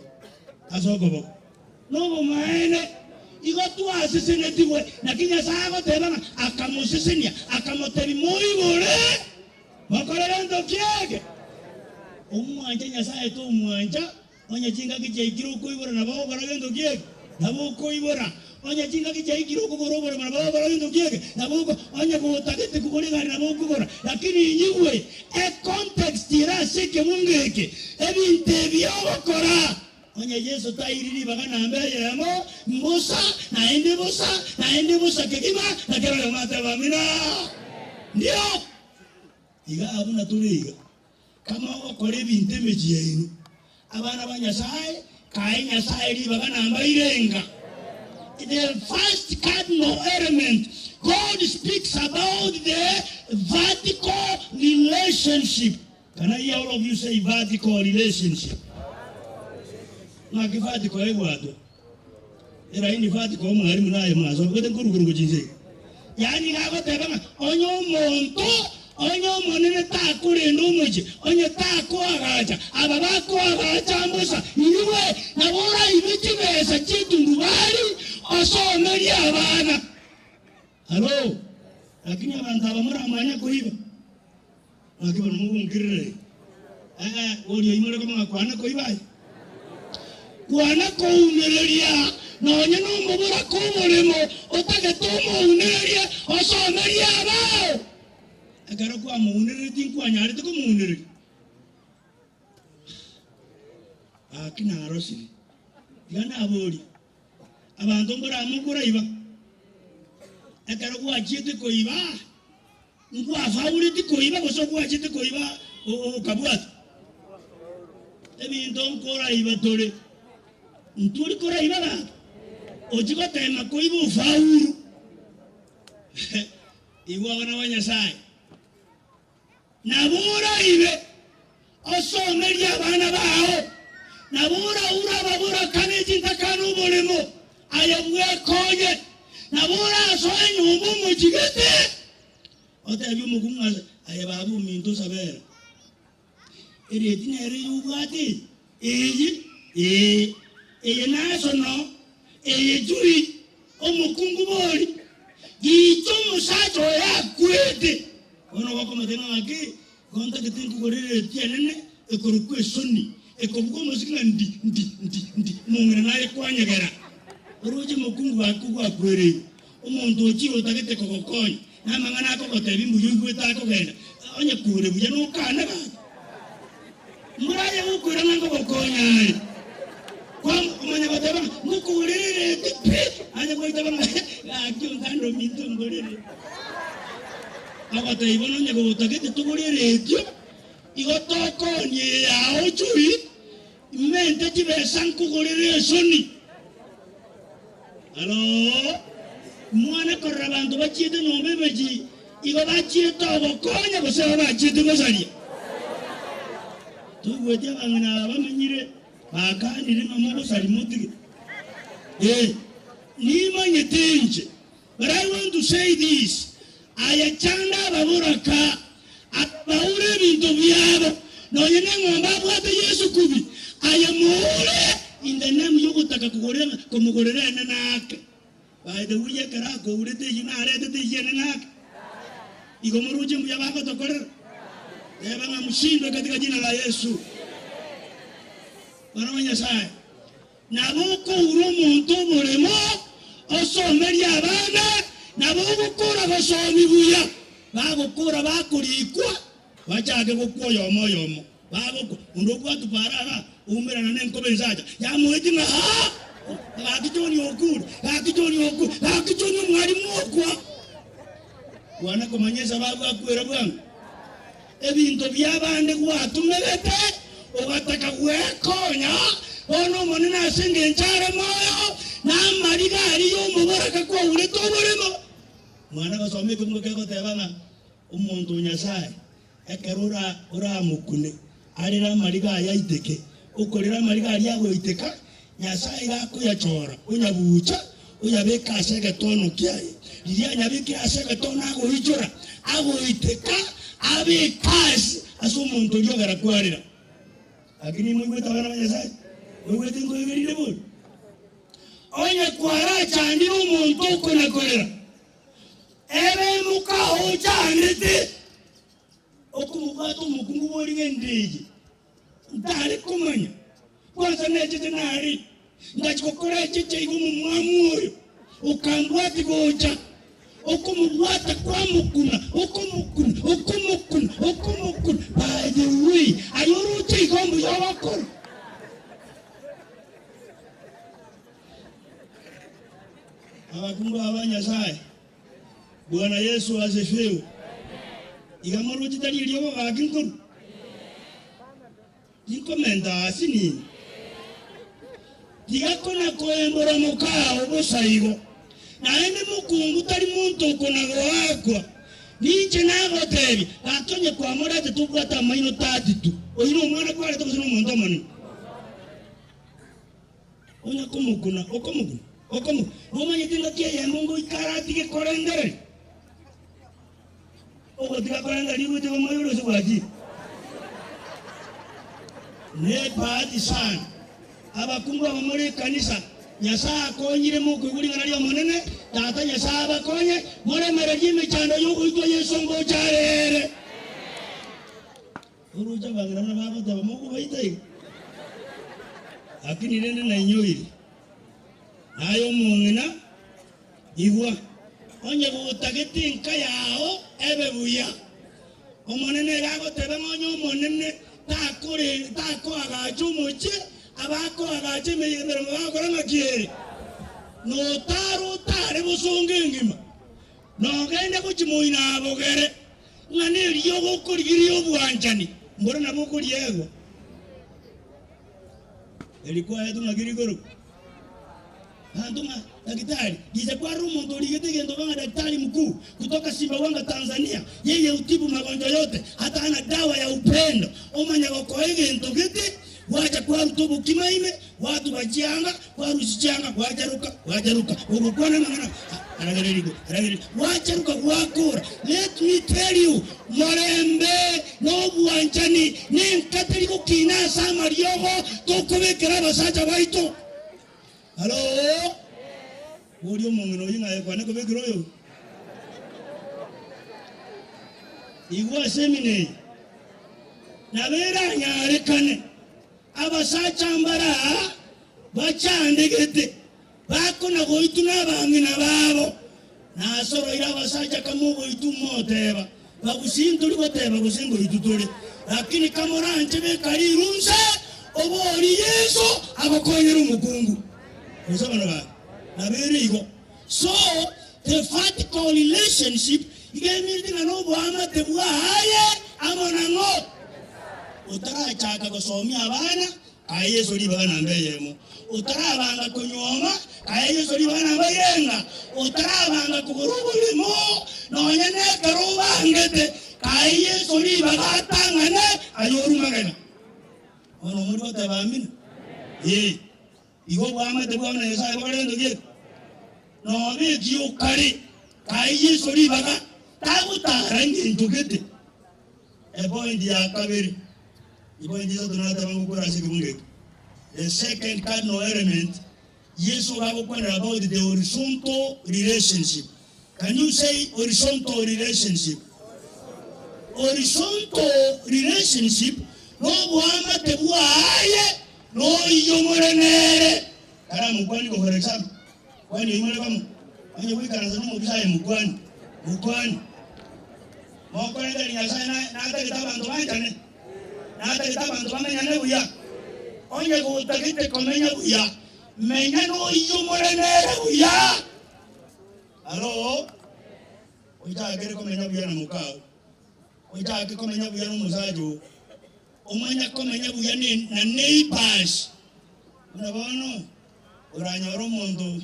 ase okoboko. Nobomaene, igo twasesenetigwe, naki Nyasae agoteba ng'a akamosesenia, akamotebia, Moibore, mokore gento kiege. Omwanche Nyasae tomwancha, onye chingaki chiaikire okoibora nabo ogokora gento kiege, nabo okoibora. Onye chingaki chiaikire okogora oboremo nabo ogokora gento kiege, nabo oko, onye gotagete kogora egari nabo okogora. Lakini inyigwe econtext ere ase ekebungo eke, ebinto ebi ogokora. Onye Yeso tairi ribaga namba eyemo, mbosa, naende bosa, naende bosa kegima, na kera oyomo atebe amina. Ndio! Iga buna tore iga, kama ogokora ebinto emechie yaino, abana ba Nyasae, kae Nyasae ribaga namba irenga. The first cardinal element, God speaks about the vertical relationship. Can I hear all of you say vertical relationship? Ng'aki vertical egwatwa? Eraini vertical omwalimu naye mwasomete nkoruguru gochia inse iga. Yaani iga agoteba ng'a onye omonto onye omonene takorenda omochie, onye takoagacha, aba bakoagacha mbosa, inwe nabo oraibe chibesa chi'etundubari osomerie abana. Halo? Lakini abanto aba moramanye koiba. Naki bono mogonkirera iga? Ee, boria imore koma ng'a kwana koiba aye. Kwana kounereria nonya nomoboraka oboremo otagete omounererie osomerie abao. Ekero kwamounereretie nkwanyarete komounereria. Gaki narosire. Tiga naborie, abanto mboramokora iba? Ekero gwachiete koiba, Nkwafaureti koiba gose ogwachete koiba okabwatwa? Ebinto nkoraiba tore, ntori koraiba gaki? Ochie gotema koiba ofaulu. Igwa abana ba Nyasae, nabo oraibe osomerie abana bao, nabo oraure ababoraka ne chintakana oboremo, aye bwekonye, nabo orasoe nyomba omochigete, otebie omokungu ng'a aye baba ominto osabera. Ereti nere eye obwate eye? Eye, ee, eye nasono, eye chui, omokungu bori, gicha omosacha oye akwete. Bono gokomotebia ng'a ng'aki, igo ntagete nkogorere ereti enene ekorokwa esoni, ekobuga omosiki ng'a ndi, ndi, ndi, ndi, omong'ina naye kwanyegera. Oroche mokungu gaki gwakwereirwe, omonto ochire otagete kogokonya, na amang'ana akogotebia mbuya oigwete akogenda, onye kore buya nokane gaki. Mboraye gokwera ng'a nkogokonya are. Kwa omanya goteba ng'a ngokogorere ereti pi, aye gwaitaba ng'a gaki ontande ominto ngorere. Agotebia bono onye gotagete togore eretio, igo tokonia eye yao chui, Mente chibesa nkogorere esoni. Aroo, mwane korora abanto bachiete nyomba emechie, igo bachiete ogokonya gose igo bachiete gosaria. Toigweti abang'ina aba bamenyire bakanire ng'a mogosaria motige. Ee, nimanyete inche. But I want to say this, aye chanda ababoraka, abaure ebinto biabo, nonye neng'ombe abwate Yesu kubi, aye moure in the name yogotaka kogorera komogorera enene ake. By the way ekero akourete eyio naretete eyio enene ake. Igo moroche mbuya bagotokorera? Teba ng'a mshindwe katika jina la Yesu. Mwana wa Nyasaye. Nabo okoura omonto oboremo, osomerie abana, nabo ogokora gosomi buya, bagokora bakorikwa, bachake gokwa oyomo oyomo, bagokwa. Onde obwatwa para iga, oumerana nenkoba ensacha, yamoetie ng'a haa! Gaki John okure, gaki John okure, gaki John omwalimu okwa. Kwana komanya esababu akwera bwango. Ebinto bi'abande gwatumegete, ogataka gwekonya, bono Omonene ase engencho are moyo, na amariga aria y'omoboraka kwaurete oboremo. Mwana gosoma ekebugo kegoteba ng'a omonto o Nyasae ekero oramokune arere amariga aye aiteke, okorera amariga aria agoiteka, Nyasae iga akoyachora, oyabuucha, oyabeka ase egetono kiaye. Riria anyabekire ase egetono agoichora, agoiteka, abe ekasi ase omonto oria ogera kwarera. Lakini moigwete abana ba Nyasae? Moigwete nkoigerire bori? Onye kwarachandire omonto okonakorera, ere mokaochandete, okomobwata omokungu bori ng'ende eye. Ntare komanya, kwansa necheche nare, ngachia gokora echeche iga omomwamu oyo okambwatia gocha, okomobwata kwamokuna, okomokuna, okomokuna, okomokuna, by the way, aye oroche iga mbuya ogokora. Abakungu aba Nyasaye, Bwana Yesu asifiwe. Iga moroche tari eriogo gaki nkorwa? Tinkomenta ase nini. Tiga kona koembora mokao bosa igo. Naende mokungu tari monto okona goakwa. Ninche nagotebia, gaki onye kwamorete tobwate amaino tatitu. Oyio nomwana kwarete gose nomonto omonene? Onya komokuna, okomokuna, okomokuna. Nomanyete engaki eyemo ngoika aratige korengereria? Ogotiga korengereria gocha komoibora gose gwachire? Nebahati sana abakungu aba more ekanisa, Nyasae akonyire mokoigwa ring'ana ri'Omonene, Tata Nyasae abakonye, moremererie emechando y'ogoitwa Yeso ngocha are ere. Oroche abang'ina buna bagoteba, Mokobaita iga? Lakini rende nainyoire. Naye omong'ina, igwa, onye gotagete enka yao ebe buya. Omonene iga agoteba ng'a onye Omonene takore takoagacha omochie, abakoagacha emeremo bagokora ng'aki ere? Notare otare bosongo engima, nogende gochia moino abogere. Ng'a neriogo okorigiria obwanchani, mboro nabo okoriegwa. Eri kwaetwe ng'aki rigoro? Abanto ng'a daktari, gicha kwarora omonto origete egento ng'a daktari mkuu kutoka Sumbawanga Tanzania, yeye hutibu magonjwa yote hata ana dawa ya upendo, omanya gokoa egento gete, gwacha kwaruta obokima ime, gwatuba chianga, Kwarusia chianga, gwacharuka, gwacharuka, gogokwana amang'ana, aragererigwe, aragererigwe, gwacharuka, gwakora. Let me tell you, morembe na obwanchani nenka teri gokina ase amariogo tokobekera abasacha baito. Hallo? Boria omong'ina oyio ng'a aye kwane kobekera oyo? Igwa ase emina eye, nabo eranyarekane. Abasacha mbare aa bachandegete, bakona-goitwa nabang'ina babo. Nasoroire abasacha kamogoitwa moteba, Bagusii ntori goteba gose ngoitwa tore, lakini kamoranche beka rirunse, oborie Yeso agokonyere omokungu. Gose abana baye nabo ere igo. So the vertical relationship iga eminti ng'a noboamate bwaye amo nang'o. Otarachaka gosomia abana, kae Yeso ribaga namba eyemo. Otarabanga konyuoma, kae Yeso ribaga namba irenga. Otarabanga kogora oboremo, nonya nekero obangete, kae Yeso ribaga atang'ane aye orumagena. Bono omori goteba amina? Ee. Igo oboamate bwao na Nyasae bokorenta ki? Noba ekiya okare, kae Yeso ribaga, tagotara engencho gete. Epointi ya kabere, epointi isato nateba ngokora ase ekebungo eke. The second cardinal element, Yeso iga agokwanera about the horizontal relationship. Can you say horizontal relationship? Horizontal relationship noboamate bwaye noyio more nere. Kara mokwani ko for example, kwani oimore bamo, onye goikaransa na omobisa aye mokwani, mokwani. Mokorete Nyasaye na natagete abanto banchane, natagete abanto bamenyane buya. Onye gotagete komenya buya, menya noyio morenere buya. Alo, ochakere komenya buya na mokao, ochake komenya buya na omosacha oo, omanye komenya buya ne na neighbors. Buna bono, oranyore omonto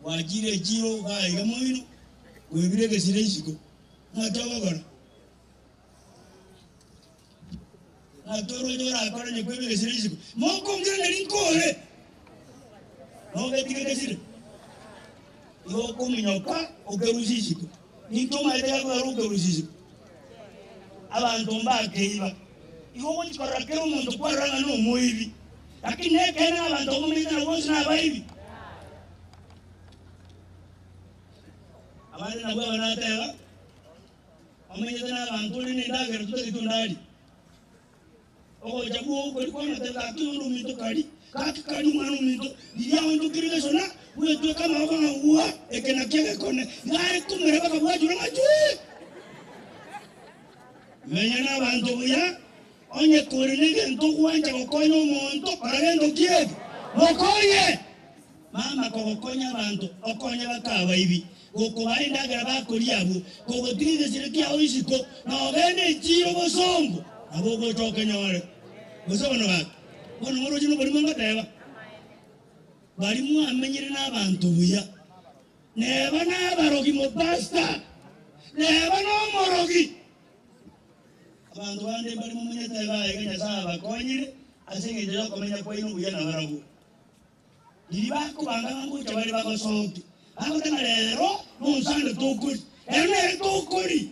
gwachire echiro iga iga moino, kwebire egesire isiko, ng'aki ogokora? Ng'aki oroche orakore onye kweba egesire isiko? Mokongiraneria nkore, nogetiga egesire. Igo okominyoka okerusia isiko. Ninki omanyete gekogera okerusia isiko? Abanto mbakeiba. Igo ogochia korora kera omonto kwarora ng'a nomoibi. Lakini nekeene ng'a abanto abwo momenyete nabwo bonsi nabaibi. Abande nabwo aba nateba, omenyete nabanto ore nendagera totagete onde arie. Ogocha gw'okoria kw'amatebe gaki onde ominto kari, gaki kari omwana ominto, riria aonchokire gesona, bwetweka amaboko ng'a gwa, eke nakio egekone, iga are komera bakabwachora ng'a chwii. Menya nabanto buya, onye kore negento ogwancha gokonya omonto, kora gento ki eke? Mokonye! Mama kogokonya abanto, okonye bakabaibi, gokobaa endagera bakoria abwo, kogotiga egesire kiao isiko, na ogende echiiro bosongo, nabo ogocha okenyore. Gose bono gaki, bono moroche noborimo ngoteba, Baria mwamenyire nabanto buya, neba nabarogi mopastor, neba nomorogi. Abanto bande mbare momenyete iga iga Nyasae abakonyire ase engencho y'okomenya kwaino buya nabarabwo. Riria bakobanga ng'a ngocha bare bagosokia, bagoteba ng'a rero nonsande tokori, rero nere tokori.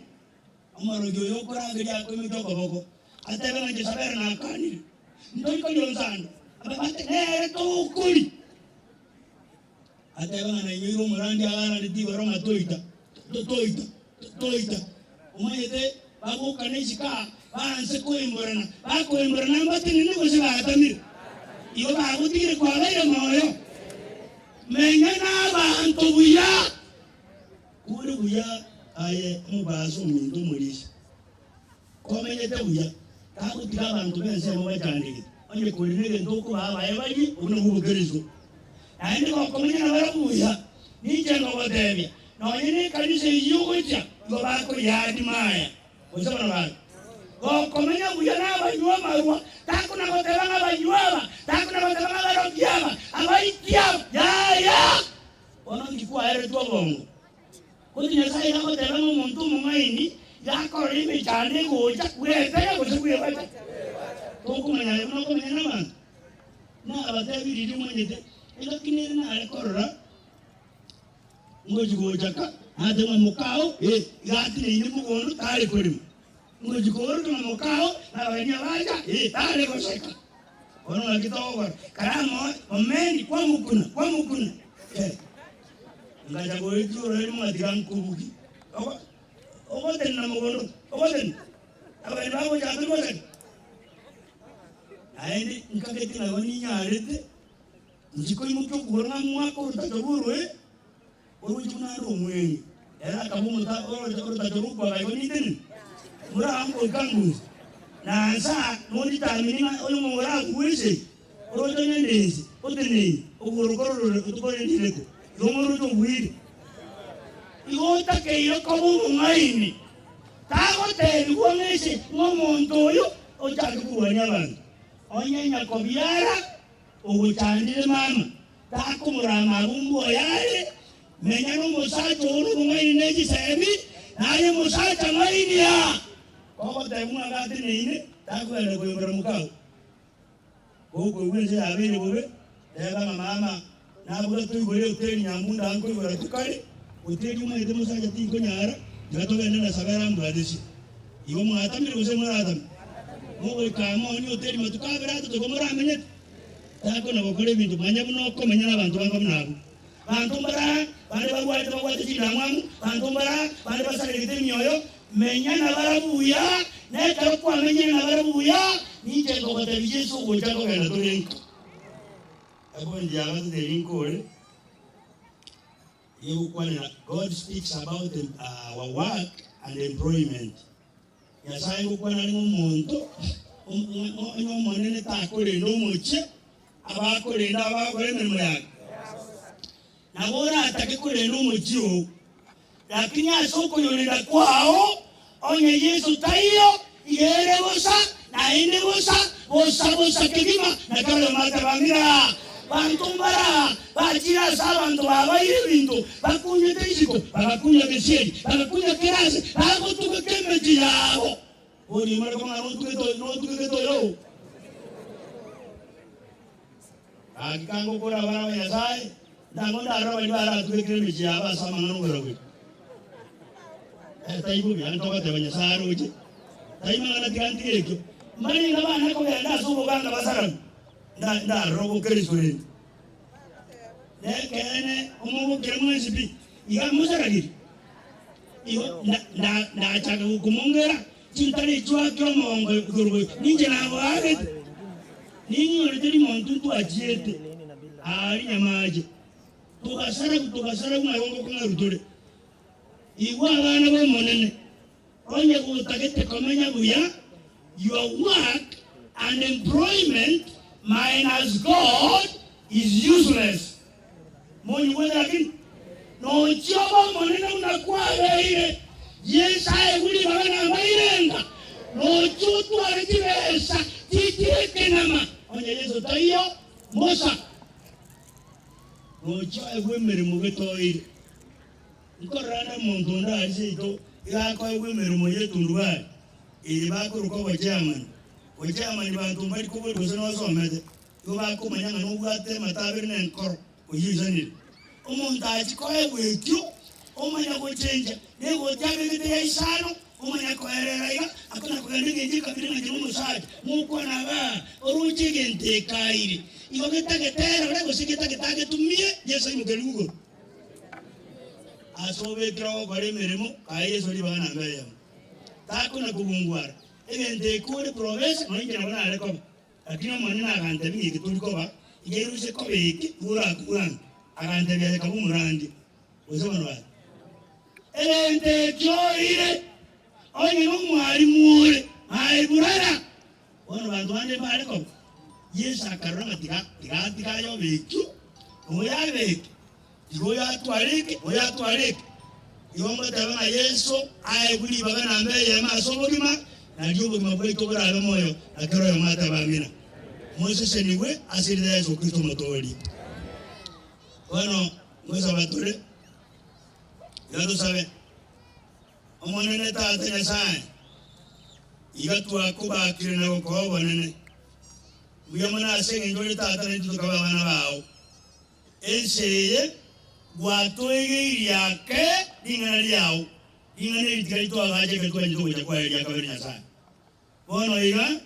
Omorogi oyo okorangeria akoimokia okoboko, atebe ng'a Jesabeli nakanire, ntori koria onsando, ababate nere tokori. Atebe ng'a nainyoire omorandia agarandeti igoro ng'a toita, toita, toita. Omanyete bagokana isiko aa, baanse koimborana, bakoimborana mbatenene gose batamire. Igo bagotigire kwabaire moyo. Menya nabaanto buya, kore buya aye omobasi ominto omorisia. Komenyete buya, tagotiga abanto b'ensemo bachandegete, onye kore negento okobaa baye barie, obwo nabwo obokristo. Naende gokomenya nabarabwo buya, ninche nkogotebia, nonye nekanisa eyio ogochia, igo bakoyadima aya, gose bono gaki. Gokomenya buya nabanywa amarwa, takona goteba ng'a abanywa aba, takona goteba ng'a abarogi aba, abaiti aba, yaya! Bono nki kwaeretwe obongo? Gose Nyasae iga agoteba ng'a omonto omong'aini iga akorora emechando egocha bwetega gose bwebacha. Tokomanya aye buna okomenya nabanto? Nabatebi riria omanyete engaki nere nare korora ngochi gocha ka, nateba ng'a mokao eh, iga atineine mogondo tare korema. Ngochi koorokia ng'a mokao nabageni abacha eh, tare goseka. Bono naki togokora? Kare amo omeni kwamokuna, kwamokuna eh. Ngacha goetia oroeri mwatiga nkobugi. Ogo ogotenena mogondo, ogotenena. Abageni bagocha tori goseka. Naende nkagete nabo ninyarete, inche koimokia okogoro ng'a mwake orotacho rw'oroe, oroche buna ande omwenge. Ere akaba omota oroche orotacho rw'okwaga igo nintenene, morangoika ngunse. Na nsa nonditamini ng'a oyomo orankwe esegi, oroche onye ndense, oteneine, okogoro kororore otukore ndireko, igo moroche obwire. Igo otakeire koba omong'aini, tagotebigwa ng'a ase ng'a omonto oyo ochake korwania abanto. Onye nyakobiara ogochandire mama, takomorama abwo mboyo are, menya nomosacha oo nobong'aini ne chisemi, naye mosacha ng'aini aa. Kogotebwa ng'a gateneine, takogenda koimbora mokao. Gokoigwa ense yabeire bobe, teba ng'a mama, nabuga toigore hoteli nyambunda nkoigora tokare, hoteli omanyete mosacha tinkonyara, tiga togende na Sabera ambwatesie. Igo mwatamire gose moratame? Mogoika amo ni hoteli matuko abere atato igo moramenyete? Takona gokora ebinto, manya buna okomenya nabanto banga buna abwo. Banto mbara bande barwarete babwate chindamwamu, banto mbara bande basaregete emioyo, menya nabarabwo buya, na ekero kwamenyire nabarabwo buya, ninche nkogotebia Yeso ogocha kogenda tore nka. Epoint ya gatato eri nkore, Egokwanera God speaks about our work and employment. Nyasae ngokwana are ng'a omonto onye omonene takorenda omochie, abakorenda abagokora emeremo yake. Nabo oratake korenda omochie oo, lakini ase okoyorenda kwao, onye Yeso taiyo, iga ere bosa, naende bosa, bosa bosa kegima, naki oyomo atabamira. Banto mbara bachire ase abanto babaire ebinto, bakunyete isiko, bagakunya gesieri, bagakunya kera ase, bagotugeka emechie yabo. Boria omare kong'ana notugete notugegete oyo oo. Gaki kangokora abana ba Nyasae, ntango ndarore baria baratugekire emechie yabo ase amang'ana oboragori. Eh, tai bobe, yaani togoteba Nyasae aroche. Tai mang'ana tiga ntige ekio. Mbarenge abana kogenda ase oboganga basarame, nda- ndarore obokristo rende. Nekeene omogokere mwensi pi, iga mosaragiri. Igo nda- nda- ndachaka gokomongera chintare chiake omongo igoro goika, ninche nagoagete. Ninyorete rimonto ntwachiete aa rinyamache, togasaragwa togasaragwa ng'a igo ngokong'erwa tore. Igwa abana b'Omonene, onye gotagete komenya buya, your work and employment minus God is useless. Monyigwete lakini? Nochia obe omonene buna kwabeire, Yeso aegwe ribaga namairenga, nochia otware chibesa chichire ekenama, onye Yeso taiyo, mbosa. Nochia oegwe emeremo getoeire. Nkorora ande omonto onde aria seito iga akoegwa emeremo y'etundubari eye bakoroka obochairman. Bochairman banto mbari kobori gose nosomete, igo bakomanya ng'a nobwate amatabere na enkoro. Oyio oisanire. Omonto achie koegwa ekio, omanya gochencha, negoti abegete ya isano, omanya koerera iga, akona kogenda engencho ekabira ng'a inche nomosacha, mokwana igaa, oroche egento ekaire. Igo getagete erore gose getagete agetumie, Yeso aimokerigwe igoro. Ase obekire ogokora emeremo, kae Yeso ribaga namba eyemo. Takona kobungwara, egento eke ore profesa, nonya inche nabo nare koba. Lakini Omonene agantebia, Ng'iki tori koba, inyerusie koba eke, igo orakure anga. Agantebia, Aye kaba omorandia, gose bono baye. Egento ekio oire, onye nomwalimu ore, aye burara. Bono banto bande mbare koba. Yeso akarora ng'a tiga, tiga, tiga aye obe ekio, na oyo abe eke, tiga oyo atware eke, na oyo atware eke. Igo ngoteba ng'a Yeso aegwe ribaga namba eyemo ase obogima, nario obogima bwaito borabe moyo, na kera oyomo atebe Amina. Mosesenigwe ase erieta ria Yeso Kristo Omotooria. Bono ngosaba tore, iga tosabe. Omonene Tata Nyasae, iga twakobakire na gokoa obonene. Mbuya mono ase engencho ore Tata naintwe tokaba abana bao. Ense eye gwatoegeirie ake ring'ana riao, ring'ana eri tiga ritwagache ekero twachete gocha kwaye ria kabere Nyasae. Bono iga,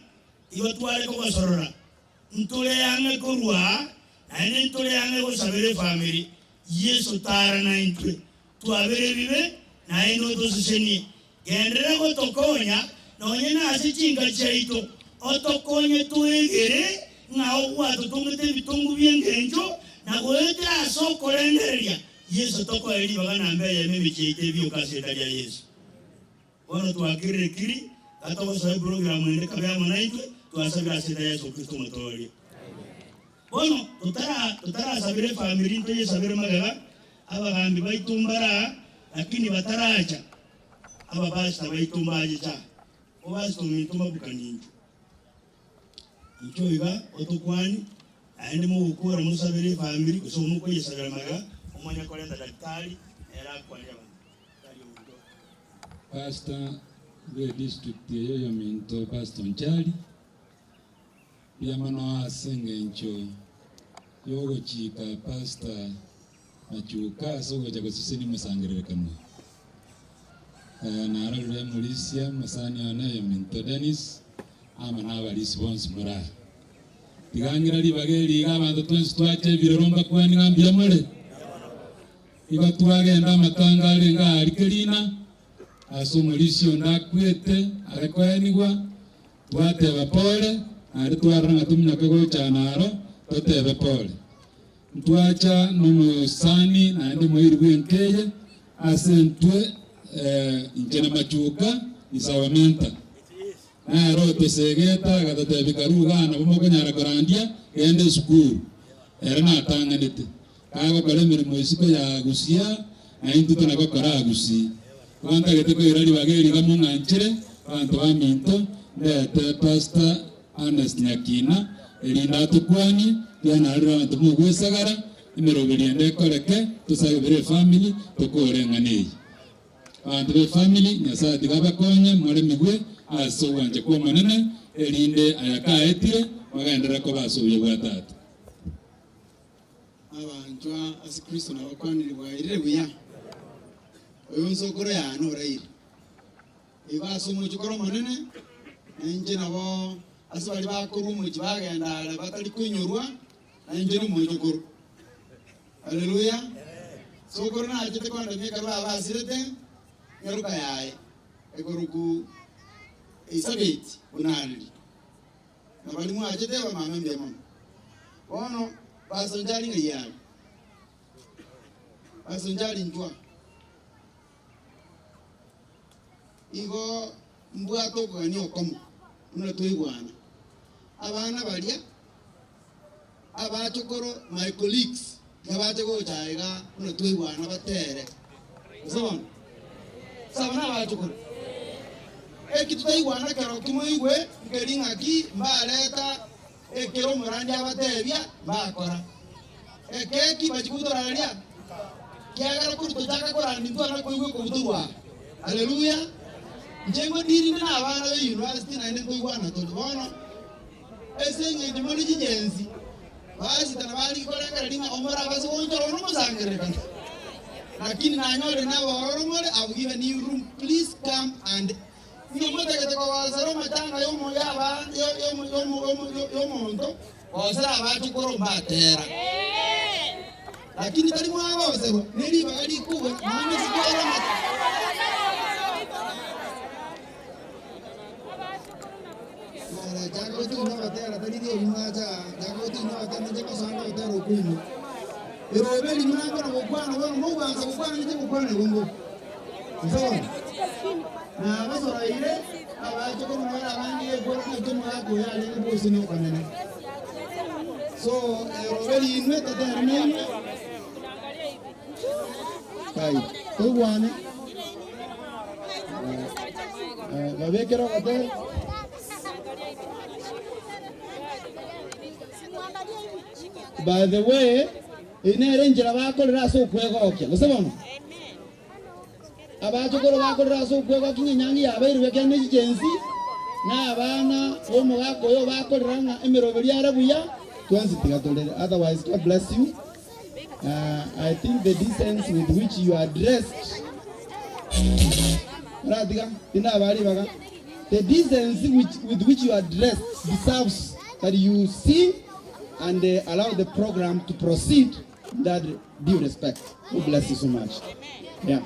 igo tware kogosorora, ntore ang'e korwa aa, naende ntore ang'e gosabera efamiri, Yeso tara naintwe, twabere ebibe, naende otosesenie. Genderera gotokonya nonye nase chinka chiaito, otokonye toegere ng'a ogwatotongete ebitongo bi'engencho, na goetera ase okorengereria Yeso tokoe ribaga namba eyemo emechie yaito ebioka ase erieta ria Yeso. Bono twakirire kiri, gatogosoa eprogramu ende kabe amo naintwe, twasabire ase erieta ria Yeso Kristo Omotooria. Bono totara totarasabera efamiri ntoyesabere magega, abagambi baito mbare aa, lakini bataracha, abapastor baito mbacheche aa. Mopastor ominto mbabukanie inchwe. Inchwe iga otokwani, naende mogokora mosabere efamiri gose omokoyesabera magega, omanye korenta daktari nere akwanie abanto. Daktari ominto. Pastor bwe district eye oyominto Pastor Onchari. Mbuya mono ase engencho y'ogochika Pastor Machuka ase ogocha gosesenia omosangererekano oyo. Eh, narorire omorisia omosani one oyominto Dennis amo na abarisia bonsi more aa. Tiga ng'ira ribaga eri iga abanto twensi twacha ebiroro mbakwane ng'a mbuya more. Igo twagenda amatanga arenge aa aria Kerina, ase omorisia onde akwete are koenigwa, Twateba pole, naende twarora ng'a tominyoke gocha naro, totebe pole. Ntwacha nomosani naende omoiri bw'enka eye ase intwe, inche na Machuka is our mentor. Nere otosegete agatotebia karue igaa nabo mokonyara korandia, genda esukuru. Ere natang'anete, kagokora emeremo isiko ya Gusii na intwe tonagokora aa Gusii. Igo ntagete koira ribaga eri iga mong'anchire, abanto baminto, ndete Pastor Ernest Nyakina, erinde atokwanie, rianarire abanto mogwesagara, emeroberi ende ekoreke, tosabere efamiri, tokore eng'ana eye. Abanto b'efamiri, Nyasae tiga abakonye moremigwe ase ogwancha kw'Omonene, erinde aya kaetire, mogenderere koba ase obuya bwa Tata. Abanchwa ase Kristo nabakwanire bwairire buya, oyo nsokoro yane oraire. Igo ase omochie Omonene, na inche nabo ase baria bakorwa omochie bagenda are batari koinyorwa, na inche nomochokoro. Haleluya! Sokoro nachete kondemia ekero baba asirete nyaroka yaye, ekoroku Elisabeti onariri. Na baria mwachete bamama mbuya mono. Bono basonchari ng'ai are? Basonchari nchwa. Igo mbwate okogania okomo buna twaigwana. Abana baria abachokoro my colleagues tiga bache gocha iga buna twaigwana batere. Gose bono? Ase aba nabachokoro. Eki tutaigwana ekero kimoigwe nkeri ng'aki mbareta ekero omorandia abatebia mbakora. Ekeki bachia kobutora aria, kiagera korwa tochaka koranda intwe abana koigwa ekobutorwa aa. Haleluya! Inche ngodirinde na abana be university naende nkoigwana tore. Bono ase eng'encho more chigenzi, basita na bariki korengereria ng'a omorabase goonchora bono omosangererekano. Lakini nanyorire nabororo more, I've given you room, please come and Inwe motagete kogosera amatanga y'omonto, gosera abachokoro mbatera. Lakini tari mwagoserwa ne ribaga rikubwa nonya isiko ere amata. Chaka gotiga abatera tari riogi mwacha aa, chaka gotiga abatera ninche ngosanga ogotera okwo ime. Erobe rimwe nakona gokwana bono mogoansa gokwana ninche ngokwana igo mbobe. Gose bono? Nabasoroire abache komonyora abange gekora naki omogaka oyo arenge bw'ogosenia okonene. So erobe rinwe totere nainwe kai toigwane babekere ogotera. By the way, eye nere enchera bakorera ase okwegokia, gose bono? Abachokoro bakorera ase okwegokia ng'a enyangi yabairwe ekeene ne chichensi, na abana b'omogaka oyo bakorera ng'a emeroberio ere buya, twensi tiga torere. Otherwise God bless you. I think the decency with which you are dressed Oratiga, tindabaa ribaga. The decency which, with which you are dressed deserves that you see and allow the program to proceed in that due respect. God bless you so much. Yeah.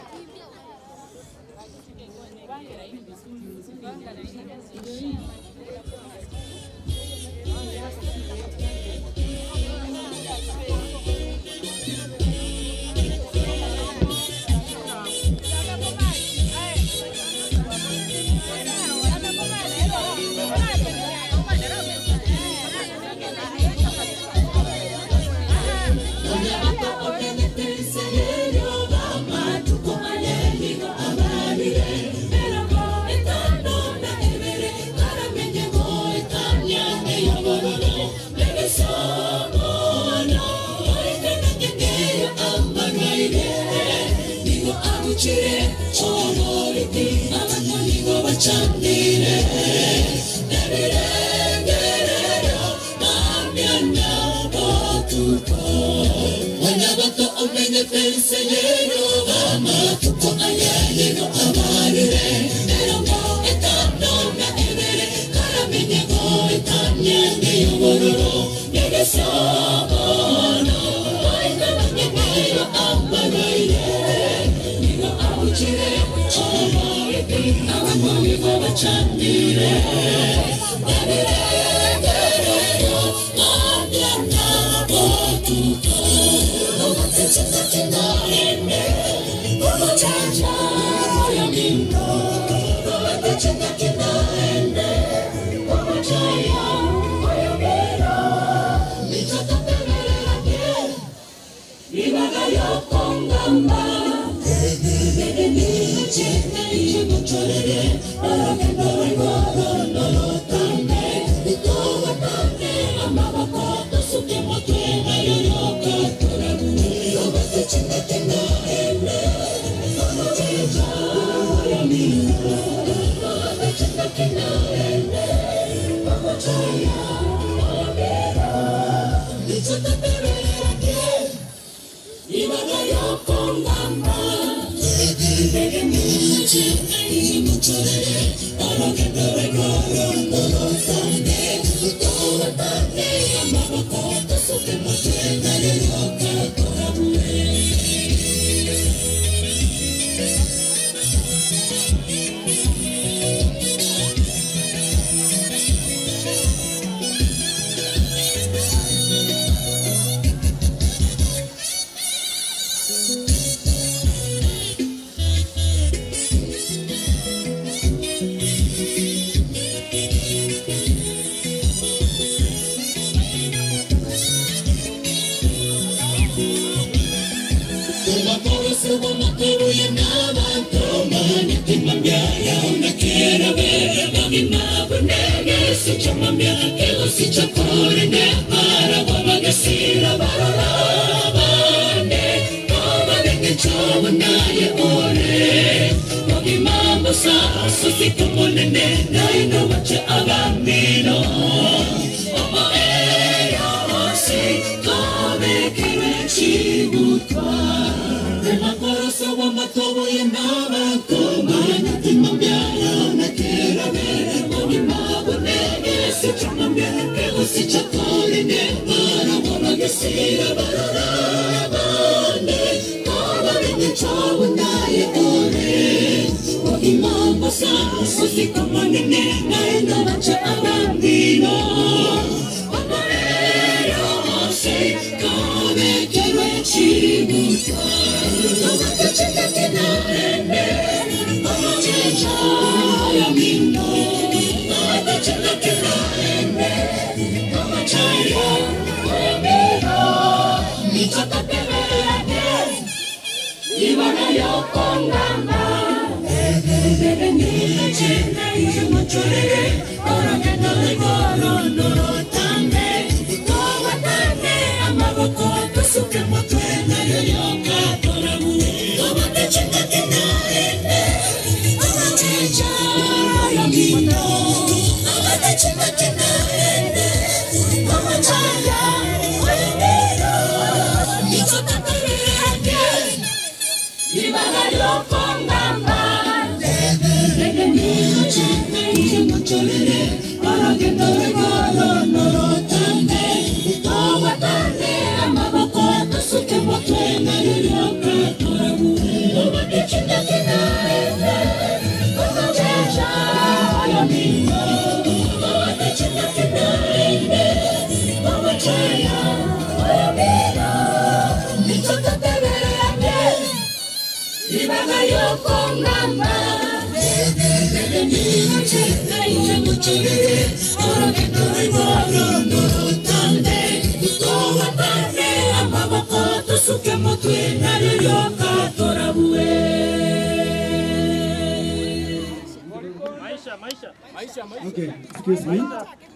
Okay, excuse me.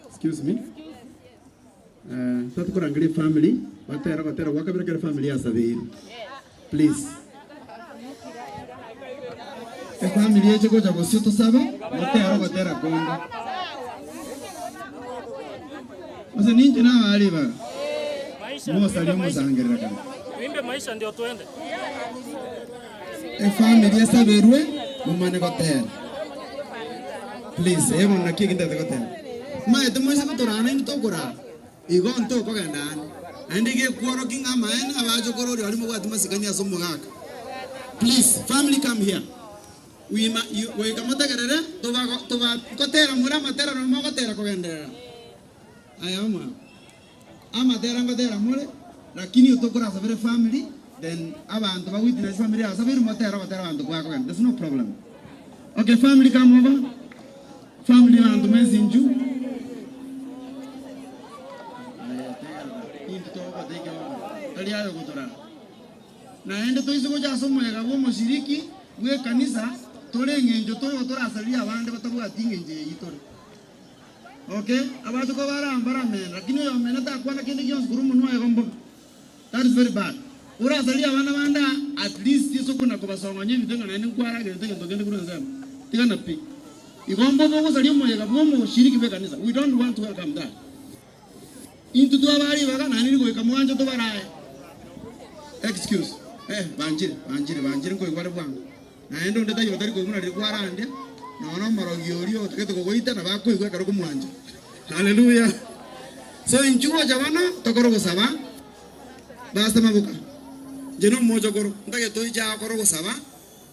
Excuse me. Uh, tatukurangiria family batera batera gwakabira kere family ya sabiri please efamily eche gocha gosio tosabe gotera gotera konde ose ninche nabari ba mosari omosangerera kana Tuimbe maisha ndio tuende. efamily esaberwe mumane gotera please ebo naki gindete gotera maete moise gotorana inde tokorara igo ntokogenda ande naende gekworoki ng'a amaene abacho korori ori mobwati masikani ase omogaka. Please, family, come here. Wima goika motegerere toba gotera muri amatera nomo mogotera kogenderera aya omwa amatera ngotera more lakini otokorasabere family, then abantu ba witness family asabere motera gotera abantu gwakogenda. There's no problem. Okay, family, come over. Family, bantu mwezinju. Naende toise gocha ase omoyega bwa omoshiriki bwa ekanisa tore eng'encho toigo torasaria abande batabwati eng'encho eywo tore. Okay, abacho ko barambara mena lakini oyo mena takwana kende gionsi korwa omonwa oye mbobe. That is very bad. Orasaria abana bande at least ase okona kobasong'onya ebinto ng'a naende nkwaragerete egento kende korwa ensemo tigana pi. Igo mbobe ogosaria omoyega bwa omoshiriki bwa ekanisa. We don't want to welcome that. Intwe twabaa ribaga naende rigoika mwancho tobarae. Excuse, eh, banchire, banchire, banchire nkoigwa bare bwango. Naende onde taiyo otari koigwa buna riria kwarandia, nonya omorogi oria otagete kogoita nabo akoigwa ekero okomwancha. Haleluya! So inchuo gocha bono tokore ogosaba, Pastor Mabuka, inche na omochokoro, ntagete oiche aa okore ogosaba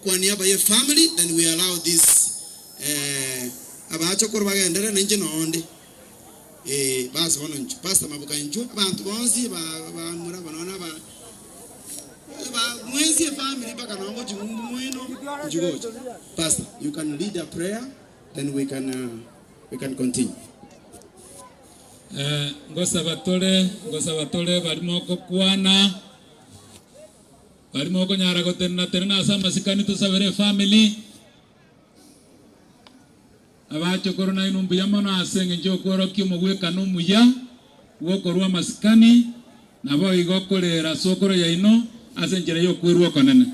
kwa niaba ye family then we allow this eh, abachokoro bagenderere na inche nonde. Ee, bas bono inchuo, Pastor Mabuka inchuo, abanto bonsi ba bamura aba nonya aba ba mwensi efamily mpaka nonya gochia ng'umbu moino, inchuo gocha. Pastor, you can lead a prayer then we can we can continue. Eh, ngosaba tore, ngosaba tore baria mogokwana, baria mokonyara gotenena tenena ase amasikani tosabere efamily. Abachokoro nainwe mbuya mono ase engencho y'okworokia omogwekano omuya bw'okorua amasikani, naboigo koreera sokoro yaino ase enchera y'okwerua okonene.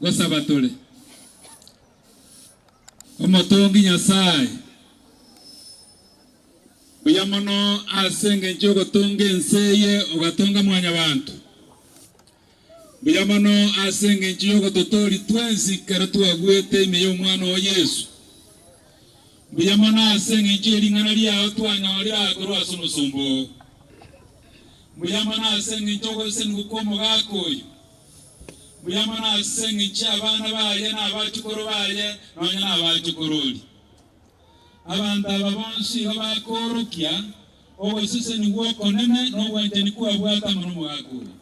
Gosaba tore, Omotongi Nyasae, mbuya mono ase engencho y'ogotonga ense eye ogatonga Mwanyabanto. Mbuya mono ase engencho y'ogototooria twensi ekero twagwete ime y'Omwana oo Yeso. Mbuya mono ase engencho ye ring'ana riao twanyorire aa korwa ase omosomba oo. Mbuya mono ase engencho y'ogosesenigwa kw'omogaka oyo. Mbuya mono ase engencho y'abana baye na abachukuru baye nonya nabachukururi. Abanto aba bonsi igo bakoorokia ogosesenigwa okonene na obwanchani kwabwate amo nomogaka oyo.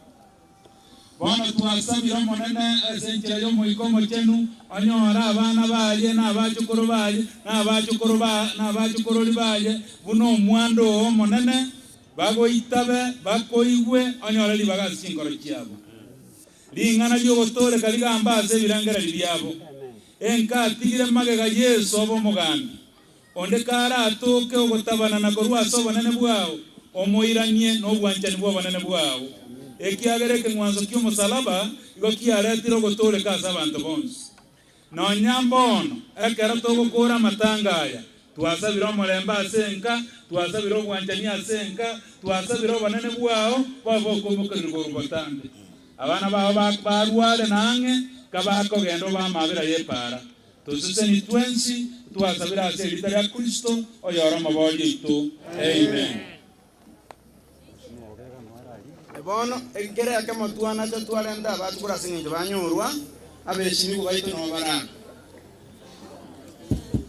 Bono twasabire Omonene ase enchera y'Omoika Omochenu, onyore abana baye, na abachukuru baye, na abachukuru ba, na abachukururi baye, buna omwando oo Omonene, bagoitabe, bakoigwe, onyore ribaga ase chinkoro chiabo. Ring'ana ri'ogotooreka rigambe ase ebirengererio biabo. Enka atigire magega Yeso obe omogambi. Onde karatoke ogotabana na korwa ase obonene bwao, omoiranie nobwanchani bw'obonene bwao. Ekiagera ekeng'wanso ki'omosalaba igo kiaretire ogotooreka ase abanto bonsi. Nonya mbono, ekero togokoora amatanga aya, twasabire omorembe ase enka, twasabire obwanchani ase enka, twasabire obonene bwao bobe bokoimokererwa korwa botambe. Abana bao barware na ang'e, kabakogenda obae amabera y'epaara. Toseseni twensi twasabire ase erieta ria Kristo, oyore Omoboria oito. Amen. Bono ekero ekemo twanacha twarenta abachukuru ase engencho banyorwa, abeshimiwa baito nabo bare aa.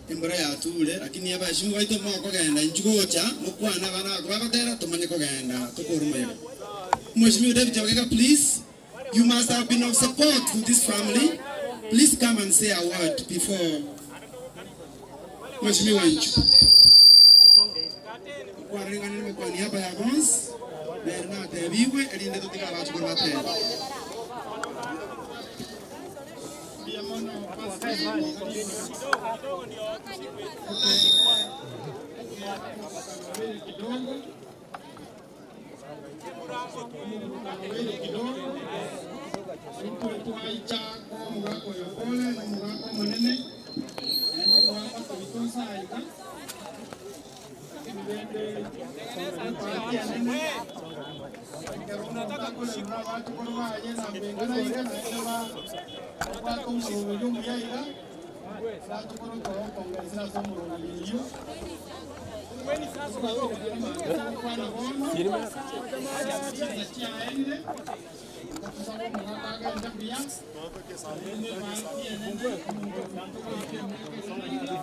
Embura yature, lakini abeshimiwa baito mokogenda inchuo gocha mokwane abana abwo bagotera tomanye kogenda tokore omoyega. Omweshimiwa David Ogega please. You must have been of support to this family. Please come and say a word before Mheshimiwa Nchu. Okwareng'anire kwa niaba ya bonsi nere natebigwe erinde totige abachukuru batebe.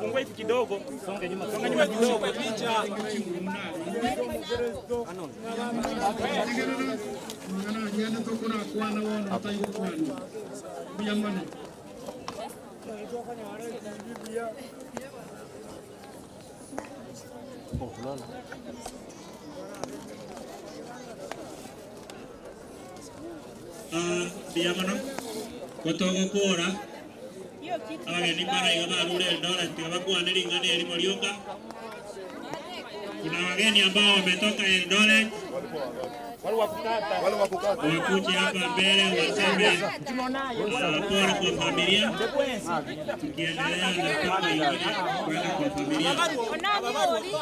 Fungue hivi kidogo, songa nyuma, songa nyuma kidogo. Mbuya mono, gotogokora abageni mbara iga barure Eldoret tiga bakwane ring'ana erimo rioka. Kuna wageni ambao wametoka Eldoret. Wakuje hapa mbele waseme pole kwa familia, tukiendelea na kama ingine kwenda kwa familia.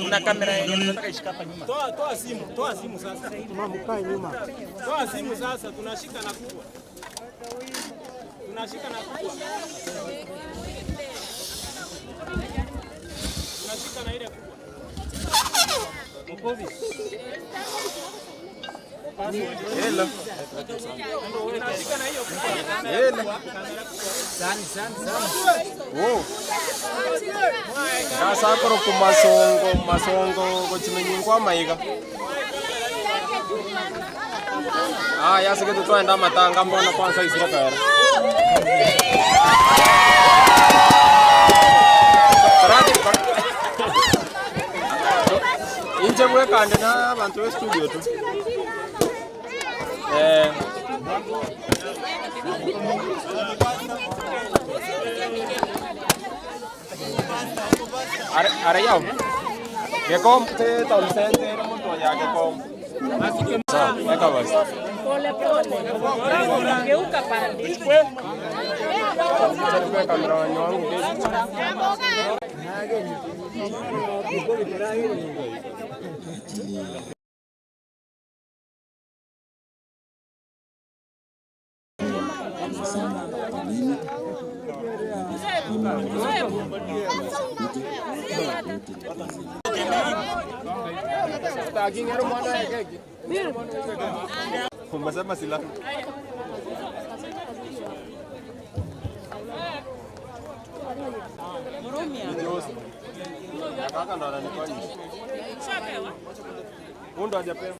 Kuna kamera yenye tunataka ishika hapa nyuma. Toa toa simu, toa simu sasa. Mama mkae nyuma. Toa simu sasa, tunashika na kubwa. Tunashika na kubwa. Tunashika na ile kubwa. Mokovi. Hello. Tunashika na hiyo kubwa. Hello. Sani sani sani. Oh. Gasakoro kumasongo masongo gochimenyingwa maiga. Ah, yasike tutwaenda matanga mbona kwanza isira kaera. Inje bwekande na abantu be studio tu. Eh. Are are yao. Gekom te town center mtu ya Gekom. Sawa, weka basi. Pole pole. Geuka pande. Chukua kamera wangu kesho. Umesema silaha. Ni Kaka ndo ananifanya. Huyu ndo hajapewa.